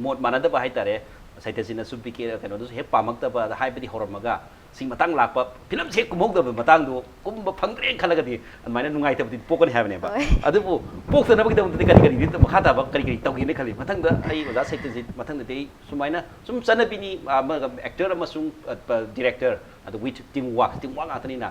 ꯃꯣꯠ ꯃꯥꯟꯅꯗꯕ ꯍꯥꯏꯇꯥꯔꯦ, ꯁꯩꯇꯖꯤꯠꯅꯁꯨ ꯕꯤ ꯀꯦ ꯀꯩꯅꯣꯗꯨꯁꯨ ꯍꯦꯛ ꯄꯥꯝꯃꯛꯇꯕ ꯍꯥꯏꯕꯗꯤ ꯍꯧꯔꯝꯃꯒ ꯁꯤ ꯃꯇꯥꯡ ꯂꯥꯛꯄ, ꯐꯤꯂꯝꯁꯦ ꯍꯦꯛ ꯀꯨꯝꯍꯧꯗꯕ ꯃꯇꯥꯡꯗꯣ, ꯀꯨꯝꯕ ꯐꯪꯗ꯭ꯔꯦꯅ ꯈꯜꯂꯒꯗꯤ ꯑꯗꯨꯃꯥꯏꯅ ꯅꯨꯡꯉꯥꯏꯇꯕꯗꯤ ꯄꯣꯛꯀꯅꯤ ꯍꯥꯏꯕꯅꯦꯕ꯫ ꯑꯗꯨꯕꯨ ꯄꯣꯛꯇꯅꯕꯒꯤꯗꯃꯛꯇꯗꯤ ꯀꯔꯤ ꯀꯔꯤꯗꯤ ꯃꯈꯥ ꯇꯥꯕ ꯀꯔꯤ ꯀꯔꯤ ꯇꯧꯒꯦꯅ ꯈꯜꯂꯤ? ꯃꯊꯪꯗ ꯑꯩ ꯑꯣꯖꯥ ꯁꯩꯇꯖꯤꯠ, ꯃꯊꯪꯗꯗꯤ ꯑꯩ ꯁꯨꯃꯥꯏꯅ ꯁꯨꯝ ꯆꯠꯅꯕꯤꯅꯤ, ꯑꯃꯒ ꯑꯦꯛꯇꯔ ꯑꯃꯁꯨꯡ ꯗꯤꯔꯦꯛꯇꯔ, ꯑꯗꯨ with teamwork, teamwork ꯉꯥꯛꯇꯅꯤꯅ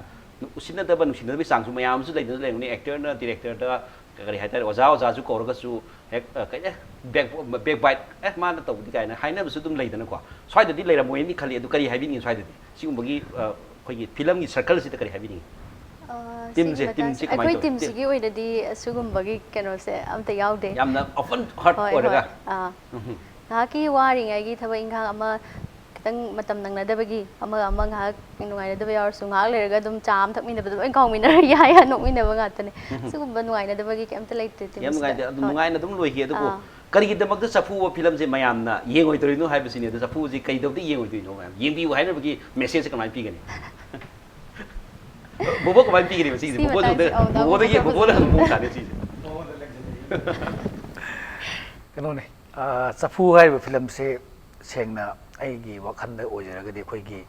ꯎꯁꯤꯟꯅꯗꯕ ꯅꯨꯡꯁꯤꯅꯗꯕꯒꯤ ꯆꯥꯡꯁꯨ ꯃꯌꯥꯝ ꯑꯃꯁꯨ ꯂꯩꯗꯅ ꯂꯩꯔꯝꯒꯅꯤ꯫ ꯑꯦꯛꯇꯔꯅ ꯗꯤꯔꯦꯛꯇꯔꯗ ꯀꯔꯤ ꯍꯥꯏꯇꯥꯔꯦ, ꯑꯣꯖꯥ ꯑꯣꯖꯥꯁꯨ ꯀꯧꯔꯒꯁꯨ ꯍꯦꯛ ꯀꯩ ꯕꯦꯛ ꯕꯦꯛ ꯕꯥꯏꯠ, ꯑꯦ ꯃꯥꯅ ꯇꯧꯕꯗꯤ ꯀꯥꯏꯅ ꯍꯥꯏꯅꯕꯁꯨ ꯑꯗꯨꯝ ꯂꯩꯗꯅꯀꯣ꯫ ꯁ꯭ꯋꯥꯏꯗꯗꯤ ꯂꯩꯔꯝꯃꯣꯏꯅꯤ ꯈꯜꯂꯤ꯫ ꯑꯗꯨ ꯀꯔꯤ ꯍꯥꯏꯕꯤꯅꯤꯡꯉꯤ ꯁ꯭ꯋꯥꯏꯗꯗꯤ, ꯁꯤꯒꯨꯝꯕꯒꯤ ꯑꯩꯈꯣꯏꯒꯤ ꯐꯤꯂꯝꯒꯤ ꯁꯔꯀꯜꯁꯤꯗ ꯀꯔꯤ ꯍꯥꯏꯕꯤꯅꯤꯡꯉꯤ? ꯇꯤꯝꯁꯦ, ꯇꯤꯝꯁꯦ ꯀꯃꯥꯏꯅ ꯑꯩꯈꯣꯏ ꯇꯧꯏ? ꯇꯤꯝꯁꯤꯒꯤ ꯑꯣꯏꯅꯗꯤ ꯑꯁꯤꯒꯨꯝꯕꯒꯤ ꯀꯩꯅꯣꯁꯦ ꯑꯝꯇ ꯌꯥꯎꯗꯦ꯫ ꯌꯥꯝꯅ ꯑꯣꯄꯟ ꯍꯥꯔꯠ ꯍꯣꯏ, ꯑꯣꯏꯔꯒ꯫ ꯍꯣꯏ꯫ ꯑꯥ꯫ ꯎꯝ꯫ ꯉꯥꯏꯍꯥꯛꯀꯤ ꯋꯥꯔꯤꯉꯩꯒꯤ ꯊꯕꯛ ꯏꯪꯈꯥꯡ ꯑꯃ ꯈꯤꯇꯪ ꯃꯇꯝ ꯅꯪꯅꯗꯕꯒꯤ ꯑꯃꯒ ꯑꯃ ꯉꯥꯏꯍꯥꯛ ꯅꯨꯡꯉꯥꯏꯅꯗꯕ ꯌꯥꯎꯔꯁꯨ, ꯉꯥꯏꯍꯥꯛ ꯂꯩꯔꯒ ꯑꯗꯨꯝ ꯆꯥ ꯑꯃ ꯊꯛꯃꯤꯟꯅꯕꯗ ꯂꯣꯏ ꯀꯥꯎꯃꯤꯟꯅꯔ ꯌꯥꯏ, ꯅꯣꯛꯃꯤꯟꯅꯕ ꯉꯥꯛꯇꯅꯦ꯫ ꯁꯤꯒꯨꯝꯕ ꯅꯨꯡꯉꯥꯏꯅꯗꯕꯒꯤ ꯀꯩꯝꯇ ꯂꯩꯇꯦ ꯌꯥꯝ ꯇꯤꯝꯁꯤꯗ꯫ ꯅꯨꯡꯉꯥꯏꯇꯦ꯫ ꯑꯗꯨꯝ ꯍꯣꯏ꯫ ꯅꯨꯡꯉꯥꯏꯅ ꯑꯗꯨꯝ ꯂꯣꯏꯈꯤ꯫ ꯑꯗꯨꯕꯨ ꯑꯥ꯫ ꯀꯔꯤꯒꯤꯗꯃꯛꯇ ꯆꯐꯨ ꯐꯤꯂꯝꯁꯦ ꯃꯌꯥꯝꯅ ꯌꯦꯡꯉꯣꯏꯗꯣꯏꯅꯣ ꯍꯥꯏꯕꯁꯤꯅꯤ꯫ ꯑꯗꯣ ꯆꯐꯨꯁꯤ ꯀꯩꯗꯧꯕꯗ ꯌꯦꯡꯉꯣꯏꯗꯣꯏꯅꯣ? ꯃꯌꯥꯝ ꯌꯦꯡꯕꯤꯌꯨ ꯍꯥꯏꯅꯕꯒꯤ ꯃꯦꯁꯦꯖꯁꯦ ꯀꯃꯥꯏꯅ ꯄꯤꯒꯅꯤ? ꯕꯣꯕꯣ ꯀꯃꯥꯏꯅ ꯄꯤꯒꯅꯤ ꯃꯁꯤꯒꯤꯁꯦ? ꯁꯤ ꯕꯣꯕꯣꯗ ꯃꯇꯥꯡꯁꯦ, ꯑꯝꯇ-, ꯑꯧ, ꯗꯥ ꯕꯣꯕꯣꯗꯒꯤ, ꯕꯣꯕꯣ ꯕꯣꯕꯣꯗ ꯍꯪꯕ ꯐꯖꯅ ꯇꯥꯔꯦ ꯁꯤꯁꯦ꯫ ꯀꯩꯅꯣꯅꯦ, ꯑ, ꯆꯐꯨ ꯍꯥꯏꯔꯤꯕ ꯐꯤꯂꯝꯁꯦ ꯁꯦꯡꯅ ꯑꯩꯒꯤ ꯋꯥꯈꯜꯗ ꯑꯣꯏꯖꯔꯒꯗꯤ ꯑꯩꯈꯣꯏꯒꯤ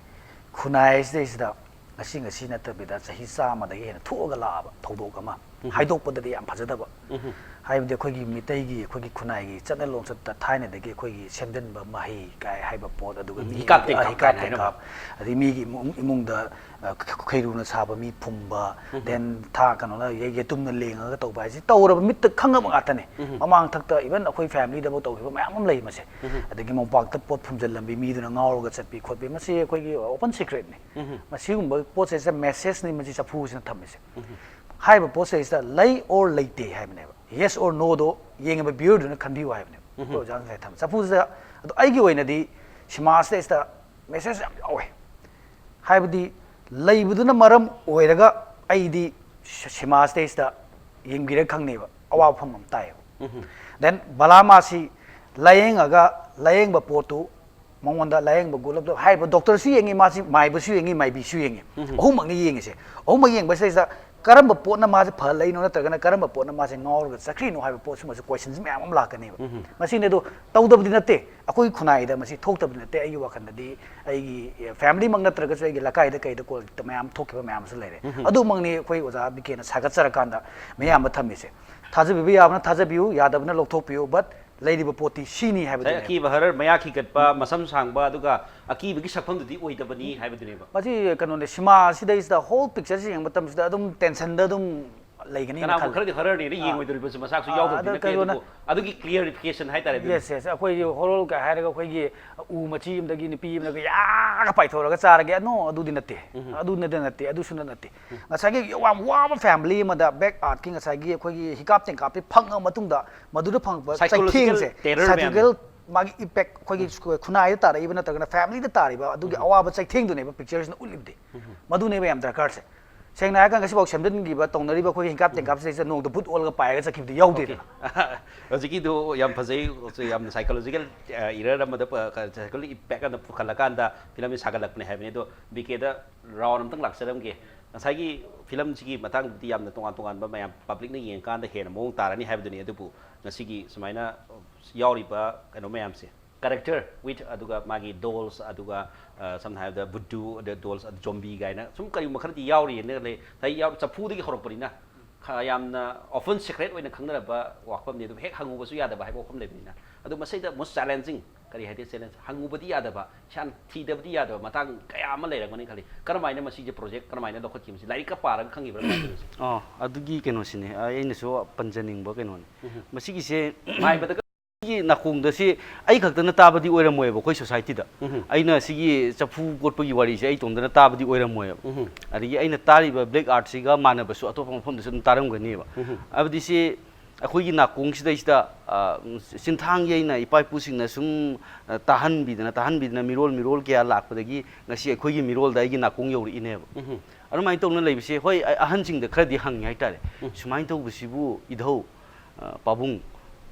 ꯈꯨꯟꯅꯥꯏ ꯑꯁꯤꯗꯩꯁꯤꯗ ꯉꯁꯤ ꯉꯁꯤ ꯅꯠꯇꯕꯤꯗ ꯆꯍꯤ ꯆꯥꯝꯃꯗꯒꯤ ꯍꯦꯟꯅ ꯊꯣꯛꯑꯒ ꯂꯥꯛꯑꯕ ꯊꯧꯗꯣꯛ ꯑꯃ ꯎꯝ꯫ ꯍꯥꯏꯗꯣꯛꯄꯗꯗꯤ ꯌꯥꯝ ꯐꯖꯗꯕ꯫ ꯎꯝ꯫ ꯍꯥꯏꯕꯗꯤ ꯑꯩꯈꯣꯏꯒꯤ ꯃꯤꯇꯩꯒꯤ, ꯑꯩꯈꯣꯏꯒꯤ ꯈꯨꯟꯅꯥꯏꯒꯤ ꯆꯠꯅ ꯂꯣꯟꯆꯠꯇ ꯊꯥꯏꯅꯗꯒꯤ ꯑꯩꯈꯣꯏꯒꯤ ꯁꯦꯝꯖꯤꯟꯕ ꯃꯍꯩ ꯀꯥꯏ ꯍꯥꯏꯕ ꯄꯣꯠ, ꯑꯗꯨꯒ ꯎꯝ, ꯃꯤ ꯍꯤꯀꯥꯞ ꯇꯦꯡꯀꯥꯞ ꯑ, ꯍꯤꯀꯥꯞ ꯀꯥꯏꯅ ꯍꯥꯏꯅꯕ꯫ ꯇꯦꯡꯀꯥꯞ, ꯑꯗꯩ ꯃꯤꯒꯤ ꯏꯃꯨꯡ, ꯏꯃꯨꯡꯗ, ꯑ, ꯈ-, ꯈ-, ꯈꯩꯔꯨꯅ ꯁꯥꯕ ꯃꯤ ꯐꯨꯝꯕ, ꯎꯝ꯫ Then ꯊꯥ, ꯀꯩꯅꯣꯅ ꯌꯦ-, ꯌꯦꯇꯨꯝꯅ ꯂꯦꯡꯉꯒ ꯇꯧꯕ ꯍꯥꯏꯁꯤ ꯇꯧꯔꯕ ꯃꯤꯠꯇ ꯈꯪꯉꯕ ꯉꯥꯛꯇꯅꯦ꯫ ꯎꯝ꯫ ꯃꯃꯥꯡꯊꯛꯇ even ꯑꯩꯈꯣꯏ ꯐꯦꯃꯤꯂꯤꯗꯐꯥꯎ ꯇꯧꯈꯤꯕ ꯃꯌꯥꯝ ꯑꯃ ꯂꯩ ꯃꯁꯦ꯫ ꯎꯝ꯫ ꯑꯗꯒꯤ ꯃꯣꯝꯄꯥꯛꯇ ꯄꯣꯠ ꯐꯨꯝꯖꯤꯜꯂꯝꯕꯤ, ꯃꯤꯗꯨꯅ ꯉꯥꯎꯔꯒ ꯆꯠꯄꯤ ꯈꯣꯠꯄꯤ, ꯃꯁꯤ ꯑꯩꯈꯣꯏꯒꯤ open secretꯅꯤ꯫ ꯎꯝ꯫ ꯃꯁꯤꯒꯨꯝꯕ ꯄꯣꯠꯁꯦ ꯃꯦꯁꯦꯖꯅꯤ ꯃꯁꯤ ꯆꯐꯨꯁꯤꯅ ꯊꯝꯃꯤꯁꯦ꯫ ꯎꯝ꯫ ꯍꯥꯏꯔꯤꯕ ꯄꯣꯠꯁꯤꯗꯩꯁꯤꯗ ꯂꯩ or ꯂꯩꯇꯦ ꯍꯥꯏꯕꯅꯦꯕ꯫ Yes or noꯗꯣ ꯌꯦꯡꯉꯤꯕ viewerꯗꯨꯅ ꯈꯟꯕꯤꯌꯨ ꯍꯥꯏꯕꯅꯦꯕ꯫ ꯎꯝ꯫ ꯑꯩꯈꯣꯏ ꯑꯣꯖꯥꯅ ꯉꯁꯥꯏ ꯊꯝꯕ ꯆꯐꯨꯁꯤꯗ꯫ ꯑꯗꯣ ꯑꯩꯒꯤ ꯑꯣꯏꯅꯗꯤ ꯁꯤꯃꯥꯁꯤꯗꯩꯁꯤꯗ ꯃꯦꯁꯦꯖ ꯌꯥꯝ ꯌꯥꯎꯋꯦ꯫ ꯍꯥꯏꯕꯗꯤ ꯂꯩꯕꯗꯨꯅ ꯃꯔꯝ ꯑꯣꯏꯔꯒ ꯑꯩꯗꯤ ꯁꯤ-, ꯁꯤꯃꯥꯁꯤꯗꯩꯁꯤꯗ ꯌꯦꯡꯕꯤꯔꯒ ꯈꯪꯅꯦꯕ, ꯑꯋꯥꯕ ꯐꯝ ꯑꯃ ꯇꯥꯏꯌꯦꯕ꯫ ꯎꯝ꯫ Then ꯕꯂꯥꯃꯥꯁꯤ ꯂꯥꯌꯦꯡꯉꯒ ꯂꯥꯌꯦꯡꯕ ꯄꯣꯠꯇꯨ ꯃꯉꯣꯟꯗ ꯂꯥꯌꯦꯡꯕ ꯒꯨꯂꯞ ꯍꯥꯏꯔꯤꯕ ꯗꯣꯛꯇꯔꯁꯨ ꯌꯦꯡꯉꯤ, ꯃꯥꯁꯤ ꯃꯥꯏꯕꯁꯨ ꯌꯦꯡꯉꯤ, ꯃꯥꯏꯕꯤꯁꯨ ꯌꯦꯡꯉꯤ꯫ ꯎꯝ꯫ ꯑꯍꯨꯝꯃꯛꯅꯤ ꯌꯦꯡꯉꯤꯁꯦ꯫ ꯑꯍꯨꯝꯃꯛ ꯌꯦꯡꯕꯁꯤꯗꯩꯁꯤꯗ ꯀꯔꯝꯕ ꯄꯣꯠꯅ ꯃꯥꯁꯦ ꯐꯍꯜꯂꯛꯏꯅꯣ, ꯅꯠꯇ꯭ꯔꯒꯅ ꯀꯔꯝꯕ ꯄꯣꯠꯅ ꯃꯥꯁꯦ ꯉꯥꯎꯔꯒ ꯆꯠꯈ꯭ꯔꯤꯅꯣ ꯍꯥꯏꯕ ꯄꯣꯠ ꯁꯨꯝꯕꯁꯨ ꯀꯣꯏꯁꯟꯁꯤ ꯃꯌꯥꯝ ꯑꯃ ꯂꯥꯛꯀꯅꯦꯕ꯫ ꯃꯁꯤꯅꯤ ꯑꯗꯣ, ꯇꯧꯗꯕꯗꯤ ꯅꯠꯇꯦ, ꯑꯩꯈꯣꯏ ꯈꯨꯟꯅꯥꯏꯗ ꯃꯁꯤ ꯊꯣꯛꯇꯕꯗꯤ ꯅꯠꯇꯦ꯫ ꯑꯩꯒꯤ ꯋꯥꯈꯜꯗꯗꯤ ꯑꯩꯒꯤ ꯐꯦꯃꯤꯂꯤꯃꯛ ꯅꯠꯇ꯭ꯔꯒꯁꯨ ꯑꯩꯒꯤ ꯂꯩꯀꯥꯏꯗ ꯀꯩꯗ ꯀꯣꯜ ꯃꯌꯥꯝ ꯊꯣꯛꯈꯤꯕ ꯃꯌꯥꯝ ꯑꯃꯁꯨ ꯂꯩꯔꯦ꯫ ꯑꯗꯨꯃꯛꯅꯤ ꯑꯩꯈꯣꯏ ꯑꯣꯖꯥ ꯕꯤ ꯀꯦꯅ ꯁꯥꯒꯠꯆꯔꯀꯥꯟꯗ ꯃꯌꯥꯝꯕ ꯊꯝꯃꯤꯁꯦ꯫ ꯊꯥꯖꯕꯤꯕ ꯌꯥꯕꯅ ꯊꯥꯖꯕꯤꯌꯨ, ꯌꯥꯗꯕꯅ ꯂꯧꯊꯣꯛꯄꯤꯌꯨ, but ꯂꯩꯔꯤꯕ ꯄꯣꯠꯇꯤ ꯁꯤꯅꯤ ꯉꯁꯥꯏ ꯍꯥꯏꯕꯗꯨꯅꯦꯕ꯫ ꯑꯀꯤꯕ ꯍꯔꯔ ꯃꯌꯥ ꯈꯤꯒꯠꯄ, ꯃꯁꯝ ꯁꯥꯡꯕ, ꯑꯗꯨꯒ ꯑꯀꯤꯕꯒꯤ ꯁꯛꯐꯝꯗꯨꯗꯤ ꯑꯣꯏꯗꯕꯅꯤ ꯍꯥꯏꯕꯗꯨꯅꯦꯕ꯫ ꯃꯁꯤ ꯀꯩꯅꯣꯅꯦ, ꯁꯤꯃꯥ ꯑꯁꯤꯗꯩꯁꯤꯗ ꯍꯣꯜ ꯄꯤꯛꯆꯔꯁꯤ ꯌꯦꯡꯕ ꯃꯇꯝꯁꯤꯗ ꯑꯗꯨꯝ ꯇꯦꯟꯁꯟꯗ ꯑꯗꯨꯝ ꯂꯩꯒꯅꯤꯅ ꯀꯅꯥꯒꯨꯝꯕ ꯈꯜꯂꯦ꯫ ꯈꯔꯗꯤ ꯍꯔꯔꯅꯦꯅ ꯑꯥ, ꯌꯦꯡꯉꯣꯏꯗꯣꯔꯤꯕꯁꯨ ꯃꯁꯥꯁꯨ ꯑꯥ, ꯌꯥꯎꯗꯕꯗꯤ ꯑꯗ ꯅꯠꯇꯦ, ꯀꯩꯅꯣꯅ ꯑꯗꯨꯕꯨ ꯑꯗꯨꯒꯤ ꯀ꯭ꯂꯤꯌꯥꯔꯤꯐꯤꯀꯦꯁꯟ ꯍꯥꯏꯇꯥꯔꯦ ꯑꯗꯨꯅꯤ꯫ Yes, yes. ꯑꯩꯈꯣꯏꯒꯤ ꯍꯣꯔꯣꯔꯒ ꯍꯥꯏꯔꯒ ꯑꯩꯈꯣꯏꯒꯤ ꯎ ꯃꯆꯤ ꯑꯃꯗꯒꯤ ꯅꯨꯄꯤ ꯑꯃꯅꯒ ꯌꯥꯒ ꯄꯥꯏꯊꯣꯔꯒ ꯆꯥꯔꯒꯦ, ꯅꯣ, ꯑꯗꯨꯗꯤ ꯅꯠꯇꯦ꯫ ꯑꯗꯨꯅꯗꯤ ꯅꯠꯇꯦ, ꯑꯗꯨꯁꯨ ꯅꯠꯇꯦ꯫ ꯉꯁꯥꯏꯒꯤ ꯌꯥꯝ ꯋꯥꯕ ꯐꯦꯃꯤꯂꯤ ꯑꯃꯗ ꯕꯦꯛ ꯑꯥꯔꯠꯀꯤ ꯉꯁꯥꯏꯒꯤ ꯑꯩꯈꯣꯏꯒꯤ ꯍꯤꯀꯥꯞ ꯇꯦꯡꯀꯥꯞꯇꯤ ꯐꯪꯉ ꯃꯇꯨꯡꯗ ꯃꯗꯨꯗ ꯐꯪꯉꯛꯄ ꯁꯥꯏꯀꯣꯂꯣꯖꯤꯀꯦꯜ ꯆꯩꯊꯦꯡꯁꯦ, ꯇꯦꯔꯔ ꯃꯌꯥꯝꯁꯦ꯫ ꯁꯥꯏꯀꯣꯂꯣꯖꯤꯀꯦꯜ ꯃꯥꯒꯤ ꯏꯝꯄꯦꯛ ꯑꯩꯈꯣꯏꯒꯤ ꯈꯨꯟꯅꯥꯏꯗ ꯇꯥꯔꯛꯏꯕ ꯅꯠꯇ꯭ꯔꯒꯅ ꯐꯦꯃꯤꯂꯤꯗ ꯇꯥꯔꯤꯕ ꯑꯗꯨꯒꯤ ꯑꯋꯥꯕ ꯆꯩꯊꯦꯡꯗꯨꯅꯦꯕ ꯄꯤꯛꯆꯔꯁꯤꯅ ꯎꯠꯂꯤꯕꯗꯤ꯫ ꯃꯗꯨꯅꯦꯕ ꯌꯥꯝ ꯗꯔꯀꯥꯔꯁꯦ꯫ ꯁꯦꯡꯅ ꯍꯥꯏꯔꯀꯥꯟꯗ ꯉꯁꯤꯐꯥꯎ ꯁꯦꯝꯖꯤꯟꯈꯤꯕ ꯇꯧꯅꯔꯤꯕ ꯑꯩꯈꯣꯏꯒꯤ ꯍꯤꯡꯀꯥꯞ ꯇꯦꯡꯀꯥꯞꯁꯤꯗꯩꯁꯤꯗ ꯅꯣꯡꯃꯗ ꯕꯨꯠ ꯑꯣꯜꯂꯒ ꯄꯥꯏꯔꯒ ꯆꯠꯈꯤꯕꯗꯤ ꯌꯥꯎꯗꯦꯗꯅ꯫ ꯑꯣꯀꯦ꯫ ꯍꯧꯖꯤꯛꯀꯤꯗꯨ ꯌꯥꯝ ꯐꯖꯩ, ꯌꯥꯝꯅ ꯁꯥꯏꯀꯣꯂꯣꯖꯤꯀꯦꯜ ꯏꯔꯔ ꯑꯃꯗ ꯄ-, ꯀ-, ꯁꯥꯏꯀꯣꯂꯣꯖꯤꯀꯦꯜ ꯏꯝꯄꯦꯛ ꯑꯃ ꯄꯨꯈꯠꯂꯀꯥꯟꯗ ꯐꯤꯂꯝꯁꯤ ꯁꯥꯒꯠꯂꯛꯄꯅꯦ ꯍꯥꯏꯕꯅꯤ꯫ ꯑꯗꯣ ꯕꯤ ꯀꯦꯗ ꯔꯥꯎꯟ ꯑꯝꯇꯪ ꯂꯥꯛꯆꯔꯝꯒꯦ꯫ ꯉꯁꯥꯏꯒꯤ ꯐꯤꯂꯝꯁꯤꯒꯤ ꯃꯇꯥꯡꯗꯗꯤ ꯌꯥꯝꯅ ꯇꯣꯉꯥꯟ ꯇꯣꯉꯥꯟꯕ ꯃꯌꯥꯝ ꯄꯕ꯭ꯂꯤꯛꯅ ꯌꯦꯡꯉꯀꯥꯟꯗ ꯍꯦꯟꯅ ꯃꯑꯣꯡ ꯇꯥꯔꯅꯤ ꯍꯥꯏꯕꯗꯨꯅꯤ꯫ ꯑꯗꯨꯕꯨ ꯉꯁꯤꯒꯤ ꯁꯨꯃꯥꯏꯅ ꯌꯥꯎꯔꯤꯕ ꯀꯩꯅꯣ ꯃꯌꯥꯝꯁꯦ, ꯀꯦꯔꯦꯛꯇꯔ ꯋꯤꯠ, ꯑꯗꯨꯒ ꯃꯥꯒꯤ ꯗꯣꯜꯁ, ꯑꯗꯨꯒ, ꯑ, ꯁꯝꯅ ꯍꯥꯏꯔꯕꯗ ꯚꯨꯗꯨ, ꯑꯗ ꯗꯣꯜꯁ, ꯑꯗ ꯖꯣꯝꯕꯤ ꯀꯥꯏꯅ ꯁꯨꯝ ꯀꯔꯤꯒꯨꯝꯕ ꯈꯔꯗꯤ ꯌꯥꯎꯔꯤꯅ ꯂꯩ꯫ ꯉꯁꯥꯏ ꯌꯥꯎ-, ꯆꯐꯨꯗꯒꯤ ꯍꯧꯔꯛꯄꯅꯤꯅ ꯈ-, ꯌꯥꯝꯅ ꯑꯣꯄꯟ ꯁꯤꯀ꯭ꯔꯦꯠ ꯑꯣꯏꯅ ꯈꯪꯅꯔꯕ ꯋꯥꯐꯝꯅꯤ꯫ ꯑꯗꯨꯝ ꯍꯦꯛ ꯍꯪꯉꯨꯕꯁꯨ ꯌꯥꯗꯕ ꯍꯥꯏꯕ ꯋꯥꯐꯝ ꯂꯩꯕꯅꯤꯅ꯫ ꯑꯗꯣ ꯃꯁꯤꯗ most challenging ꯀꯔꯤ ꯍꯥꯏꯗꯤ ꯆꯦꯂꯦꯟꯖ, ꯍꯪꯉꯨꯕꯗꯤ ꯌꯥꯗꯕ, ꯏꯁꯥꯅ ꯊꯤꯗꯕꯗꯤ ꯌꯥꯗꯕ ꯃꯇꯥꯡ ꯀꯌꯥ ꯑꯃ ꯂꯩꯔꯝꯒꯅꯤ ꯈꯜꯂꯤ꯫ ꯀꯔꯝꯍꯥꯏꯅ ꯃꯁꯤꯁꯦ ꯄ꯭ꯔꯣꯖꯦꯛ ꯀꯔꯝꯍꯥꯏꯅ ꯂꯧꯈꯠꯈꯤꯕꯁꯤ ꯂꯥꯏꯔꯤꯛꯀ ꯄꯥꯔꯒ ꯈꯪꯈꯤꯕ꯭ꯔꯥ ꯀꯃꯥꯏꯅ ꯇꯧꯔꯤꯁꯦ? ꯑꯣ, ꯑꯗꯨꯒꯤ ꯀꯩꯅꯣꯁꯤꯅꯦ, ꯑꯩ, ꯑꯩꯅꯁꯨ ꯄꯟꯖꯅꯤꯡꯕ ꯀꯩꯅꯣꯅꯦ꯫ ꯃꯁꯤꯒꯤꯁꯦ ꯃꯥꯏꯕꯗꯒ ꯑꯩꯒꯤ ꯅꯥꯀꯣꯡꯗ ꯁꯤ ꯑꯩ ꯈꯛꯇꯅ ꯇꯥꯕꯗꯤ ꯑꯣꯏꯔꯝꯃꯣꯏꯕ ꯑꯩꯈꯣꯏ ꯁꯣꯁꯥꯏꯇꯤꯗ꯫ ꯑꯩꯅ ꯁꯤꯒꯤ ꯆꯐꯨ ꯀꯣꯠꯄꯒꯤ ꯋꯥꯔꯤꯁꯦ ꯑꯩ ꯏꯇꯣꯝꯗꯅ ꯇꯥꯕꯗꯤ ꯑꯣꯏꯔꯝꯃꯣꯏꯕ꯫ ꯑꯗꯒꯤ ꯑꯩꯅ ꯇꯥꯔꯤꯕ ꯕ꯭ꯂꯦꯛ ꯑꯥꯔꯠꯁꯤꯒ ꯃꯥꯟꯅꯕꯁꯨ ꯑꯇꯣꯞꯄ ꯃꯐꯝꯗꯁꯨ ꯑꯗꯨꯝ ꯇꯥꯔꯝꯒꯅꯦꯕ꯫ ꯍꯥꯏꯕꯗꯤ ꯁꯤ ꯑꯩꯈꯣꯏꯒꯤ ꯅꯥꯀꯣꯡꯁꯤꯗꯩꯁꯤꯗ, ꯑ, ꯆꯤꯟꯊꯥꯡ ꯌꯩꯅ ꯏꯄꯥ ꯏꯄꯨꯁꯤꯡꯅ ꯁꯨꯝ, ꯑ, ꯇꯥꯍꯟꯕꯤꯗꯅ, ꯇꯥꯍꯟꯕꯤꯗꯅ ꯃꯤꯔꯣꯜ, ꯃꯤꯔꯣꯜ ꯀꯌꯥ ꯂꯥꯛꯄꯗꯒꯤ ꯉꯁꯤ ꯑꯩꯈꯣꯏꯒꯤ ꯃꯤꯔꯣꯜꯗ ꯑꯩꯒꯤ ꯅꯥꯀꯣꯡ ꯌꯧꯔꯛꯏꯅꯦꯕ꯫ ꯑꯗꯨꯃꯥꯏꯅ ꯇꯧꯅ ꯂꯩꯕꯁꯦ, ꯍꯣꯏ, ꯑ-, ꯑꯍꯟꯁꯤꯡꯗ ꯈꯔꯗꯤ ꯍꯪꯉꯤ ꯍꯥꯏꯇꯥꯔꯦ꯫ ꯁꯨꯃꯥꯏꯅ ꯇꯧꯕꯁꯤꯕꯨ ꯏꯙꯧ, ꯑ, ꯄꯥꯕꯨꯡ,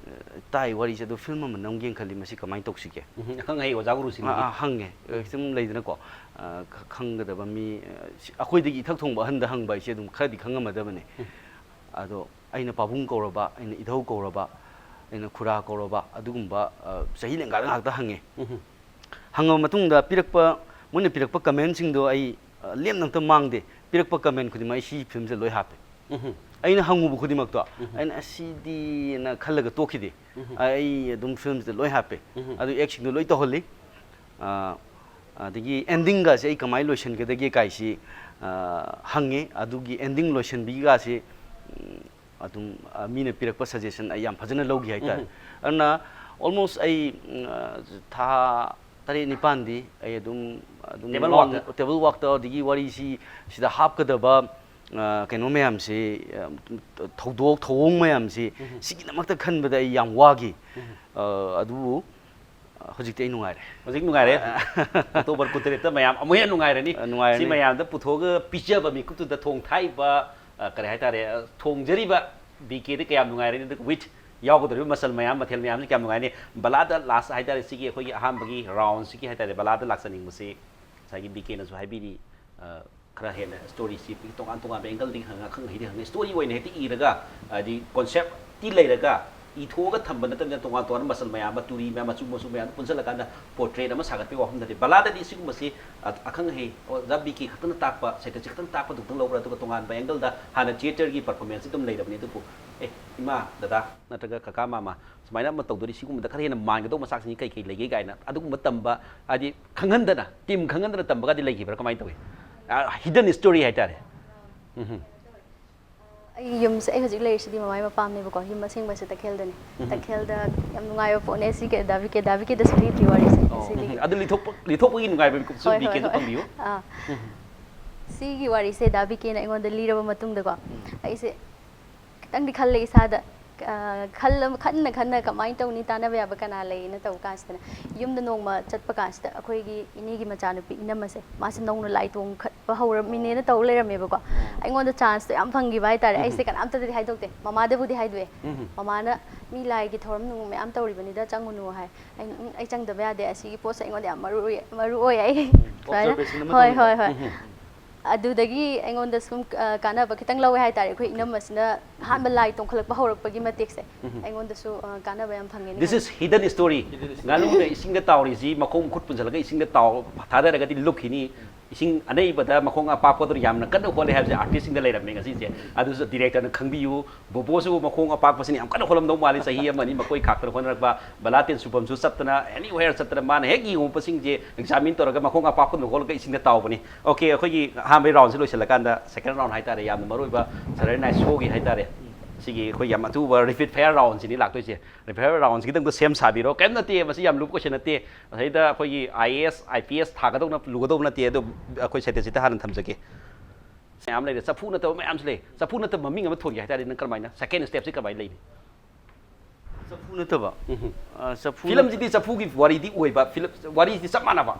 "ꯇꯥꯏ, ꯋꯥꯔꯤꯁꯦ ꯑꯗꯣ ꯐꯤꯂꯝ ꯑꯃ ꯅꯝꯒꯦꯅ ꯈꯜꯂꯤ, ꯃꯁꯤ ꯀꯃꯥꯏꯅ ꯇꯧꯁꯤꯒꯦ?" ꯎꯝ, ꯑꯈꯪ ꯑꯍꯩ ꯑꯣꯖꯥ ꯒꯨꯔꯨꯁꯤꯡꯗꯒꯤ꯫ ꯑꯥ, ꯑꯥ, ꯍꯪꯉꯦ꯫ ꯑ, ꯁꯨꯝ ꯂꯩꯗꯅꯀꯣ, ꯑ, ꯈ- ꯈꯪꯒꯗꯕ ꯃꯤ, ꯑ, ꯁꯤ- ꯑꯩꯈꯣꯏꯗꯒꯤ ꯏꯊꯛ ꯊꯣꯡꯕ ꯑꯍꯟꯗ ꯍꯪꯕ ꯍꯥꯏꯁꯦ ꯑꯗꯨꯝ ꯈꯔꯗꯤ ꯈꯪꯉꯝꯃꯗꯕꯅꯦ꯫ ꯑꯗꯣ ꯑꯩꯅ ꯄꯥꯕꯨꯡ ꯀꯧꯔꯕ, ꯑꯩꯅ ꯏꯙꯧ ꯀꯧꯔꯕ, ꯑꯩꯅ ꯈꯨꯔꯥ ꯀꯧꯔꯕ, ꯑꯗꯨꯒꯨꯝꯕ, ꯑ, ꯆꯍꯤ ꯂꯦꯡꯒꯥꯗ ꯉꯥꯛꯇ ꯍꯪꯉꯦ꯫ ꯎꯝ, ꯍꯪꯉꯕ ꯃꯇꯨꯡꯗ ꯄꯤꯔꯛꯄ, ꯃꯣꯏꯅ ꯄꯤꯔꯛꯄ ꯀꯃꯦꯟꯁꯤꯡꯗꯣ ꯑꯩ, ꯑ, ꯂꯦꯝꯅ ꯑꯝꯇ ꯃꯥꯡꯗꯦ꯫ ꯄꯤꯔꯛꯄ ꯀꯃꯦꯟ ꯈꯨꯗꯤꯡꯃꯛ ꯑꯩ ꯁꯤ ꯐꯤꯂꯝꯁꯦ ꯂꯣꯏ ꯍꯥꯞꯄꯦ꯫ ꯎꯝ, ꯑꯩꯅ ꯍꯪꯉꯨꯕ ꯈꯨꯗꯤꯡꯃꯛꯇꯣ ꯑꯩꯅ "ꯑꯁꯤꯗꯤꯅ" ꯈꯜꯂꯒ ꯇꯣꯛꯈꯤꯗꯦ꯫ ꯑꯩ ꯑꯗꯨꯝ ꯐꯤꯂꯝꯁꯤꯗ ꯂꯣꯏ ꯍꯥꯞꯄꯦ꯫ ꯑꯗꯨ ꯑꯦꯛꯁꯤꯡꯗꯣ ꯂꯣꯏ ꯇꯧꯍꯜꯂꯤ꯫ ꯑ, ꯑꯗꯒꯤ ꯑꯦꯟꯗꯤꯡꯒꯁꯦ ꯑꯩ ꯀꯃꯥꯏꯅ ꯂꯣꯏꯁꯤꯟꯒꯗꯒꯦ ꯀꯥꯏꯁꯤ, ꯑ, ꯍꯪꯉꯦ꯫ ꯑꯗꯨꯒꯤ ꯑꯦꯟꯗꯤꯡ ꯂꯣꯏꯁꯤꯟꯕꯤꯒꯁꯤ, ꯎꯝ, ꯑꯗꯨꯝ, ꯑ, ꯃꯤꯅ ꯄꯤꯔꯛꯄ ꯁꯖꯦꯁꯟ ꯑꯩ ꯌꯥꯝ ꯐꯖꯅ ꯂꯧꯈꯤ ꯍꯥꯏꯇꯥꯔꯦ꯫ ꯑꯗꯨꯅ ꯑꯣꯜꯃꯣꯁ ꯑꯩ, ꯎꯝ, ꯑ, ꯊꯥ ꯇꯔꯦꯠ ꯅꯤꯄꯥꯟꯗꯤ ꯑꯩ ꯑꯗꯨꯝ, ꯑꯗꯨꯝ Table ꯂꯥꯎ- workꯇ? Table workꯇ, ꯑꯗꯒꯤ ꯋꯥꯔꯤꯁꯤ ꯁꯤꯗ ꯍꯥꯞꯀꯗꯕ, ꯑ, ꯀꯩꯅꯣ ꯃꯌꯥꯝꯁꯤ, ꯑ, ꯊꯧꯗꯣꯛ ꯊꯧꯑꯣꯡ ꯃꯌꯥꯝꯁꯤ ꯁꯤꯒꯤꯗꯃꯛꯇ ꯈꯟꯕꯗ ꯑꯩ ꯌꯥꯝ ꯋꯥꯈꯤ꯫ ꯑ, ꯑꯗꯨꯕꯨ, ꯑ, ꯍꯧꯖꯤꯛꯇꯤ ꯑꯩ ꯅꯨꯡꯉꯥꯏꯔꯦ꯫ ꯍꯧꯖꯤꯛ ꯅꯨꯡꯉꯥꯏꯔꯦ꯫ ꯑꯣꯛꯇꯣꯕꯔ ꯀꯨꯟꯇꯔꯦꯠꯇ ꯃꯌꯥꯝ ꯑꯃꯨꯛ ꯍꯦꯟꯅ ꯅꯨꯡꯉꯥꯏꯔꯅꯤ꯫ ꯑ, ꯅꯨꯡꯉꯥꯏꯔꯅꯤ꯫ ꯁꯤ ꯃꯌꯥꯝꯗ ꯄꯨꯊꯣꯛꯑꯒ ꯄꯤꯖꯕ ꯃꯤꯀꯨꯞꯇꯨꯗ ꯊꯣꯡ ꯊꯥꯛꯏꯕ, ꯑ, ꯀꯔꯤ ꯍꯥꯏꯇꯥꯔꯦ, ꯑ, ꯊꯣꯡꯖꯔꯤꯕ ꯕꯤ ꯀꯦꯗ ꯀꯌꯥꯝ ꯅꯨꯡꯉꯥꯏꯔꯅꯤ, ꯑꯗꯨꯒ with ꯌꯥꯎꯒꯗꯧꯔꯤꯕ ꯃꯆꯜ ꯃꯌꯥꯝ, ꯃꯊꯦꯜ ꯃꯌꯥꯝꯁꯤ ꯀꯌꯥꯝ ꯅꯨꯡꯉꯥꯏꯅꯤ꯫ ꯕꯂꯥꯗ ꯂꯥꯁ ꯍꯥꯏꯇꯥꯔꯦ, ꯁꯤꯒꯤ ꯑꯩꯈꯣꯏꯒꯤ ꯑꯍꯥꯟꯕꯒꯤ ꯔꯥꯎꯟꯁꯤꯒꯤ ꯍꯥꯏꯇꯥꯔꯦ, ꯕꯂꯥꯗ ꯂꯥꯛꯆꯅꯤꯡꯕꯁꯤ ꯉꯁꯥꯏꯒꯤ ꯕꯤ ꯀꯦꯅꯁꯨ ꯍꯥꯏꯕꯤꯔꯤ, ꯑ, ꯈꯔ ꯍꯦꯟꯅ ꯁ꯭ꯇꯣꯔꯤꯁꯤ ꯇꯣꯉꯥꯟ ꯇꯣꯉꯥꯟꯕ ꯑꯦꯡꯒꯜꯗꯒꯤ ꯍꯪꯉ-, ꯑꯈꯪ ꯑꯍꯩꯗꯒꯤ ꯍꯪꯉ ꯁ꯭ꯇꯣꯔꯤ ꯑꯣꯏꯅ ꯍꯦꯛꯇ ꯏꯔꯒ, ꯍꯥꯏꯗꯤ ꯀꯣꯟꯁꯦꯞꯇꯤ ꯂꯩꯔꯒ ꯏꯊꯣꯛꯑꯒ ꯊꯝꯕ ꯅꯠꯇꯕꯅꯤꯅ ꯇꯣꯉꯥꯟ ꯇꯣꯉꯥꯟꯕ ꯃꯆꯜ ꯃꯌꯥꯝ ꯑꯃ, ꯇꯨꯔꯤ ꯃꯌꯥꯝ, ꯃꯆꯨ ꯃꯆꯨ ꯃꯌꯥꯝꯗꯣ ꯄꯨꯟꯁꯤꯜꯂꯀꯥꯟꯗ ꯄꯣꯔꯇ꯭ꯔꯦꯠ ꯑꯃ ꯁꯥꯒꯠꯄꯒꯤ ꯋꯥꯐꯝ ꯅꯠꯇꯦ꯫ ꯕꯂꯥꯗꯗꯤ ꯁꯤꯒꯨꯝꯕꯁꯤ, ꯑ-, ꯑꯈꯪ ꯑꯍꯩ ꯑꯣꯖꯥ ꯕꯤ ꯀꯦ ꯈꯛꯇꯅ ꯇꯥꯛꯄ, ꯁꯥꯍꯤꯇ꯭ꯌꯁꯤ ꯈꯛꯇꯅ ꯇꯥꯛꯄ ꯗꯨꯛꯇꯪ ꯂꯧꯕ꯭ꯔꯥ, ꯑꯗꯨꯒ ꯇꯣꯉꯥꯟꯕ ꯑꯦꯡꯒꯜꯗ ꯍꯥꯟꯅ ꯊꯤꯌꯦꯇꯔꯒꯤ ꯄꯔꯐꯣꯔꯃꯦꯟꯁꯁꯤ ꯑꯗꯨꯝ ꯂꯩꯔꯕꯅꯤ, ꯑꯗꯨꯕꯨ "ꯑꯦ, ꯏꯃꯥ, ꯗꯗꯥ ꯅꯠꯇ꯭ꯔꯒ ꯀꯀꯥ, ꯃꯥꯃ, ꯁꯨꯃꯥꯏꯅ ꯑꯃ ꯇꯧꯗꯣꯔꯤ, ꯁꯤꯒꯨꯝꯕꯗ ꯈꯔ ꯍꯦꯟꯅ ꯃꯥꯟꯒꯗꯧꯕ ꯃꯆꯥꯛꯁꯤꯡꯁꯤ ꯀꯩ ꯀꯩ ꯂꯩꯒꯦ?" ꯀꯥꯏꯅ ꯑꯗꯨꯒꯨꯝꯕ ꯇꯝꯕ, ꯍꯥꯏꯗꯤ ꯈꯪꯍꯟꯗꯅ, ꯇꯤꯝ ꯈꯪꯍꯟꯗꯅ ꯇꯝꯕꯒꯗꯤ ꯂꯩꯈꯤꯕ꯭ꯔꯥ? ꯀꯃꯥꯏꯅ ꯇꯧꯏ? ꯍꯤꯗꯟ ꯁ꯭ꯇꯣꯔꯤ ꯍꯥꯏꯇꯥꯔꯦ꯫ ꯎꯝ꯫ ꯑꯩ ꯌꯨꯝꯁꯦ, ꯑꯩ ꯍꯧꯖꯤꯛ ꯂꯩꯔꯤꯁꯤꯗꯤ ꯃꯃꯥ ꯃꯄꯥꯝꯅꯦꯕꯀꯣ꯫ ꯌꯨꯝ ꯑꯁꯦꯡꯕꯁꯦ ꯇꯈꯦꯜꯗꯅꯤ꯫ ꯇꯈꯦꯜꯗ ꯌꯥꯝ ꯅꯨꯡꯉꯥꯏꯕ ꯄꯣꯠꯅꯦ ꯁꯤꯒꯤ ꯗꯥ ꯕꯤ ꯀꯦ, ꯗꯥ ꯕꯤ ꯀꯦꯗꯁꯨ ꯂꯤꯗ꯭ꯔꯤ ꯋꯥꯔꯤꯁꯦ ꯉꯁꯤꯗꯒꯤ꯫ ꯑꯗꯨ ꯂꯤꯊꯣꯛꯄ, ꯂꯤꯊꯣꯛꯄꯒꯤ ꯅꯨꯡꯉꯥꯏꯕ ꯃꯤꯀꯨꯞꯁꯨ ꯍꯣꯏ, ꯕꯤ ꯍꯣꯏ, ꯀꯦꯗ ꯍꯣꯏ꯫ ꯐꯪꯕꯤꯌꯨ꯫ ꯑꯥ꯫ ꯁꯤꯒꯤ ꯋꯥꯔꯤꯁꯦ ꯗꯥ ꯕꯤ ꯀꯦꯅ ꯑꯩꯉꯣꯟꯗ ꯂꯤꯔꯕ ꯃꯇꯨꯡꯗꯀꯣ, ꯑꯩꯁꯦ ꯈꯤꯇꯪꯗꯤ ꯈꯜꯂꯦ ꯏꯁꯥꯗ, ꯑ, ꯈꯜꯂ- ꯈꯟꯅ ꯈꯟꯅ ꯀꯃꯥꯏꯅ ꯇꯧꯅꯤ, ꯇꯥꯟꯅꯕ ꯌꯥꯕ ꯀꯅꯥ ꯂꯩꯅ ꯇꯧꯕ ꯀꯥꯟꯁꯤꯗꯅꯦ, ꯌꯨꯝꯗ ꯅꯣꯡꯃ ꯆꯠꯄ ꯀꯥꯟꯁꯤꯗ ꯑꯩꯈꯣꯏꯒꯤ ꯏꯅꯦꯒꯤ ꯃꯆꯥꯅꯨꯄꯤ ꯏꯅꯝꯃꯁꯦ, ꯃꯥꯁꯦ ꯅꯧꯅ ꯂꯥꯏ ꯇꯣꯡꯈꯠꯄ ꯍꯧꯔꯝꯃꯤꯅꯦꯅ ꯇꯧ ꯂꯩꯔꯝꯃꯦꯕꯀꯣ. ꯑꯩꯉꯣꯟꯗ ꯆꯥꯟꯁꯇꯣ ꯌꯥꯝ ꯐꯪꯈꯤꯕ ꯍꯥꯏꯇꯥꯔꯦ꯫ ꯑꯩꯁꯦ ꯀꯅꯥꯝꯇꯗꯗꯤ ꯍꯥꯏꯗꯣꯛꯇꯦ, ꯃꯃꯥꯗꯕꯨꯗꯤ ꯍꯥꯏꯗꯣꯛꯑꯦ꯫ ꯃꯃꯥꯅ "ꯃꯤ ꯂꯥꯏꯒꯤ ꯊꯧꯔꯝ ꯅꯨꯡ ꯃꯌꯥꯝ ꯇꯧꯔꯤꯕꯅꯤꯗ, ꯆꯪꯉꯨꯅꯨ" ꯍꯥꯏ꯫ ꯑꯩꯅ "ꯎꯝ, ꯑꯩ ꯆꯪꯗꯕ ꯌꯥꯗꯦ, ꯑꯁꯤꯒꯤ ꯄꯣꯠꯁꯦ ꯑꯩꯉꯣꯟꯗ ꯌꯥꯝ ꯃꯔꯨ ꯑꯣꯏ, ꯃꯔꯨ ꯑꯣꯏ" ꯍꯥꯏ꯫ ꯁꯨꯃꯥꯏꯅ꯫ Observation ꯑꯃ ꯍꯣꯏ, ꯇꯧꯔꯤꯕ꯫ ꯍꯣꯏ, ꯍꯣꯏ꯫ ꯑꯗꯨꯗꯒꯤ ꯑꯩꯉꯣꯟꯗ ꯁꯨꯝ, ꯑ, ꯀꯥꯟꯅꯕ ꯈꯤꯇꯪ ꯂꯧꯋꯦ ꯍꯥꯏꯇꯥꯔꯦ꯫ ꯑꯩꯈꯣꯏ ꯏꯅꯝꯃꯁꯤꯅ ꯑꯍꯥꯟꯕ ꯂꯥꯏ ꯇꯣꯡꯈꯠꯂꯛꯄ ꯍꯧꯔꯛꯄꯒꯤ ꯃꯇꯦꯛꯁꯦ, ꯑꯩꯉꯣꯟꯗꯁꯨ, ꯑ, ꯀꯥꯟꯅꯕ ꯌꯥꯝ ꯐꯪꯉꯦꯅ This ꯈꯜꯂꯦ꯫ Is hidden story. ꯉꯥꯅꯨꯅ ꯏꯁꯤꯡꯗ ꯇꯥꯎꯔꯤꯁꯤ ꯃꯈꯣꯡ ꯃꯈꯨꯠ ꯄꯨꯟꯁꯤꯜꯂꯒ ꯏꯁꯤꯡꯗ ꯇꯥꯎ ꯊꯥꯗꯔꯒꯗꯤ ꯂꯨꯞꯈꯤꯅꯤ꯫ ꯏꯁꯤꯡ ꯑꯅꯩꯕꯗ ꯃꯈꯣꯡ ꯑꯄꯥꯛꯄꯗꯨꯅ ꯌꯥꯝꯅ ꯀꯟꯅ ꯍꯣꯠꯂꯦ ꯍꯥꯏꯕꯁꯦ ꯑꯥꯔꯇꯤꯁꯁꯤꯡꯗ ꯂꯩꯔꯝꯃꯦ ꯉꯁꯤꯁꯦ꯫ ꯑꯗꯨꯁꯨ ꯗꯤꯔꯦꯛꯇꯔꯅ ꯈꯪꯕꯤꯌꯨ꯫ ꯕꯣꯕꯣꯁꯨ ꯃꯈꯣꯡ ꯑꯄꯥꯛꯄꯁꯤꯅ ꯌꯥꯝ ꯀꯟꯅ ꯍꯣꯠꯂꯝꯗꯧ ꯃꯥꯜꯂꯤ꯫ ꯆꯍꯤ ꯑꯃ ꯑꯅꯤ ꯃꯈꯣꯏ ꯈꯥꯛꯇꯅ ꯍꯣꯠꯅꯔꯛꯄ, ꯕꯂꯥ ꯇꯦꯟ ꯁꯨꯐꯝꯁꯨ ꯆꯠꯇꯅ, anywhere ꯆꯠꯇꯅ, ꯃꯥꯅ ꯍꯦꯛ ꯌꯦꯡꯉꯨꯕꯁꯤꯡꯁꯦ examine ꯇꯧꯔꯒ ꯃꯈꯣꯡ ꯑꯄꯥꯛꯄꯗꯨꯅ ꯍꯣꯠꯂꯒ ꯏꯁꯤꯡꯗ ꯇꯥꯎꯕꯅꯤ꯫ Okay, ꯑꯩꯈꯣꯏꯒꯤ ꯑꯍꯥꯟꯕꯒꯤ roundꯁꯤ ꯂꯣꯏꯁꯤꯜꯂꯀꯥꯟꯗ second round ꯍꯥꯏꯇꯥꯔꯦ, ꯌꯥꯝꯅ ꯃꯔꯨ ꯑꯣꯏꯕ Saturday Night Showꯒꯤ ꯍꯥꯏꯇꯥꯔꯦ, ꯁꯤꯒꯤ ꯑꯩꯈꯣꯏ ꯌꯥꯝ ꯑꯊꯨꯕ rapid fire roundꯁꯤꯅꯤ ꯂꯥꯛꯇꯣꯏꯁꯦ꯫ Rapid fire roundꯁꯤꯒꯤꯗꯃꯛꯇ ꯁꯦꯝ ꯁꯥꯕꯤꯔꯣ, ꯀꯔꯤꯝ ꯅꯠꯇꯦ, ꯃꯁꯤ ꯌꯥꯝ ꯂꯨꯕ question ꯅꯠꯇꯦ꯫ ꯃꯁꯤꯗ ꯑꯩꯈꯣꯏꯒꯤ I A S, I P S ꯊꯥꯒꯗꯧꯅ ꯂꯨꯒꯗꯧꯕ ꯅꯠꯇꯦ꯫ ꯑꯗꯣ ꯑꯩꯈꯣꯏ ꯁꯩꯇꯦꯁꯤꯗ ꯍꯥꯟꯅ ꯊꯝꯖꯒꯦ꯫ ꯃꯌꯥꯝ ꯂꯩꯔꯦ, ꯆꯐꯨ ꯅꯠꯇꯕ ꯃꯌꯥꯝꯁꯨ ꯂꯩ꯫ ꯆꯐꯨ ꯅꯠꯇꯕ ꯃꯃꯤꯡ ꯑꯃ ꯊꯣꯟꯒꯦ ꯍꯥꯏꯇꯥꯔꯗꯤ ꯅꯪ ꯀꯔꯝꯍꯥꯏꯅ, second stepꯁꯤ ꯀꯃꯥꯏꯅ ꯂꯩꯅꯤ? ꯆꯐꯨ ꯅꯠꯇꯕ? ꯎꯝ꯫ ꯑ, ꯆꯐꯨ ꯐꯤꯂꯝꯁꯤꯗꯤ ꯆꯐꯨꯒꯤ ꯋꯥꯔꯤꯗꯤ ꯑꯣꯏꯕ, ꯐꯤꯂꯝ ꯋꯥꯔꯤꯁꯤꯗꯤ ꯆꯞ ꯃꯥꯟꯅꯕ꯫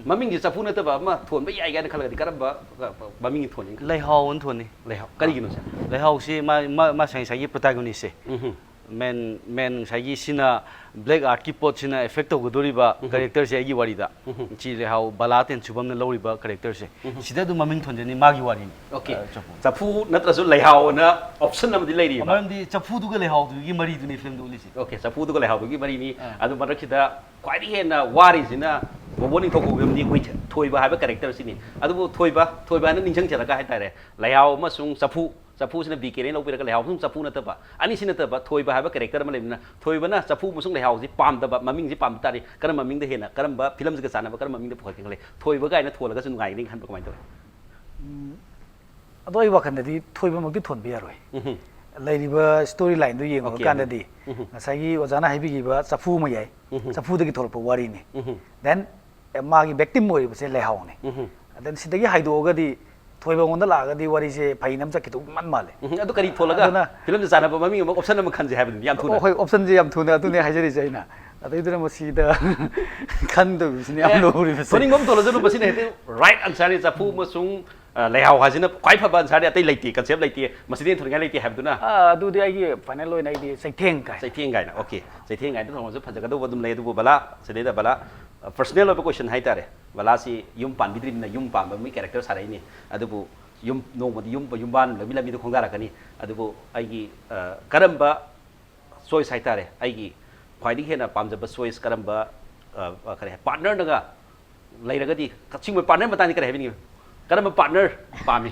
ꯃꯃꯤꯡꯁꯤ ꯆꯐꯨ ꯅꯠꯇꯕ ꯑꯃ ꯊꯣꯟꯕ ꯌꯥꯏ ꯀꯥꯏꯅ ꯈꯜꯂꯒꯗꯤ ꯀꯔꯝꯕ, ꯑ, ꯃꯃꯤꯡ ꯊꯣꯟꯅꯤ? ꯂꯩꯍꯥꯎ ꯑꯅ ꯊꯣꯟꯅꯤ꯫ ꯂꯩꯍꯥꯎ꯫ ꯀꯔꯤꯒꯤꯅꯣ ꯁꯦ? ꯂꯩꯍꯥꯎꯁꯤ ꯃꯥ, ꯃꯥ, ꯃꯥ ꯉꯁꯥꯏ, ꯉꯁꯥꯏꯒꯤ protagonistꯁꯦ꯫ ꯎꯝ꯫ Main, main ꯉꯁꯥꯏꯒꯤ ꯁꯤꯅ black artꯀꯤ ꯄꯣꯠꯁꯤꯅ effect ꯇꯧꯒꯗꯣꯔꯤꯕ characterꯁꯦ ꯑꯩꯒꯤ ꯋꯥꯔꯤꯗ꯫ ꯁꯤ ꯂꯩꯍꯥꯎ ꯕꯂꯥ ꯇꯦꯟ ꯁꯨꯕꯝꯅ ꯂꯧꯔꯤꯕ characterꯁꯦ꯫ ꯁꯤꯗ ꯑꯗꯨꯝ ꯃꯃꯤꯡ ꯊꯣꯟꯖꯅꯤ, ꯃꯥꯒꯤ ꯋꯥꯔꯤꯅꯤ꯫ Okay꯫ ꯑ, ꯆꯐꯨ꯫ ꯆꯐꯨ ꯅꯠꯇ꯭ꯔꯁꯨ ꯂꯩꯍꯥꯎ ꯑꯅ option ꯑꯃꯗꯤ ꯂꯩꯔꯤꯕ꯫ ꯃꯔꯝꯗꯤ ꯆꯐꯨꯗꯨꯒ ꯂꯩꯍꯥꯎꯗꯨꯒꯤ ꯃꯔꯤꯗꯨꯅꯤ filmꯗ ꯎꯠꯂꯤꯁꯦ꯫ Okay, ꯆꯐꯨꯗꯨꯒ ꯂꯩꯍꯥꯎꯗꯨꯒꯤ ꯃꯔꯤꯅꯤ꯫ ꯑꯥ꯫ ꯑꯗꯨ ꯃꯔꯛꯁꯤꯗ ꯈ꯭ꯋꯥꯏꯗꯒꯤ ꯍꯦꯟꯅ ꯋꯥꯔꯤꯁꯤꯅ ꯕꯣꯕꯣ ꯅꯤꯡꯊꯧ ꯀꯧꯕꯤꯔꯝꯗꯤ ꯑꯩꯈꯣꯏ ꯊꯣꯏꯕ ꯍꯥꯏꯕ characterꯁꯤꯅꯤ꯫ ꯑꯗꯨꯕꯨ ꯊꯣꯏꯕ, ꯊꯣꯏꯕ ꯍꯥꯏꯅ ꯅꯤꯡꯁꯤꯡꯖꯔꯒ ꯍꯥꯏꯇꯥꯔꯦ, ꯂꯩꯍꯥꯎ ꯑꯃꯁꯨꯡ ꯆꯐꯨ, ꯆꯐꯨꯁꯤꯅ B K ꯅ ꯂꯧꯕꯤꯔꯒ ꯂꯩꯍꯥꯎ ꯑꯃꯁꯨꯡ ꯆꯐꯨ ꯅꯠꯇꯕ, ꯑꯅꯤꯁꯤ ꯅꯠꯇꯕ ꯊꯣꯏꯕ ꯍꯥꯏꯕ character ꯑꯃ ꯂꯩꯕꯅꯤꯅ, ꯊꯣꯏꯕꯅ ꯆꯐꯨ ꯑꯃꯁꯨꯡ ꯂꯩꯍꯥꯎꯁꯤ ꯄꯥꯝꯗꯕ, ꯃꯃꯤꯡꯁꯤ ꯄꯥꯝꯗ ꯇꯥꯔꯗꯤ ꯀꯔꯝꯕ ꯃꯃꯤꯡꯗ ꯍꯦꯟꯅ, ꯀꯔꯝꯕ filmꯁꯤꯒ ꯆꯥꯟꯅꯕ, ꯀꯔꯝꯕ ꯃꯃꯤꯡꯗ ꯄꯨꯈꯠꯀꯦ ꯈꯜꯂꯤ? ꯊꯣꯏꯕ ꯀꯥꯏꯅ ꯊꯣꯜꯂꯒꯁꯨ ꯅꯨꯡꯉꯥꯏꯒꯅꯤ ꯈꯟꯕ ꯀꯃꯥꯏꯅ ꯇꯧꯋꯤ? ꯎꯝ, ꯑꯗꯣ ꯑꯩ ꯋꯥꯈꯜꯗꯗꯤ ꯊꯣꯏꯕꯃꯛꯇꯤ ꯊꯣꯟꯕ ꯌꯥꯔꯣꯏ꯫ ꯎꯝꯍꯨꯝ꯫ ꯂꯩꯔꯤꯕ story lineꯗꯨ ꯌꯦꯡꯉꯨꯔꯀꯥꯟꯗꯗꯤ, Okay꯫ ꯎꯝꯍꯨꯝ꯫ ꯉꯁꯥꯏꯒꯤ ꯑꯣꯖꯥꯅ ꯍꯥꯏꯕꯤꯈꯤꯕ ꯆꯐꯨ ꯑꯃ ꯌꯥꯏ, ꯎꯝꯍꯨꯝ꯫ ꯆꯐꯨꯗꯒꯤ ꯊꯣꯛꯂꯛꯄ ꯋꯥꯔꯤꯅꯤ꯫ ꯎꯝꯍꯨꯝ꯫ Then, ꯑꯦ, ꯃꯥꯒꯤ victim ꯑꯣꯏꯔꯤꯕꯁꯦ ꯂꯩꯍꯥꯎꯅꯤ꯫ ꯎꯝꯍꯨꯝ꯫ Then ꯁꯤꯗꯒꯤ ꯍꯥꯏꯗꯣꯛꯑꯒꯗꯤ ꯊꯣꯏꯕ ꯑꯩꯉꯣꯟꯗ ꯂꯥꯛꯑꯒꯗꯤ ꯋꯥꯔꯤꯁꯦ ꯐꯩꯅ ꯑꯃ ꯆꯠꯈꯤꯗꯧ ꯃꯥꯟ ꯃꯥꯜꯂꯦ꯫ ꯎꯝ, ꯑꯗꯨ ꯀꯔꯤ ꯊꯣꯜꯂꯒ ꯑꯗꯨꯅ- ꯐꯤꯂꯝꯗ ꯆꯥꯟꯅꯕ ꯃꯃꯤꯡ ꯑꯃ, ꯑꯣꯞꯁꯟ ꯑꯃ ꯈꯟꯁꯦ ꯍꯥꯏꯕꯗꯨꯅꯤ ꯌꯥꯝ ꯊꯨꯅ꯫ ꯑꯣ, ꯍꯣꯏ, ꯑꯣꯞꯁꯟꯁꯦ ꯌꯥꯝ ꯊꯨꯅ ꯑꯗꯨꯅꯦ ꯍꯥꯏꯖꯔꯤꯁꯦ ꯑꯩꯅ꯫ ꯑꯗꯩꯗꯨꯅ ꯃꯁꯤꯗ ꯈꯟꯗꯕꯁꯤꯅ ꯌꯥꯝ ꯂꯨꯔꯤꯕꯁꯦ꯫ ꯊꯣꯅꯤꯡꯕ ꯑꯃ ꯊꯣꯜꯂꯁꯅꯨ, ꯃꯁꯤꯅ ꯍꯦꯛꯇ ꯔꯥꯏꯠ ꯑꯟꯁꯔꯅꯤ꯫ ꯆꯐꯨ ꯑꯃꯁꯨꯡ ꯑ, ꯂꯩꯍꯥꯎ ꯍꯥꯏꯁꯤꯅ ꯈ꯭ꯋꯥꯏ ꯐꯕ ꯑꯟꯁꯔꯅꯤ, ꯑꯇꯩ ꯂꯩꯇꯦ, ꯀꯟꯁꯦꯞ ꯂꯩꯇꯦ, ꯃꯁꯤꯗꯤ ꯊꯣꯏꯅꯤꯡꯉꯥꯏ ꯂꯩꯇꯦ ꯍꯥꯏꯕꯗꯨꯅ꯫ ꯑꯥ, ꯑꯗꯨꯗꯤ ꯑꯩꯒꯤ ꯐꯥꯏꯅꯦꯜ ꯑꯣꯏꯅ ꯑꯩꯗꯤ ꯆꯩꯊꯦꯡ ꯀꯥꯏ꯫ ꯆꯩꯊꯦꯡ ꯀꯥꯏꯅ, ꯑꯣꯀꯦ, ꯆꯩꯊꯦꯡ ꯀꯥꯏꯅ ꯊꯣꯡꯕꯁꯨ ꯐꯖꯒꯗꯧꯕ ꯑꯗꯨꯝ ꯂꯩ꯫ ꯑꯗꯨꯕꯨ ꯕꯂꯥ, ꯁꯤꯗꯩꯗ ꯕꯂꯥ, ꯄꯔꯁꯅꯦꯜ ꯑꯣꯏꯕ ꯀꯣꯏꯁꯟ ꯍꯥꯏꯇꯥꯔꯦ꯫ ꯕꯂꯥꯁꯤ ꯌꯨꯝ ꯄꯥꯟꯕꯤꯗ꯭ꯔꯤꯕꯅꯤꯅ ꯌꯨꯝ ꯄꯥꯟꯕ ꯃꯤ ꯀꯦꯔꯦꯛꯇꯔ ꯁꯥꯔꯛꯏꯅꯤ꯫ ꯑꯗꯨꯕꯨ ꯌꯨꯝ, ꯅꯣꯡꯃꯗꯤ ꯌꯨꯝ, ꯌꯨꯝꯕꯥꯟ ꯂꯝꯕꯤ ꯂꯝꯕꯤꯗ ꯈꯣꯡꯗꯥꯔꯛꯀꯅꯤ꯫ ꯑꯗꯨꯕꯨ ꯑꯩꯒꯤ ꯑ, ꯀꯔꯝꯕ ꯆꯣꯏꯁ ꯍꯥꯏꯇꯥꯔꯦ, ꯑꯩꯒꯤ ꯈ꯭ꯋꯥꯏꯗꯒꯤ ꯍꯦꯟꯅ ꯄꯥꯝꯖꯕ ꯆꯣꯏꯁ ꯀꯔꯝꯕ, ꯑ, ꯑ, ꯀꯔꯤ ꯍꯥꯏ, ꯄꯥꯔꯠꯅꯔꯅꯒ ꯂꯩꯔꯒꯗꯤ, ꯁꯤꯒꯨꯝꯕ ꯄꯥꯔꯠꯅꯔ ꯃꯇꯥꯡꯗꯤ ꯀꯔꯤ ꯍꯥꯏꯕꯤꯅꯤꯡꯉꯤ? ꯀꯔꯝꯕ ꯄꯥꯔꯠꯅꯔ ꯄꯥꯝꯃꯤ?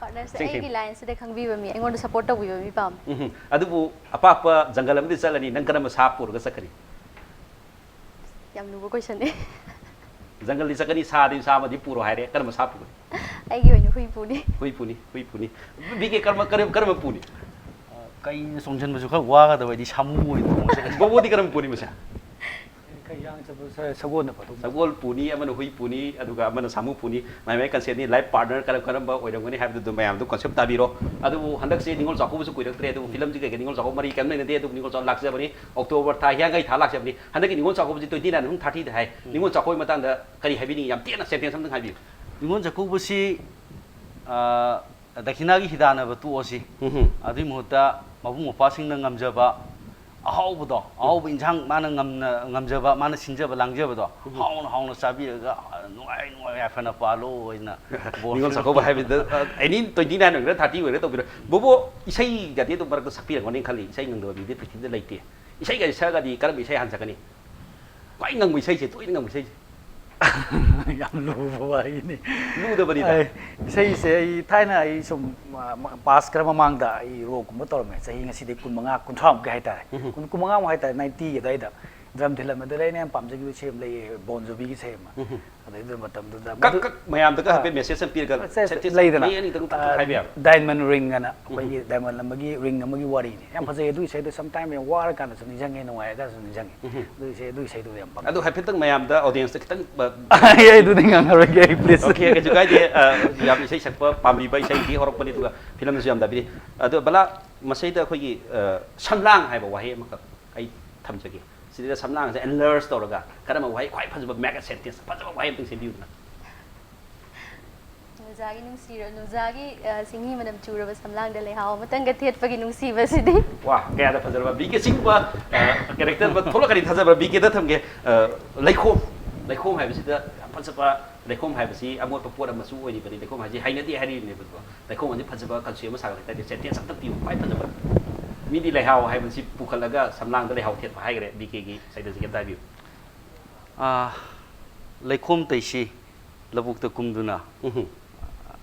ꯄꯥꯔꯠꯅꯔꯁꯦ ꯁꯦꯡ- ꯁꯦꯡ꯫ ꯑꯩꯒꯤ ꯂꯥꯏꯟꯁꯤꯗ ꯈꯪꯕꯤꯕ ꯃꯤ, ꯑꯩꯉꯣꯟꯗ ꯁꯞꯄꯣꯔꯠ ꯇꯧꯕꯤꯕ ꯃꯤ ꯄꯥꯝꯃꯤ꯫ ꯎꯝ, ꯑꯗꯨꯕꯨ ꯑꯄꯥꯛꯄ ꯖꯪꯒꯜ ꯑꯃꯗꯤ ꯆꯠꯂꯅꯤ, ꯅꯪ ꯀꯔꯝꯕ ꯁꯥ ꯄꯨꯔꯒ ꯆꯠꯀꯅꯤ? ꯌꯥꯝ ꯂꯨꯕ ꯀꯣꯏꯁꯟꯅꯦ꯫ ꯖꯪꯒꯜꯗꯤ ꯆꯠꯀꯅꯤ, ꯁꯥꯗꯤ, ꯁꯥ ꯑꯃꯗꯤ ꯄꯨꯔꯣ ꯍꯥꯏꯔꯦ, ꯀꯔꯝꯕ ꯁꯥ ꯄꯨꯒꯅꯤ? ꯑꯩꯒꯤ ꯑꯣꯏꯅ ꯍꯨꯏ ꯄꯨꯅꯤ꯫ ꯍꯨꯏ ꯄꯨꯅꯤ, ꯍꯨꯏ ꯄꯨꯅꯤ꯫ ꯕꯤ ꯀꯦ, ꯀꯔꯝꯕ, ꯀꯔꯝ-, ꯀꯔꯝꯕ ꯄꯨꯅꯤ? ꯀꯩꯅ ꯆꯣꯡꯁꯤꯟꯕꯁꯨ ꯈꯔ ꯋꯥꯒꯗꯕ, ꯑꯩꯗꯤ ꯁꯥꯃꯨ ꯑꯣꯏꯅ ꯇꯣꯡꯉꯁꯦ꯫ ꯕꯣꯕꯣꯗꯤ ꯀꯔꯝꯕ ꯄꯨꯅꯤ ꯃꯁꯦ? ꯈꯔ ꯌꯥꯡ ꯆꯠꯄ ꯁ-, ꯁꯒꯣꯜꯅ ꯐꯗꯧ ꯃꯥꯜꯂꯦ꯫ ꯁꯒꯣꯜ ꯄꯨꯅꯤ, ꯑꯃꯅ ꯍꯨꯏ ꯄꯨꯅꯤ, ꯑꯗꯨꯒ ꯑꯃꯅ ꯁꯥꯃꯨ ꯄꯨꯅꯤ꯫ ꯃꯥꯏ ꯃꯥꯏ ꯀꯟꯁꯦꯞꯅꯤ, ꯂꯥꯏꯐ ꯄꯥꯔꯠꯅꯔ ꯀꯔꯝ ꯀꯔꯝꯕ ꯑꯣꯏꯔꯝꯒꯅꯤ ꯍꯥꯏꯕꯗꯨ ꯑꯗꯨꯝ ꯃꯌꯥꯝꯗꯨ ꯀꯟꯁꯦꯞ ꯇꯥꯕꯤꯔꯣ꯫ ꯑꯗꯨꯕꯨ ꯍꯟꯗꯛꯁꯦ ꯅꯤꯉꯣꯜ ꯆꯥꯛꯀꯧꯕꯁꯨ ꯀꯨꯏꯔꯛꯇ꯭ꯔꯦ, ꯑꯗꯨꯕꯨ ꯐꯤꯂꯝꯁꯤ ꯀꯩꯀꯩ ꯅꯤꯉꯣꯜ ꯆꯥꯛꯀꯧꯕ ꯃꯔꯤ ꯀꯔꯤꯝ ꯂꯩꯅꯗꯦ, ꯑꯗꯨꯕꯨ ꯅꯤꯉꯣꯜ ꯆꯥꯛꯀꯧꯕ ꯂꯥꯛꯆꯕꯅꯤ꯫ ꯑꯣꯛꯇꯣꯕꯔ ꯊꯥ ꯍꯤꯌꯥꯡꯒꯩ ꯊꯥ ꯂꯥꯛꯆꯕꯅꯤ꯫ ꯍꯟꯗꯛꯀꯤ ꯅꯤꯉꯣꯜ ꯆꯥꯛꯀꯧꯕꯁꯤ ꯇ꯭ꯋꯦꯟꯇꯤ ꯅꯥꯏꯟ ꯑꯃꯁꯨꯡ ꯊꯥꯔꯇꯤꯗ ꯍꯥꯏ꯫ ꯅꯤꯉꯣꯜ ꯆꯥꯛꯀꯧꯕꯒꯤ ꯃꯇꯥꯡꯗ ꯀꯔꯤ ꯍꯥꯏꯕꯤꯅꯤꯡꯉꯤ? ꯌꯥꯝ ꯇꯦꯟꯅ ꯁꯦꯟꯇꯦꯟꯁ ꯑꯃꯇꯪ ꯍꯥꯏꯕꯤꯌꯨ꯫ ꯅꯤꯉꯣꯜ ꯆꯥꯛꯀꯧꯕꯁꯤ, ꯑ, ꯗꯈꯤꯅꯥꯒꯤ ꯍꯤꯗꯥꯟꯅꯕ ꯇꯣꯛꯑꯁꯤ꯫ ꯎꯝꯍꯨꯝ꯫ ꯑꯗꯨꯒꯤ ꯃꯍꯨꯠꯇ ꯃꯕꯨꯡ ꯃꯧꯄ꯭ꯋꯥꯁꯤꯡꯅ ꯉꯝꯖꯕ ꯑꯍꯥꯎꯕꯗꯣ, ꯑꯍꯥꯎꯕ ꯏꯟꯁꯥꯡ ꯃꯥꯅ ꯉꯝꯅ, ꯉꯝꯖꯕ, ꯃꯥꯅ ꯁꯤꯟꯖꯕ ꯂꯥꯡꯖꯕꯗꯣ, ꯍꯥꯎꯅ ꯍꯥꯎꯅ ꯆꯥꯕꯤꯔꯒ, ꯅꯨꯡꯉꯥꯏ ꯅꯨꯡꯉꯥꯏ ꯌꯥꯏꯐꯅ ꯄꯥꯜꯂꯣ ꯍꯥꯏꯅ ꯕꯣꯔ ꯅꯤꯉꯣꯜ ꯆꯥꯛꯀꯧꯕ ꯍꯥꯏꯕꯗ, ꯑ, ꯑꯦꯅꯤ ꯇ꯭ꯋꯦꯟꯇꯤ ꯅꯥꯏꯟ ꯑꯣꯏꯒꯦꯔꯥ, ꯊꯥꯔꯇꯤ ꯑꯣꯏꯒꯦꯔꯥ ꯇꯧꯕꯤꯔꯣ꯫ ꯕꯣꯕꯣ, ꯏꯁꯩꯒꯗꯤ ꯑꯗꯨꯝ ꯃꯔꯛꯇ ꯁꯛꯄꯤꯔꯝꯒꯅꯤ ꯈꯜꯂꯤ꯫ ꯏꯁꯩ ꯉꯪꯗꯕ ꯃꯤꯗꯤ ꯄ꯭ꯔꯤꯊꯤꯕꯤꯗ ꯂꯩꯇꯦ꯫ ꯏꯁꯩꯒꯗꯤ ꯁꯛꯑꯒꯗꯤ ꯀꯔꯝꯕ ꯏꯁꯩ ꯍꯥꯟꯅ ꯁꯛꯀꯅꯤ? ꯈ꯭ꯋꯥꯏ ꯉꯪꯕ ꯏꯁꯩꯁꯦ, ꯇꯣꯏꯅ ꯉꯪꯕ ꯏꯁꯩꯁꯦ꯫ ꯌꯥꯝ ꯂꯨꯕ ꯋꯥꯔꯤꯅꯤ꯫ ꯂꯨꯗꯕꯅꯤꯗ꯫ ꯑꯩ, ꯏꯁꯩꯁꯦ ꯑꯩ ꯊꯥꯏꯅ ꯑꯩ ꯁꯨꯝ, ꯑ, ꯃ-, ꯄꯥꯁ ꯈꯔ ꯃꯃꯥꯡꯗ ꯑꯩ ꯔꯣꯛꯀꯨꯝꯕ ꯇꯧꯔꯝꯃꯦ꯫ ꯆꯍꯤ ꯉꯁꯤꯗꯤ ꯀꯨꯟꯃꯉꯥ, ꯀꯨꯟꯊ꯭ꯔꯥꯃꯨꯛꯀꯤ ꯍꯥꯏꯇꯥꯔꯦ꯫ ꯎꯝ꯫ ꯀꯨꯟ, ꯀꯨꯟꯃꯉꯥꯃꯨꯛ ꯍꯥꯏꯇꯥꯔꯦ, ꯅꯥꯏꯟꯇꯤꯒꯤ ꯑꯗꯨꯋꯥꯏꯗ꯫ ꯗ꯭ꯔꯝ ꯊꯤꯜꯂꯝꯕꯗꯨꯗ ꯑꯩꯅ ꯌꯥꯝ ꯄꯥꯝꯖꯈꯤꯕ ꯏꯁꯩ ꯑꯃ ꯂꯩꯌꯦ, ꯕꯣꯟ ꯖꯣꯕꯤꯒꯤ ꯏꯁꯩ ꯑꯃ꯫ ꯎꯝ꯫ ꯑꯗꯩꯗꯨ ꯃꯇꯝꯗꯨꯗ ꯀꯛ ꯃꯗꯨ- ꯀꯛ ꯃꯌꯥꯝꯗꯒ ꯑꯥ꯫ ꯍꯥꯏꯐꯦꯠ ꯃꯦꯁꯦꯖ ꯑꯃ ꯄꯤꯔꯒ ꯃꯦꯁꯦꯖ ꯁꯦꯟꯇꯦꯟꯁ ꯂꯩꯗꯅ, ꯃꯌꯦꯛ ꯑꯅꯤꯗꯪ ꯑꯥ, ꯍꯥꯏꯕ ꯌꯥꯕ꯭ꯔꯥ? ꯗꯥꯏꯃꯟ ꯔꯤꯡ ꯑꯅ ꯑꯩꯈꯣꯏꯒꯤ ꯗꯥꯏꯃꯟ ꯑꯃꯒꯤ ꯔꯤꯡ ꯑꯃꯒꯤ ꯋꯥꯔꯤꯅꯤ꯫ ꯌꯥꯝ ꯐꯖꯩ ꯑꯗꯨ ꯏꯁꯩꯗꯣ, ꯁꯝꯇꯥꯏꯝ ꯌꯥꯝ ꯋꯥꯔꯀꯥꯟꯗꯁꯨ ꯅꯤꯡꯁꯤꯡꯉꯦ, ꯅꯨꯡꯉꯥꯏꯔꯀꯥꯟꯗꯁꯨ ꯅꯤꯡꯁꯤꯡꯉꯦ꯫ ꯎꯝ꯫ ꯑꯗꯨ ꯏꯁꯩ, ꯑꯗꯨ ꯏꯁꯩꯗꯨ ꯌꯥꯝ ꯄꯥꯝꯃꯦ꯫ ꯑꯗꯨ ꯍꯥꯏꯐꯦꯠꯇꯪ ꯃꯌꯥꯝꯗ, ꯑꯣꯗꯤꯌꯦꯟꯁꯇ ꯈꯤꯇꯪ, ꯑ, ꯑꯩ ꯑꯗꯨꯗꯤ ꯉꯥꯡꯉꯔꯣꯏꯒꯦ ꯑꯩ, ꯄ꯭ꯂꯤꯖ꯫ ꯑꯣꯀꯦ, ꯀꯩꯁꯨ ꯀꯥꯏꯗꯦ꯫ ꯑ, ꯌꯥꯝ ꯏꯁꯩ ꯁꯛꯄ ꯄꯥꯝꯕꯤꯕ, ꯏꯁꯩꯒꯤ ꯍꯧꯔꯛꯄꯅꯤ, ꯑꯗꯨꯒ ꯐꯤꯂꯝꯗꯁꯨ ꯌꯥꯝ ꯇꯥꯕꯤꯔꯤ꯫ ꯑꯗꯣ ꯕꯂꯥ, ꯃꯁꯤꯗ ꯑꯩꯈꯣꯏꯒꯤ, ꯑ, ꯁꯝꯂꯥꯡ ꯍꯥꯏꯕ ꯋꯥꯍꯩ ꯑꯃꯈꯛ ꯑꯩ ꯊꯝꯖꯒꯦ꯫ ꯁꯤꯗ ꯁꯝꯂꯥꯡꯁꯦ ꯑꯦꯟꯂꯔꯁ ꯇꯧꯔꯒ ꯀꯔꯝꯕ ꯋꯥꯍꯩ ꯈ꯭ꯋꯥꯏ ꯐꯖꯕ, ꯃꯦꯒꯥ ꯁꯦꯟꯇꯦꯟꯁ ꯐꯖꯕ ꯋꯥꯍꯩ ꯑꯝꯇꯪ ꯁꯦꯝꯕꯤꯌꯨꯗꯅ꯫ ꯅꯨꯡꯖꯥꯒꯤ ꯅꯨꯡꯁꯤꯔ ꯅꯨꯡꯖꯥꯒꯤ ꯑ, ꯁꯤꯡꯍꯤ ꯃꯅꯝ ꯆꯨꯔꯕ ꯁꯝꯂꯥꯡꯗ ꯂꯩꯍꯥꯎ ꯑꯃꯇꯪꯒ ꯊꯦꯠꯄꯒꯤ ꯅꯨꯡꯁꯤꯕꯁꯤꯗꯤ꯫ ꯋꯥ, ꯀꯌꯥꯗ ꯐꯖꯔꯕ꯫ ꯕꯤ ꯀꯦ ꯁꯤꯒꯨꯝꯕ, ꯑ, ꯀꯦꯔꯦꯛꯇꯔ ꯑꯃ ꯊꯣꯛꯂꯛꯀꯅꯤ ꯊꯥꯖꯕ꯭ꯔꯥ? ꯕꯤ ꯀꯦꯗ ꯊꯝꯒꯦ꯫ ꯑ, ꯂꯩꯈꯣꯝ, ꯂꯩꯈꯣꯝ ꯍꯥꯏꯕꯁꯤꯗ ꯌꯥꯝ ꯐꯖꯕ, ꯂꯩꯈꯣꯝ ꯍꯥꯏꯕꯁꯤ ꯑꯃꯣꯠꯄ ꯄꯣꯠ ꯑꯃꯁꯨ ꯑꯣꯏꯔꯤꯕꯅꯤ꯫ ꯂꯩꯈꯣꯝ ꯍꯥꯏꯁꯤ ꯍꯩꯅꯗꯦ ꯍꯥꯏꯔꯤꯕꯅꯦꯕꯀꯣ꯫ ꯂꯩꯈꯣꯝ ꯑꯁꯤ ꯐꯖꯕ ꯀꯟꯁꯦꯞ ꯑꯃ ꯁꯥꯒꯠꯂꯛꯇꯥꯔꯗꯤ, ꯁꯦꯟꯇꯦꯟꯁ ꯑꯝꯇꯪ ꯄꯤꯌꯨ, ꯈ꯭ꯋꯥꯏ ꯐꯖꯕ꯫ ꯃꯤꯗꯤ ꯂꯩꯍꯥꯎ ꯍꯥꯏꯕꯁꯤ ꯄꯨꯈꯠꯂꯒ ꯁꯝꯂꯥꯡꯗ ꯂꯩꯍꯥꯎ ꯊꯦꯠꯄ ꯍꯥꯏꯈ꯭ꯔꯦ ꯕꯤ ꯀꯦꯒꯤ ꯁꯥꯏꯗꯁꯤ ꯈꯤꯇ ꯍꯥꯏꯕꯤꯌꯨ꯫ ꯑꯥ, ꯂꯩꯈꯣꯝ ꯇꯩꯁꯤ ꯂꯧꯕꯨꯛꯇ ꯀꯨꯝꯗꯨꯅ ꯎꯝꯍꯨꯝ꯫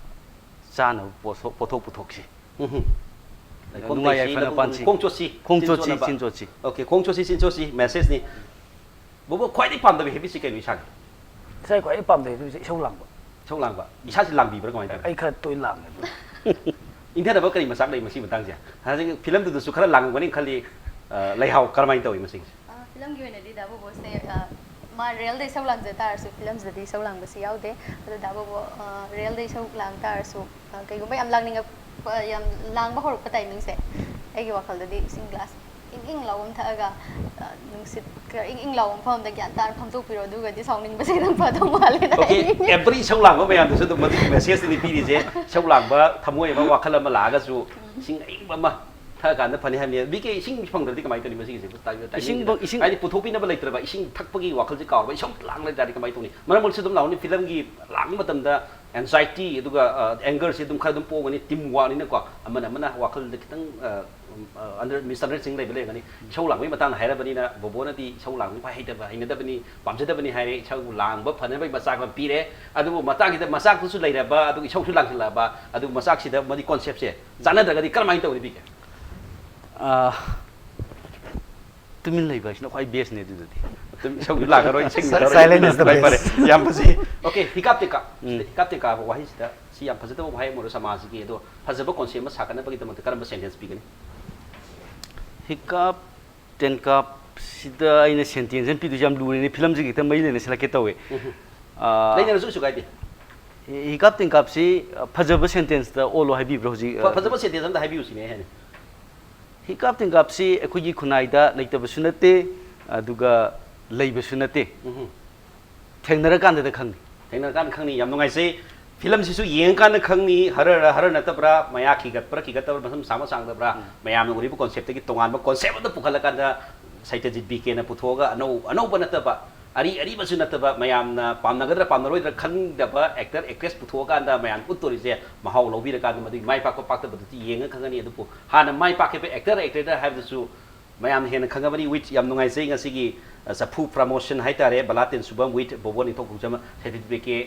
ꯆꯥꯅꯕ ꯄꯣꯠꯊꯣꯛ, ꯄꯣꯠꯊꯣꯛ ꯄꯨꯊꯣꯛꯁꯤ꯫ ꯎꯝꯍꯨꯝ꯫ ꯂꯩꯈꯣꯝ ꯅꯨꯡꯉꯥꯏ ꯇꯩꯁꯤ ꯌꯥꯏꯐꯅ ꯂꯧꯕꯨꯛ ꯄꯥꯟꯁꯤ꯫ ꯈꯣꯡ ꯆꯣꯠꯁꯤ, ꯈꯣꯡ ꯆꯤꯟ ꯆꯣꯠꯁꯤ, ꯆꯣꯠꯅꯕ꯫ ꯆꯤꯟ ꯆꯣꯠꯁꯤ꯫ ꯑꯣꯀꯦ, ꯈꯣꯡ ꯆꯣꯠꯁꯤ, ꯆꯤꯟ ꯆꯣꯠꯁꯤ, ꯃꯦꯁꯦꯖꯅꯤ꯫ ꯕꯣꯕꯣ, ꯈ꯭ꯋꯥꯏꯗꯒꯤ ꯄꯥꯝꯗꯕ ꯍꯦꯕꯤꯠꯁꯤ ꯀꯩꯅꯣ ꯏꯁꯥꯒꯤ? ꯏꯁꯩ ꯈ꯭ꯋꯥꯏꯗꯒꯤ ꯄꯥꯝꯗꯕ ꯍꯦꯕꯤꯠꯁꯦ ꯏꯁꯧ ꯂꯥꯡꯕ꯫ ꯏꯁꯧ ꯂꯥꯡꯕ꯫ ꯏꯁꯥꯁꯤ ꯂꯥꯡꯕꯤꯕ꯭ꯔꯥ ꯀꯃꯥꯏꯅ ꯇꯧꯏ? ꯑꯩ ꯈꯔ ꯇꯣꯏꯅ ꯂꯥꯡꯉꯦ ꯑꯗꯨ꯫ ꯏꯪꯊꯅꯕ ꯀꯔꯤ ꯃꯆꯥꯛ ꯂꯩ ꯃꯁꯤꯒꯤ ꯃꯇꯥꯡꯁꯦ? ꯍꯧꯖꯤꯛ ꯐꯤꯂꯝꯗꯨꯗꯁꯨ ꯈꯔ ꯂꯥꯡꯉꯝꯒꯅꯤ ꯈꯜꯂꯤ꯫ ꯑ, ꯂꯩꯍꯥꯎ ꯀꯔꯝꯍꯥꯏꯅ ꯇꯧꯏ ꯃꯁꯤꯒꯤꯁꯦ? ꯑ, ꯐꯤꯂꯝꯒꯤ ꯑꯣꯏꯅꯗꯤ ꯗꯥ ꯕꯣꯕꯣꯁꯦ, ꯑ, ꯃꯥ ꯔꯤꯌꯦꯜꯗ ꯏꯁꯧ ꯂꯥꯡꯖ ꯇꯥꯔꯁꯨ ꯐꯤꯂꯝꯁꯤꯗꯗꯤ ꯏꯁꯧ ꯂꯥꯡꯕꯁꯤ ꯌꯥꯎꯗꯦ꯫ ꯑꯗꯣ ꯗꯥ ꯕꯣꯕꯣ, ꯑ, ꯔꯤꯌꯦꯜꯗ ꯏꯁꯧ ꯂꯥꯡ ꯇꯥꯔꯁꯨ, ꯑ, ꯀꯩꯒꯨꯝꯕ ꯌꯥꯝ ꯂꯥꯡꯅꯤꯡꯉꯛꯄ, ꯌꯥꯝ ꯂꯥꯡꯕ ꯍꯧꯔꯛꯄ ꯇꯥꯏꯃꯤꯡꯁꯦ ꯑꯩꯒꯤ ꯋꯥꯈꯜꯗꯗꯤ ꯏꯁꯤꯡ ꯒ꯭ꯂꯥꯁ ꯏꯪ ꯏꯪ ꯂꯥꯎꯕ ꯑꯃ ꯊꯛꯑꯒ, ꯑ, ꯅꯨꯡꯁꯤꯠ ꯈꯔ ꯏꯪ ꯏꯪ ꯂꯥꯎꯕ ꯃꯐꯝ ꯑꯃꯗ ꯒ꯭ꯌꯥꯟ ꯇꯥꯅ ꯐꯝꯗꯣꯛꯄꯤꯔꯣ, ꯑꯗꯨꯒꯗꯤ ꯁꯥꯎꯅꯤꯡꯕꯁꯦ ꯈꯤꯇꯪ ꯐꯗꯧ ꯃꯥꯜꯂꯦꯅ ꯑꯣꯀꯦ, ꯑꯩ꯫ ꯑꯦꯚ꯭ꯔꯤ ꯏꯁꯧ ꯂꯥꯡꯕ ꯃꯌꯥꯝꯗꯨꯁꯨ ꯑꯗꯨꯝ ꯃꯗꯨꯒꯤ ꯃꯦꯁꯦꯖꯇꯨꯅꯤ ꯄꯤꯔꯤꯁꯦ꯫ ꯏꯁꯧ ꯂꯥꯡꯕ ꯊꯃꯣꯏ ꯑꯃ, ꯋꯥꯈꯜ ꯑꯃ ꯂꯥꯛꯑꯒꯁꯨ ꯏꯁꯤꯡ ꯑꯏꯪꯕ ꯑꯃ ꯊꯛꯑꯀꯥꯟꯗ ꯐꯅꯤ ꯍꯥꯏꯕꯅꯤ꯫ ꯕꯤ ꯀꯦ, ꯏꯁꯤꯡ ꯐꯪꯗ꯭ꯔꯗꯤ ꯀꯃꯥꯏꯅ ꯇꯧꯅꯤ ꯃꯁꯤꯒꯤꯁꯦ? ꯇꯥꯏ-, ꯇꯥꯏꯃꯤꯡꯁꯤꯗ꯫ ꯏꯁꯤꯡ ꯐꯪ-, ꯏꯁꯤꯡ ꯍꯥꯏꯗꯤ ꯄꯨꯊꯣꯛꯄꯤꯅꯕ ꯂꯩꯇ꯭ꯔꯕ, ꯏꯁꯤꯡ ꯊꯛꯄꯒꯤ ꯋꯥꯈꯜꯁꯦ ꯀꯥꯎꯔꯕ, ꯏꯁꯧ ꯂꯥꯡ ꯂꯩ ꯇꯥꯔꯗꯤ ꯀꯃꯥꯏꯅ ꯇꯧꯅꯤ? ꯃꯔꯛ ꯃꯔꯛꯁꯨ ꯑꯗꯨꯝ ꯂꯥꯎꯅꯤ, ꯐꯤꯂꯝꯒꯤ ꯂꯥꯡꯕ ꯃꯇꯝꯗ ꯑꯦꯡꯖꯥꯏꯇꯤ ꯑꯗꯨꯒ, ꯑ, ꯑꯦꯡꯒꯔꯁꯤ ꯑꯗꯨꯝ ꯈꯔ ꯑꯗꯨꯝ ꯄꯣꯛꯑꯝꯒꯅꯤ꯫ ꯇꯤꯝ ꯋꯥꯔꯛꯅꯤꯅꯀꯣ, ꯑꯃꯅ ꯑꯃꯅ ꯋꯥꯈꯜꯗ ꯈꯤꯇꯪ, ꯑ, ꯑ, ꯑꯟꯗꯔ-, ꯃꯤꯁꯑꯟꯗꯔꯁ꯭ꯇꯦꯟꯗꯤꯡ ꯂꯩꯕ ꯂꯩꯔꯝꯒꯅꯤ꯫ ꯏꯁꯧ ꯂꯥꯡꯕꯒꯤ ꯃꯇꯥꯡꯗ ꯍꯥꯏꯔꯕꯅꯤꯅ ꯕꯣꯕꯣꯅꯗꯤ ꯏꯁꯧ ꯂꯥꯡꯕ ꯈ꯭ꯋꯥꯏ ꯍꯩꯇꯕ, ꯍꯩꯅꯗꯕꯅꯤ, ꯄꯥꯝꯖꯗꯕꯅꯤ ꯍꯥꯏꯔꯦ꯫ ꯏꯁꯧ ꯂꯥꯡꯕ ꯐꯅꯕꯒꯤ ꯃꯆꯥꯛ ꯑꯃ ꯄꯤꯔꯦ꯫ ꯑꯗꯨꯕꯨ ꯃꯇꯥꯡꯁꯤꯗ ꯃꯆꯥꯛꯇꯨꯁꯨ ꯂꯩꯔꯕ, ꯑꯗꯨꯒ ꯏꯁꯧꯁꯨ ꯂꯥꯡꯁꯤꯜꯂꯛꯑꯕ, ꯑꯗꯨ ꯃꯆꯥꯛꯁꯤꯗ ꯃꯗꯤ ꯀꯣꯟꯁꯦꯞꯁꯦ ꯆꯥꯟꯅꯗ꯭ꯔꯒꯗꯤ ꯀꯔꯝꯍꯥꯏꯅ ꯇꯧꯅꯤ, ꯕꯤ ꯀꯦ? ꯑꯥ, ꯇꯨꯃꯤꯟ ꯂꯩꯕ ꯍꯥꯏꯁꯤꯅ ꯈ꯭ꯋꯥꯏ ꯕꯦꯁꯅꯦ ꯑꯗꯨꯗꯗꯤ꯫ ꯑꯗꯨꯝ ꯏꯁꯧꯗꯤ ꯂꯥꯛꯑꯔꯣꯏ, ꯏꯁꯤꯡꯗꯤ Si- ꯇꯧꯔꯣꯏ꯫ silent is the ꯐꯔꯦ, ꯐꯔꯦ꯫ best. ꯌꯥꯝ ꯐꯖꯩ꯫ ꯑꯣꯀꯦ, ꯍꯤꯀꯥꯞ ꯇꯦꯀꯥꯞ꯫ ꯎꯝ꯫ ꯍꯤꯀꯥꯞ ꯇꯦꯀꯥꯞ ꯍꯥꯏꯕ ꯋꯥꯍꯩꯁꯤꯗ ꯁꯤ ꯌꯥꯝ ꯐꯖꯗꯕ ꯋꯥꯍꯩ ꯑꯃ ꯑꯣꯏꯔꯣ ꯁꯃꯥꯖꯁꯤꯒꯤ, ꯑꯗꯣ ꯐꯖꯕ ꯀꯣꯟꯁꯦꯞ ꯑꯃ ꯁꯥꯒꯠꯅꯕꯒꯤꯗꯃꯛꯇ ꯀꯔꯝꯕ ꯁꯦꯟꯇꯦꯟꯁ ꯄꯤꯒꯅꯤ? ꯍꯤꯀꯥꯞ ꯇꯦꯟꯀꯥꯞꯁꯤꯗ ꯑꯩꯅ ꯁꯦꯟꯇꯦꯟꯁ ꯑꯃ ꯄꯤꯗꯣꯏꯁꯦ ꯌꯥꯝ ꯂꯨꯔꯦꯅꯦ, ꯐꯤꯂꯝꯁꯤꯒ ꯈꯤꯇꯪ ꯃꯔꯤ ꯂꯩꯅꯁꯤꯜꯂꯛꯀꯦ ꯇꯧꯋꯦ꯫ ꯑꯥ, ꯂꯩꯅꯔꯁꯨ ꯀꯩꯁꯨ ꯀꯥꯏꯗꯦ꯫ ꯍꯤꯀꯥꯞ ꯇꯦꯟꯀꯥꯞꯁꯤ ꯐꯖꯕ ꯁꯦꯟꯇꯦꯟꯁꯇ ꯑꯣꯜꯂꯣ ꯍꯥꯏꯕꯤꯕ꯭ꯔꯣ ꯍꯧꯖꯤꯛ? ꯐ- ꯐꯖꯕ ꯁꯦꯟꯇꯦꯟꯁ ꯑꯝꯇ ꯍꯥꯏꯕꯤꯌꯨ ꯁꯤꯅꯦ ꯑꯩ ꯍꯥꯏꯅ꯫ ꯍꯤꯀꯥꯞ ꯇꯦꯟꯀꯥꯞꯁꯤ ꯑꯩꯈꯣꯏꯒꯤ ꯈꯨꯟꯅꯥꯏꯗ ꯂꯩꯇꯕꯁꯨ ꯅꯠꯇꯦ, ꯑꯗꯨꯒ ꯂꯩꯕꯁꯨ ꯅꯠꯇꯦ꯫ ꯎꯝ꯫ ꯊꯦꯡꯅꯔꯀꯥꯟꯗꯗ ꯈꯪꯅꯤ꯫ ꯊꯦꯡꯅꯔꯀꯥꯟꯗ ꯈꯪꯅꯤ꯫ ꯌꯥꯝ ꯅꯨꯡꯉꯥꯏꯖꯩ꯫ ꯐꯤꯂꯝꯁꯤꯁꯨ ꯌꯦꯡꯉꯀꯥꯟꯗ ꯈꯪꯅꯤ, ꯍꯔꯔ ꯍꯔꯔ ꯅꯠꯇꯕ꯭ꯔꯥ, ꯃꯌꯥ ꯈꯤꯒꯠꯄ꯭ꯔꯥ ꯈꯤꯒꯠꯇꯕ꯭ꯔꯥ, ꯃꯁꯝ ꯁꯥꯡꯕ ꯁꯥꯡꯗꯕ꯭ꯔꯥ, ꯃꯌꯥꯝꯅ ꯎꯔꯤꯕ ꯀꯣꯟꯁꯦꯞꯇꯒꯤ ꯇꯣꯉꯥꯟꯕ ꯀꯣꯟꯁꯦꯞ ꯑꯃꯗ ꯄꯨꯈꯠꯂꯀꯥꯟꯗ ꯁꯩꯇꯖꯤꯠ ꯕꯤ ꯀꯦꯅ ꯄꯨꯊꯣꯛꯑꯒ ꯑꯅꯧ ꯑꯅꯧꯕ ꯅꯠꯇꯕ, ꯑꯔꯤ ꯑꯔꯤꯕꯁꯨ ꯅꯠꯇꯕ, ꯃꯌꯥꯝꯅ ꯄꯥꯝꯅꯒꯗ꯭ꯔꯥ ꯄꯥꯝꯅꯔꯣꯏꯗ꯭ꯔꯥ ꯈꯪꯗꯕ ꯑꯦꯛꯇꯔ ꯑꯦꯛꯇ꯭ꯔꯦꯁ ꯄꯨꯊꯣꯛꯑꯀꯥꯟꯗ ꯃꯌꯥꯝ ꯎꯠꯇꯣꯔꯤꯁꯦ ꯃꯍꯥꯎ ꯂꯧꯕꯤꯔꯀꯥꯟꯗ ꯃꯗꯨꯒꯤ ꯃꯥꯏ ꯄꯥꯛꯄ ꯄꯥꯛꯇꯕꯗꯨꯗꯤ ꯌꯦꯡꯉ ꯈꯪꯒꯅꯤ꯫ ꯑꯗꯨꯕꯨ ꯍꯥꯟꯅ ꯃꯥꯏ ꯄꯥꯛꯈꯤꯕ ꯑꯦꯛꯇꯔ ꯑꯦꯛꯇ꯭ꯔꯦꯁ ꯍꯥꯏꯕꯗꯨꯁꯨ ꯃꯌꯥꯝꯅ ꯍꯦꯟꯅ ꯈꯪꯉꯕꯅꯤ꯫ ꯋꯤꯠ ꯌꯥꯝ ꯅꯨꯡꯉꯥꯏꯖꯩ ꯉꯁꯤꯒꯤ, ꯑ, ꯆꯐꯨ ꯄ꯭ꯔꯃꯣꯁꯟ ꯍꯥꯏꯇꯥꯔꯦ, ꯕꯂꯥ ꯇꯦꯟꯁꯨꯕꯝ ꯋꯤꯠ ꯕꯣꯕꯣꯟ ꯅꯤꯡꯊꯧ ꯈꯣꯡꯖꯝ ꯁꯩꯇꯖꯤꯠ ꯕꯤ ꯀꯦ꯫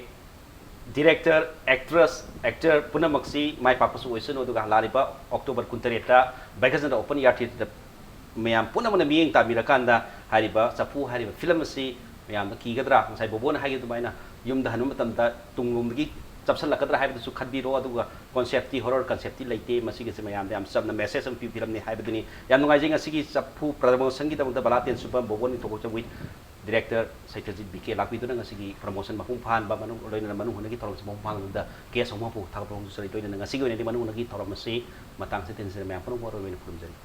ꯗꯤꯔꯦꯛꯇꯔ, ꯑꯦꯛꯇ꯭ꯔꯦꯁ, ꯑꯦꯛꯇꯔ ꯄꯨꯝꯅꯃꯛꯁꯤ ꯃꯥꯏ ꯄꯥꯛꯄꯁꯨ ꯑꯣꯏꯁꯅꯨ꯫ ꯑꯗꯨꯒ ꯂꯥꯛꯂꯤꯕ ꯑꯣꯛꯇꯣꯕꯔ ꯀꯨꯟꯇꯔꯦꯠꯇ ꯕꯩꯈꯁꯟꯗ ꯑꯣꯄꯟ ꯏꯌꯥꯔ ꯊꯤꯌꯦꯇꯔꯗ ꯃꯌꯥꯝ ꯄꯨꯝꯅꯃꯛꯅ ꯃꯤꯠꯌꯦꯡ ꯇꯥꯕꯤꯔꯀꯥꯟꯗ ꯍꯥꯏꯔꯤꯕ ꯆꯐꯨ ꯍꯥꯏꯔꯤꯕ ꯐꯤꯂꯝ ꯑꯁꯤ ꯃꯌꯥꯝꯗ ꯀꯤꯒꯗ꯭ꯔꯥ? ꯉꯁꯥꯏ ꯕꯣꯕꯣꯅ ꯍꯥꯏꯈꯤꯕ ꯑꯗꯨꯃꯥꯏꯅ ꯌꯨꯝꯗ ꯍꯟꯕ ꯃꯇꯝꯗ ꯇꯨꯡꯂꯣꯝꯗꯒꯤ ꯆꯞꯁꯜꯂꯛꯀꯗ꯭ꯔꯥ ꯍꯥꯏꯕꯗꯨꯁꯨ ꯈꯟꯕꯤꯔꯣ꯫ ꯑꯗꯨꯒ ꯀꯣꯟꯁꯦꯞꯇꯤ, ꯍꯣꯔꯔ ꯀꯟꯁꯦꯞꯇꯤ ꯂꯩꯇꯦ꯫ ꯃꯁꯤꯒꯤꯁꯦ ꯃꯌꯥꯝꯗ ꯌꯥꯝ ꯆꯝꯅ ꯃꯦꯁꯦꯖ ꯑꯃ ꯄꯤꯕ ꯐꯤꯂꯝꯅꯤ ꯍꯥꯏꯕꯗꯨꯅꯤ꯫ ꯌꯥꯝ ꯅꯨꯡꯉꯥꯏꯖꯩ ꯉꯁꯤꯒꯤ ꯆꯐꯨ ꯄ꯭ꯔꯃꯣꯁꯟꯒꯤꯗꯃꯛꯇ ꯕꯂꯥ ꯇꯦꯟꯁꯨꯕꯝ ꯕꯣꯕꯣꯟ ꯅꯤꯡꯊꯧ ꯈꯣꯡꯖꯝ ꯋꯤꯠ ꯗꯤꯔꯦꯛꯇꯔ ꯁꯩꯇꯖꯤꯠ ꯕꯤ ꯀꯦ ꯂꯥꯛꯄꯤꯗꯨꯅ ꯉꯁꯤꯒꯤ ꯄ꯭ꯔꯃꯣꯁꯟ ꯃꯄꯨꯡ ꯐꯥꯍꯟꯕ, ꯃꯅꯨꯡ ꯂꯣꯏꯅꯅ ꯃꯅꯨꯡ ꯍꯨꯠꯅꯒꯤ ꯊꯧꯔꯝꯁꯤ ꯃꯄꯨꯡ ꯐꯥꯍꯟꯕꯗ ꯒꯦꯁ ꯑꯍꯨꯝ ꯍꯥꯞꯄꯨ ꯊꯥꯒꯠꯄ ꯐꯣꯡꯗꯣꯛꯆꯔꯤ꯫ ꯂꯣꯏꯅꯅ ꯉꯁꯤꯒꯤ ꯑꯣꯏꯅꯗꯤ ꯃꯅꯨꯡ ꯍꯨꯠꯅꯒꯤ ꯊꯧꯔꯝ ꯑꯁꯤ ꯃꯇꯥꯡꯁꯤꯗ ꯇꯦꯟꯁꯤꯟꯖꯔꯦ꯫ ꯃꯌꯥꯝ ꯄꯨꯝꯅꯃꯛꯄꯨ ꯑꯔꯣꯏꯕ ꯑꯣꯏꯅ ꯈꯨꯔꯨꯝꯖꯔꯤ꯫